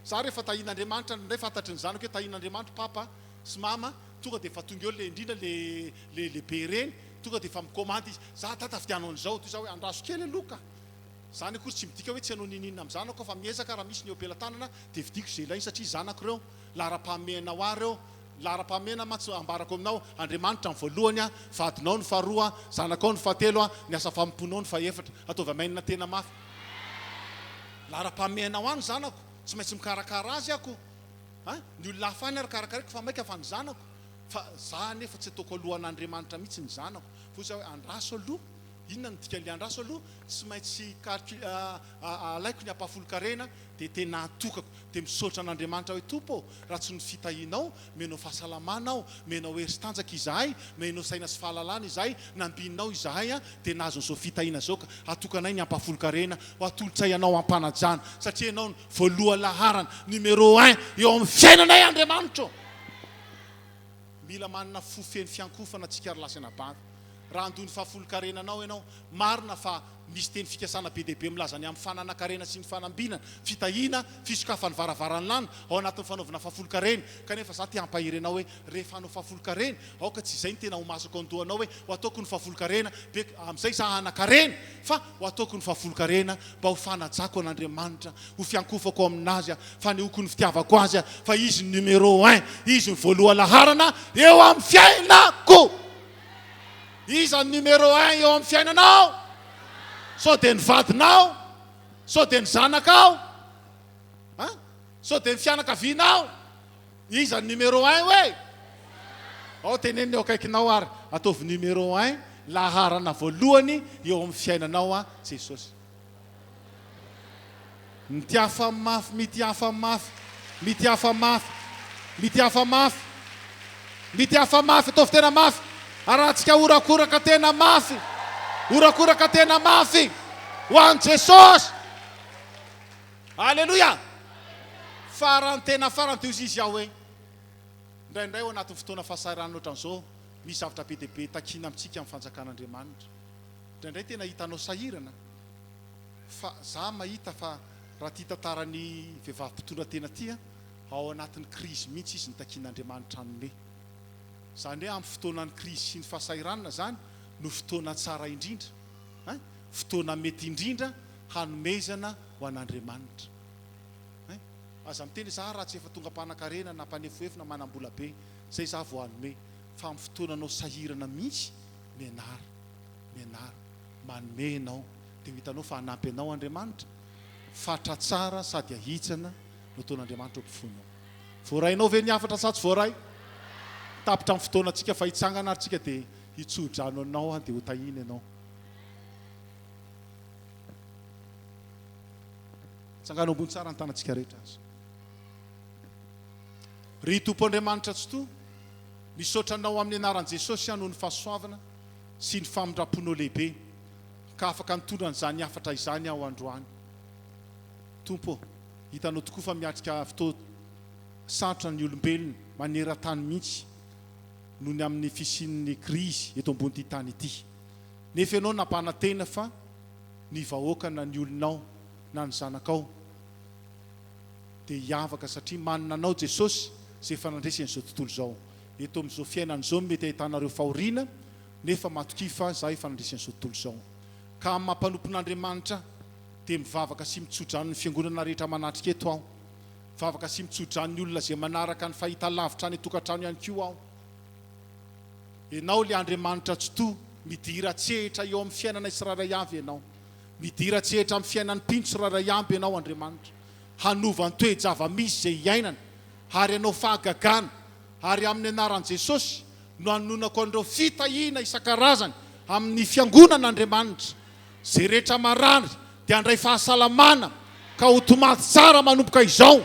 Za rehefa tahian'Andriamanitra, indraindray fantatry ny zanako hoe tahian'Andriamanitra papa sy mama, tonga dia efa tonga eo le indrindra le le lehibe ireny, tonga dia efa mikomandy izy, za dada vidiano an'izao, toy za hoe andraso kely aloha ka. Izany akory tsy midika hoe tsy hanao n'inon'inona amin'ny zanako aho fa miezaka raha misy ny eo am-pelatanana dia vidiako izay ilainy satria zanako ireo, laharam-pahamehana ho ahy ireo, laharam-pahamehana mantsy ambarako aminao, Andriamanitra ny voalohany, vadinao ny faharoa, zanakao ny fahatelo, ny asa fanompoanao ny fahefatra. Ataovy amen tena mafy. Laharam-pahamehana ho ahy ny zanako, tsy maintsy mikarakara azy ako a! Ny olona hafa any ary karakaraiko fa maika fa ny zanako, fa za anefa tsy ataoko alohan'Andriamanitra mihitsy ny zanako, fa hoy za hoe andraso aloha. Inona no dikan'ilay andraso aloha? Tsy maintsy calcul alaiko ny ampahafolon-karena dia tena atokako. Dia misaotra an'Andriamanitra hoe Tompo ô, raha tsy ny fitahianao, omenao fahasalamana aho, omenao hery sy tanjaka izahay, omenao saina sy fahalalana izahay, nambininao izahay dia nahazo an'izao fitahiana izao ka atokanay ny ampahafolon-karena ho atolotray Anao am-panajana satria Ianao no voaloha-laharana, numéro un, eo amin'ny fiainanay Andriamanitra ô! Mila manana fo feno fiankohofana tsika ry lahy sy anabavy. Raha handoa ny fahafolonkarenanao ianao, marina fa misy teny fikasana be dia be milaza ny amin'ny fananan-karena sy ny fanambinana, fitahiana, fisokafan'ny varavaran'ny lanitra, ao anatin'ny fanaovana fahafolonkarena. Kanefa izaho te hampahery anao hoe, rehefa hanao fahafolonkarena, aoka tsy izay no tena ho masaka ao an-dohanao hoe, ho ataoko ny fahafolonkarena, be, amin'izay izaho hanan-karena, fa ho ataoko ny fahafolonkarena mba ho fanajako an'Andriamanitra, ho fiankofako aminazy, fanehoako ny fitiavako azy, fa izy ny numéro un, izy ny voaloha-laharana eo amin'ny fiainako. Iza ny numéro un eo amin'ny fiainanao? Sao dia ny vadinao? Sao dia ny zanakao? An? Sao dia ny fianakavianao? Iza ny numéro un hoe? Ao tenenina eo akaikinao ary ataovy numéro un, laharana voalohany eo amin'ny fiainanao an, Jesosy. Mitiafa mafy, mitiafa mafy, mitiafa mafy, mitiafa mafy, mitiafa mafy, ataovy tena mafy, arahantsika horakoraka tena mafy, horakoraka tena mafy ho an'i Jesosy. Aleloia! Farany tena farany dia hoy izy aho hoe, indraindray ao anatin'ny fotoana fahasahiranana ohatran'izao, misy zavatra be dia be takiana amintsika amin'ny fanjakan'Andriamanitra. Indraindray tena hitanao sahirana. Fa za mahita fa raha ty tantaran'ny vehivavy mpitondra tena ty an, ao anatin'ny crise mihitsy izy nitakian'Andriamanitra hanome. Zany hoe amin'ny fotoanan'ny crise sy ny fahasahiranana zany no fotoana tsara indrindra ein, fotoana mety indrindra hanomezana ho an'Andriamanitra ein. Aza miteny hoe za raha tsy efa tonga mpanakarena na mpanefoefo na manambola be zay za vao hanome, fa amin'ny fotoananao sahirana mihitsy mianara, mianara, manome ianao. Dia ho hitanao fa hanampy anao Andriamanitra, fatra tsara sady ahitsana no ataon'Andriamanitra ao am-pofonao. Voarainao ve ny hafatra sa tsy voaray? Tapitra ny fotoanantsika fa hitsangana ary tsika dia hitsodrano anao aho dia ho tahiana ianao. Tsangano ambony tsara ny tanantsika rehetra aza. Ry Tompo Andriamanitra Tsitoha, misaotra Anao amin'ny anaran'i Jesosy aho noho ny fahasoavana sy ny famindram-ponao lehibe ka afaka nitondra an'izany hafatra izany aho androany. Tompo ô, hitanao tokoa fa miatrika fotoan-tsarotra ny olombelona maneran-tany mihitsy noho ny amin'ny fisian'ny krizy eto ambonin'ity tany ity. Nefa Ianao nampanantena fa ny vahoaka na ny olonao na ny zanakao dia hiavaka satria manana anao Jesosy izay efa nandresy an'izao tontolo izao. Eto amin'izao fiainana izao no mety ahitanareo fahoriana nefa matokia fa izaho efa nandresy an'izao tontolo izao. Ka amin'ny maha mpanompon'Andriamanitra ahy dia mivavaka sy mitsodrano ny fiangonana rehetra manatrika eto aho. Mivavaka sy mitsodrano ny olona izay manaraka ny fahita lavitra any an-tokantrano ihany koa aho. Ianao ilay Andriamanitra Tsitoha, midira an-tsehitra eo amin'ny fiainanay tsirairay avy Ianao. Midira an-tsehitra amin'ny fiainan'ny mpino tsirairay aby Ianao Andriamanitra. Hanova ny toe-java-misy izay iainana ary hanao fahagagana ary amin'ny anaran'i Jesosy no hanononako an'ireo fitahiana isan-karazany amin'ny fiangonana Andriamanitra. Izay rehetra marary dia handray fahasalamana ka ho tomaty tsara manomboka izao.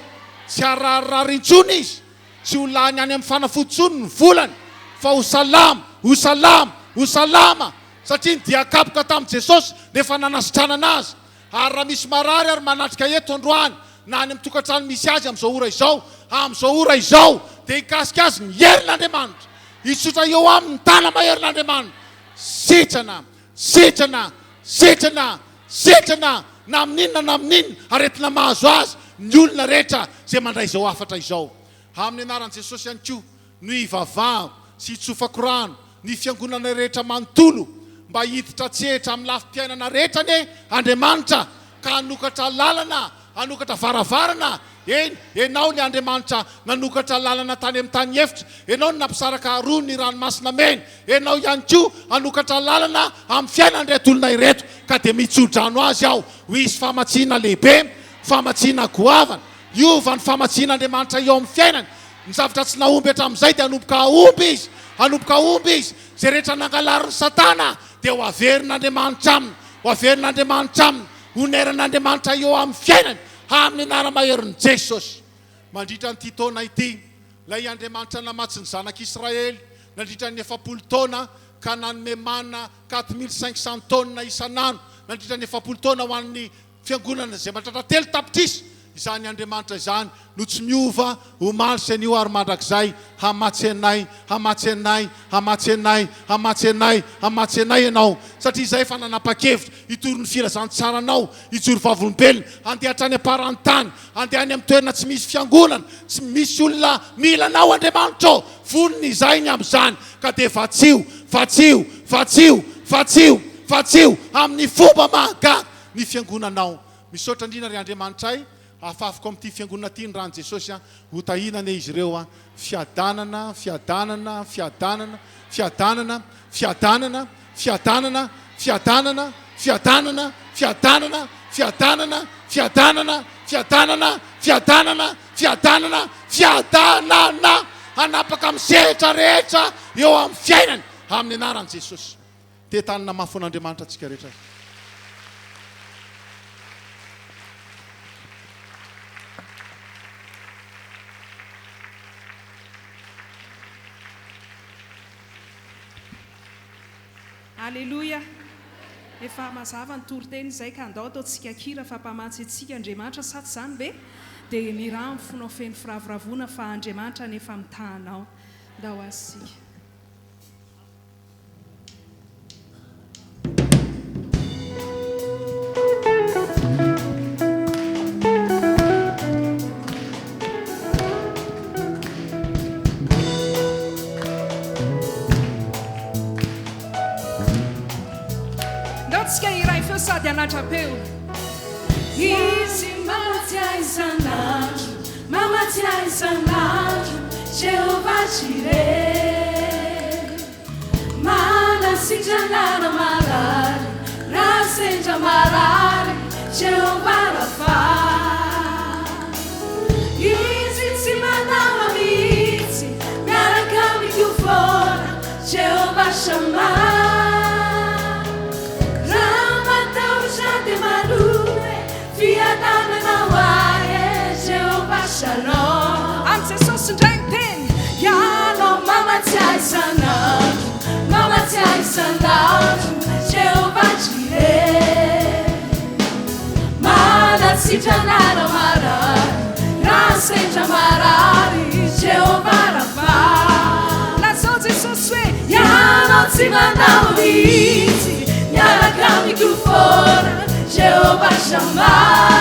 Tsy hararirary intsony izy, tsy ho lany any amin'ny fanafody intsony ny volany fa ho salama, ho salama, ho salama satria ny dia kapoka tamin'i Jesosy no efa nanasitranana azy. Ary raha misy marary ary manatrika eto androany na any amin'ny tokantrano misy azy amin'izao ora izao, amin'izao ora izao dia hikasika azy ny herin'Andriamanitra. Hitsotra eo aminy ny tana-maherin'Andriamanitra. Sitrana, sitrana, sitrana, sitrana, na amin'inona na amin'inona aretina mahazo azy ny olona rehetra izay mandray izao hafatra izao. Amin'ny anaran'i Jesosy ihany koa no hivavahako sy hitsofako rano ny fiangonana rehetra manontolo mba hiditra an-tsehatra amin'ny lafim-piainana rehetra anie Andriamanitra ka hanokatra lalana, hanokatra varavarana, eny, Ianao ilay Andriamanitra nanokatra lalana tany amin'ny tany efitra, Ianao no nampisaraka roa ny ranomasina mena, Ianao ihany koa hanokatra lalana amin'ny fiainan'ireto olona ireto, ka dia mitso-drano azy aho ho hisy famatsiana lehibe, famatsiana goavana, hiova ny famatsian'Andriamanitra eo amin'ny fiainany, Ny zavatra tsy nahomby hatramin'izay dia hanomboka hahomby izy, hanomboka hahomby izy. Izay rehetra nangalarin'i Satana dia ho averin'Andriamanitra aminy, ho averin'Andriamanitra aminy, honeran'Andriamanitra eo amin'ny fiainany, amin'ny anara-maherin'i Jesosy. Mandritra an'ity taona ity, ilay Andriamanitra namatsy ny zanak'Israely nandritra ny 40 taona ka nanome mana 4500 taonina isan'andro nandritra ny 40 taona ho an'ny Fiangonana izay mahatratra 3 tapitrisa, izany Andriamanitra izany no tsy miova omaly sy anio ary mandrakizay, hamatsy anay, hamatsy anay, hamatsy anay, hamatsy anay, hamatsy anay Ianao, satria izahay efa nanapa-kevitra hitory ny filazantsaranao, hijoro vavolombelona, handeha hatrany am-paran'ny tany, handeha any amin'ny toerana tsy misy fiangonana, tsy misy olona mila Anao Andriamanitra ô, vonona izahay ny amin'izany, ka dia vatsio, vatsio, vatsio, vatsio, vatsio amin'ny fomba mahagaga. ny fiangonanao. Misaotra indrindra ry Andriamanitray, afafiko amin'ity fiangonana ity ny ran'i Jesosy an, ho tahiana anie izy ireo an, fiadanana, fiadanana, fiadanana, fiadanana, fiadanana, fiadanana, fiadanana, fiadanana, fiadanana, fiadanana, fiadanana, fiadanana, fiadanana, fiadanana, fiadanana, hanapaka amin'ny sehatra rehetra eo amin'ny fiainany, amin'ny anaran'i Jesosy. Te-tanana mafy ho an'Andriamanitra antsika rehetra. Aleloia! Efa mazava ny toriteny izay ka andao ataontsika kira fa mpamatsy antsika Andriamanitra sa tsy izany ve? Dia miraha amin'ny fonao feno firavoravoana fa Andriamanitra anefa mitaha anao. Ndao azy isika. Ndao tsika hiray feo sady hanatram-peo. Izy mamatsy ahy isan'andro, mamatsy ahy isan'andro, Jehovah Jireh. Manasitrana raha marary, raha sendra marary, Jehovah Rapha. Izy tsy manao. Shalom. Amin'i Jesosy indray ny teny. Ianao mamatsy ahy isan'andro, mamatsy ahy isan'andro, Jehovah Jireh. Manasitrana raha marary, raha sendra marary, Jehovah Rapha. Lazao Jesosy hoe, Ianao tsy mandao mihitsy, miaraka amiko foana, Jehovah Shammah.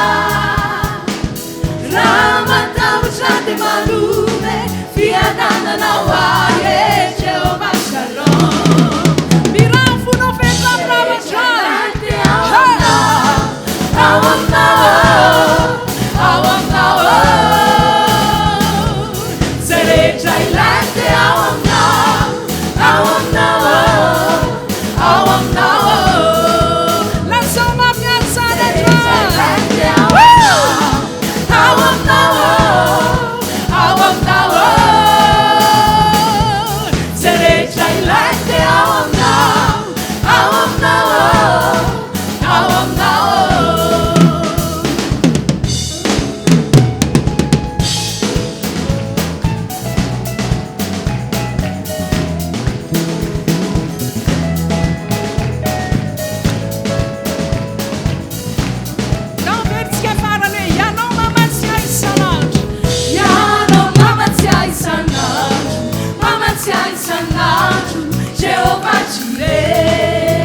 Raha matahotra dia manome fiadanana ho ahy e, Jehovah Shalom. Miraha ny fonao feno ravoravo hatrany. Ao aminao, ao aminao, Izay rehetra ilaiko dia ao aminao, ao aminao, ao aminao. Lazao mafy ary tsara hatrany. Ao aminao, ao aminao, Izay rehetra ilaiko dia ao aminao, ao aminao, ao aminao. Nambarantsika farany hoe Ianao mamatsy ahy isan'andro. Ianao mamatsy ahy isan'andro, mamatsy ahy isan'andro, Jehovah Jireh.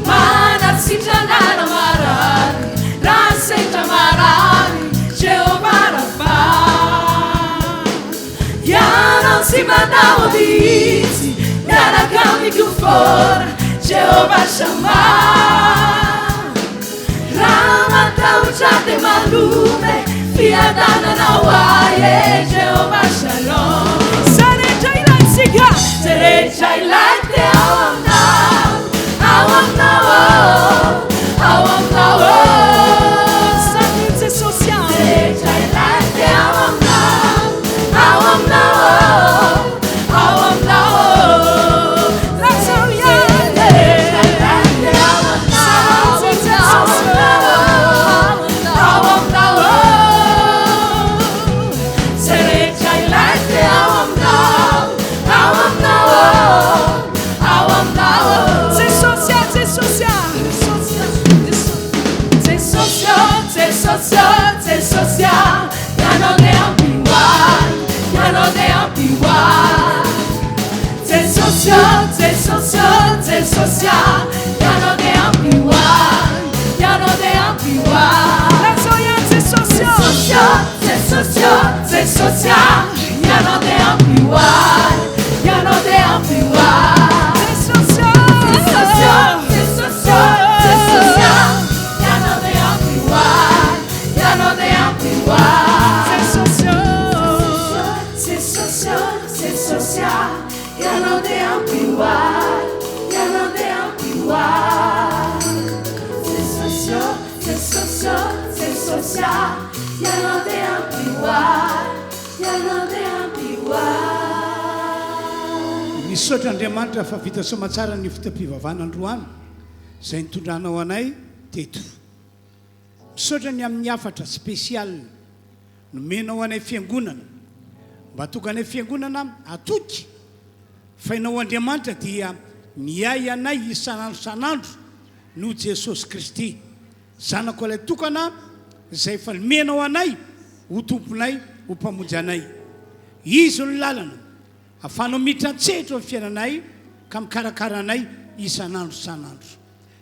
Manasitrana raha marary, raha sendra marary, Jehovah Rapha. Ianao tsy mandao mihitsy, miaraka amiko foana, Jehovah Shammah. Raha matahotra dia manome fiadanana ho ahy e, Jehovah Shalom. Izay rehetra ilaintsika, izay rehetra ilaiko dia ao aminao, ao aminao, ao aminao. Samy Jesosy aho. Izay rehetra ilaiko dia ao aminao, ao aminao, ao aminao. Lazao ihany. Samy Jesosy ao aminao. Izay rehetra ilaiko dia ao aminao, ao aminao, ao aminao. Jesosy ah, Jesosy ah, Jesosy ah, Jesosy ah, Jesosy ah, Ianao dia ampy ho ahy, Ianao dia ampy ho ahy. Jesosy ah, Jesosy ah, Jesosy ah, Ianao dia ampy ho ahy, Ianao dia ampy ho ahy. Lazao ihany Jesosy ah. Jesosy ah, Jesosy ah, Jesosy ah, Ianao dia ampy ho ahy, Ianao dia ampy ho ahy. Jesosy ah, Jesosy ah, Jesosy ah, Jesosy ah, Ianao dia ampy ho ahy, Ianao dia ampy ho ahy. Jesosy ah, Jesosy ah, Jesosy ah, Ianao dia ampy ho ahy, Ianao dia ampy ho ahy. Jesosy ah, Jesosy ah, Jesosy ah, Ianao dia ampy ho ahy, Ianao dia ampy ho ahy. Misaotra Andriamanitra fa vita soamatsara ny fotoam-pivavahana androany izay nitondranao anay teto. Misaotra ny amin'ny hafatra spécial nomenao anay fiangonana mba tonga anay fiangonana hatoky fa ianao Andriamanitra dia miahy anay isan'andro isan'andro noho Jesosy Kristy Zanako ilay tokana izay efa nomenao anay ho Tomponay ho Mpamonjy anay. Izy no lalana ahafahanao miditra an-tsehatra eo amin'ny fiainanay ka mikarakara anay isan'andro isan'andro.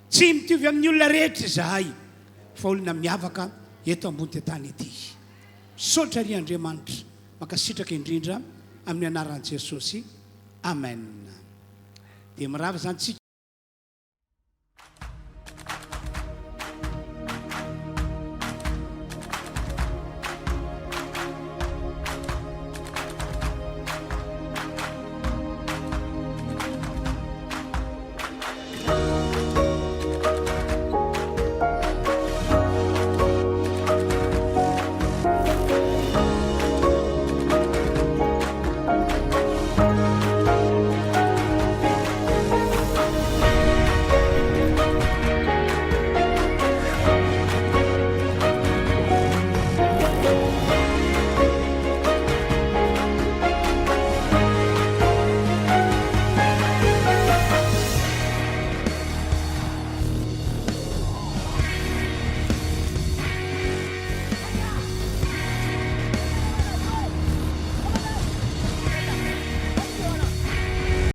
Tsy mitovy amin'ny olona rehetra izahay fa olona miavaka eto ambony tany ety. Misaotra ry Andriamanitra, mankasitraka indrindra amin'ny anaran'i Jesosy. Amen. Dia mirava izany tsika.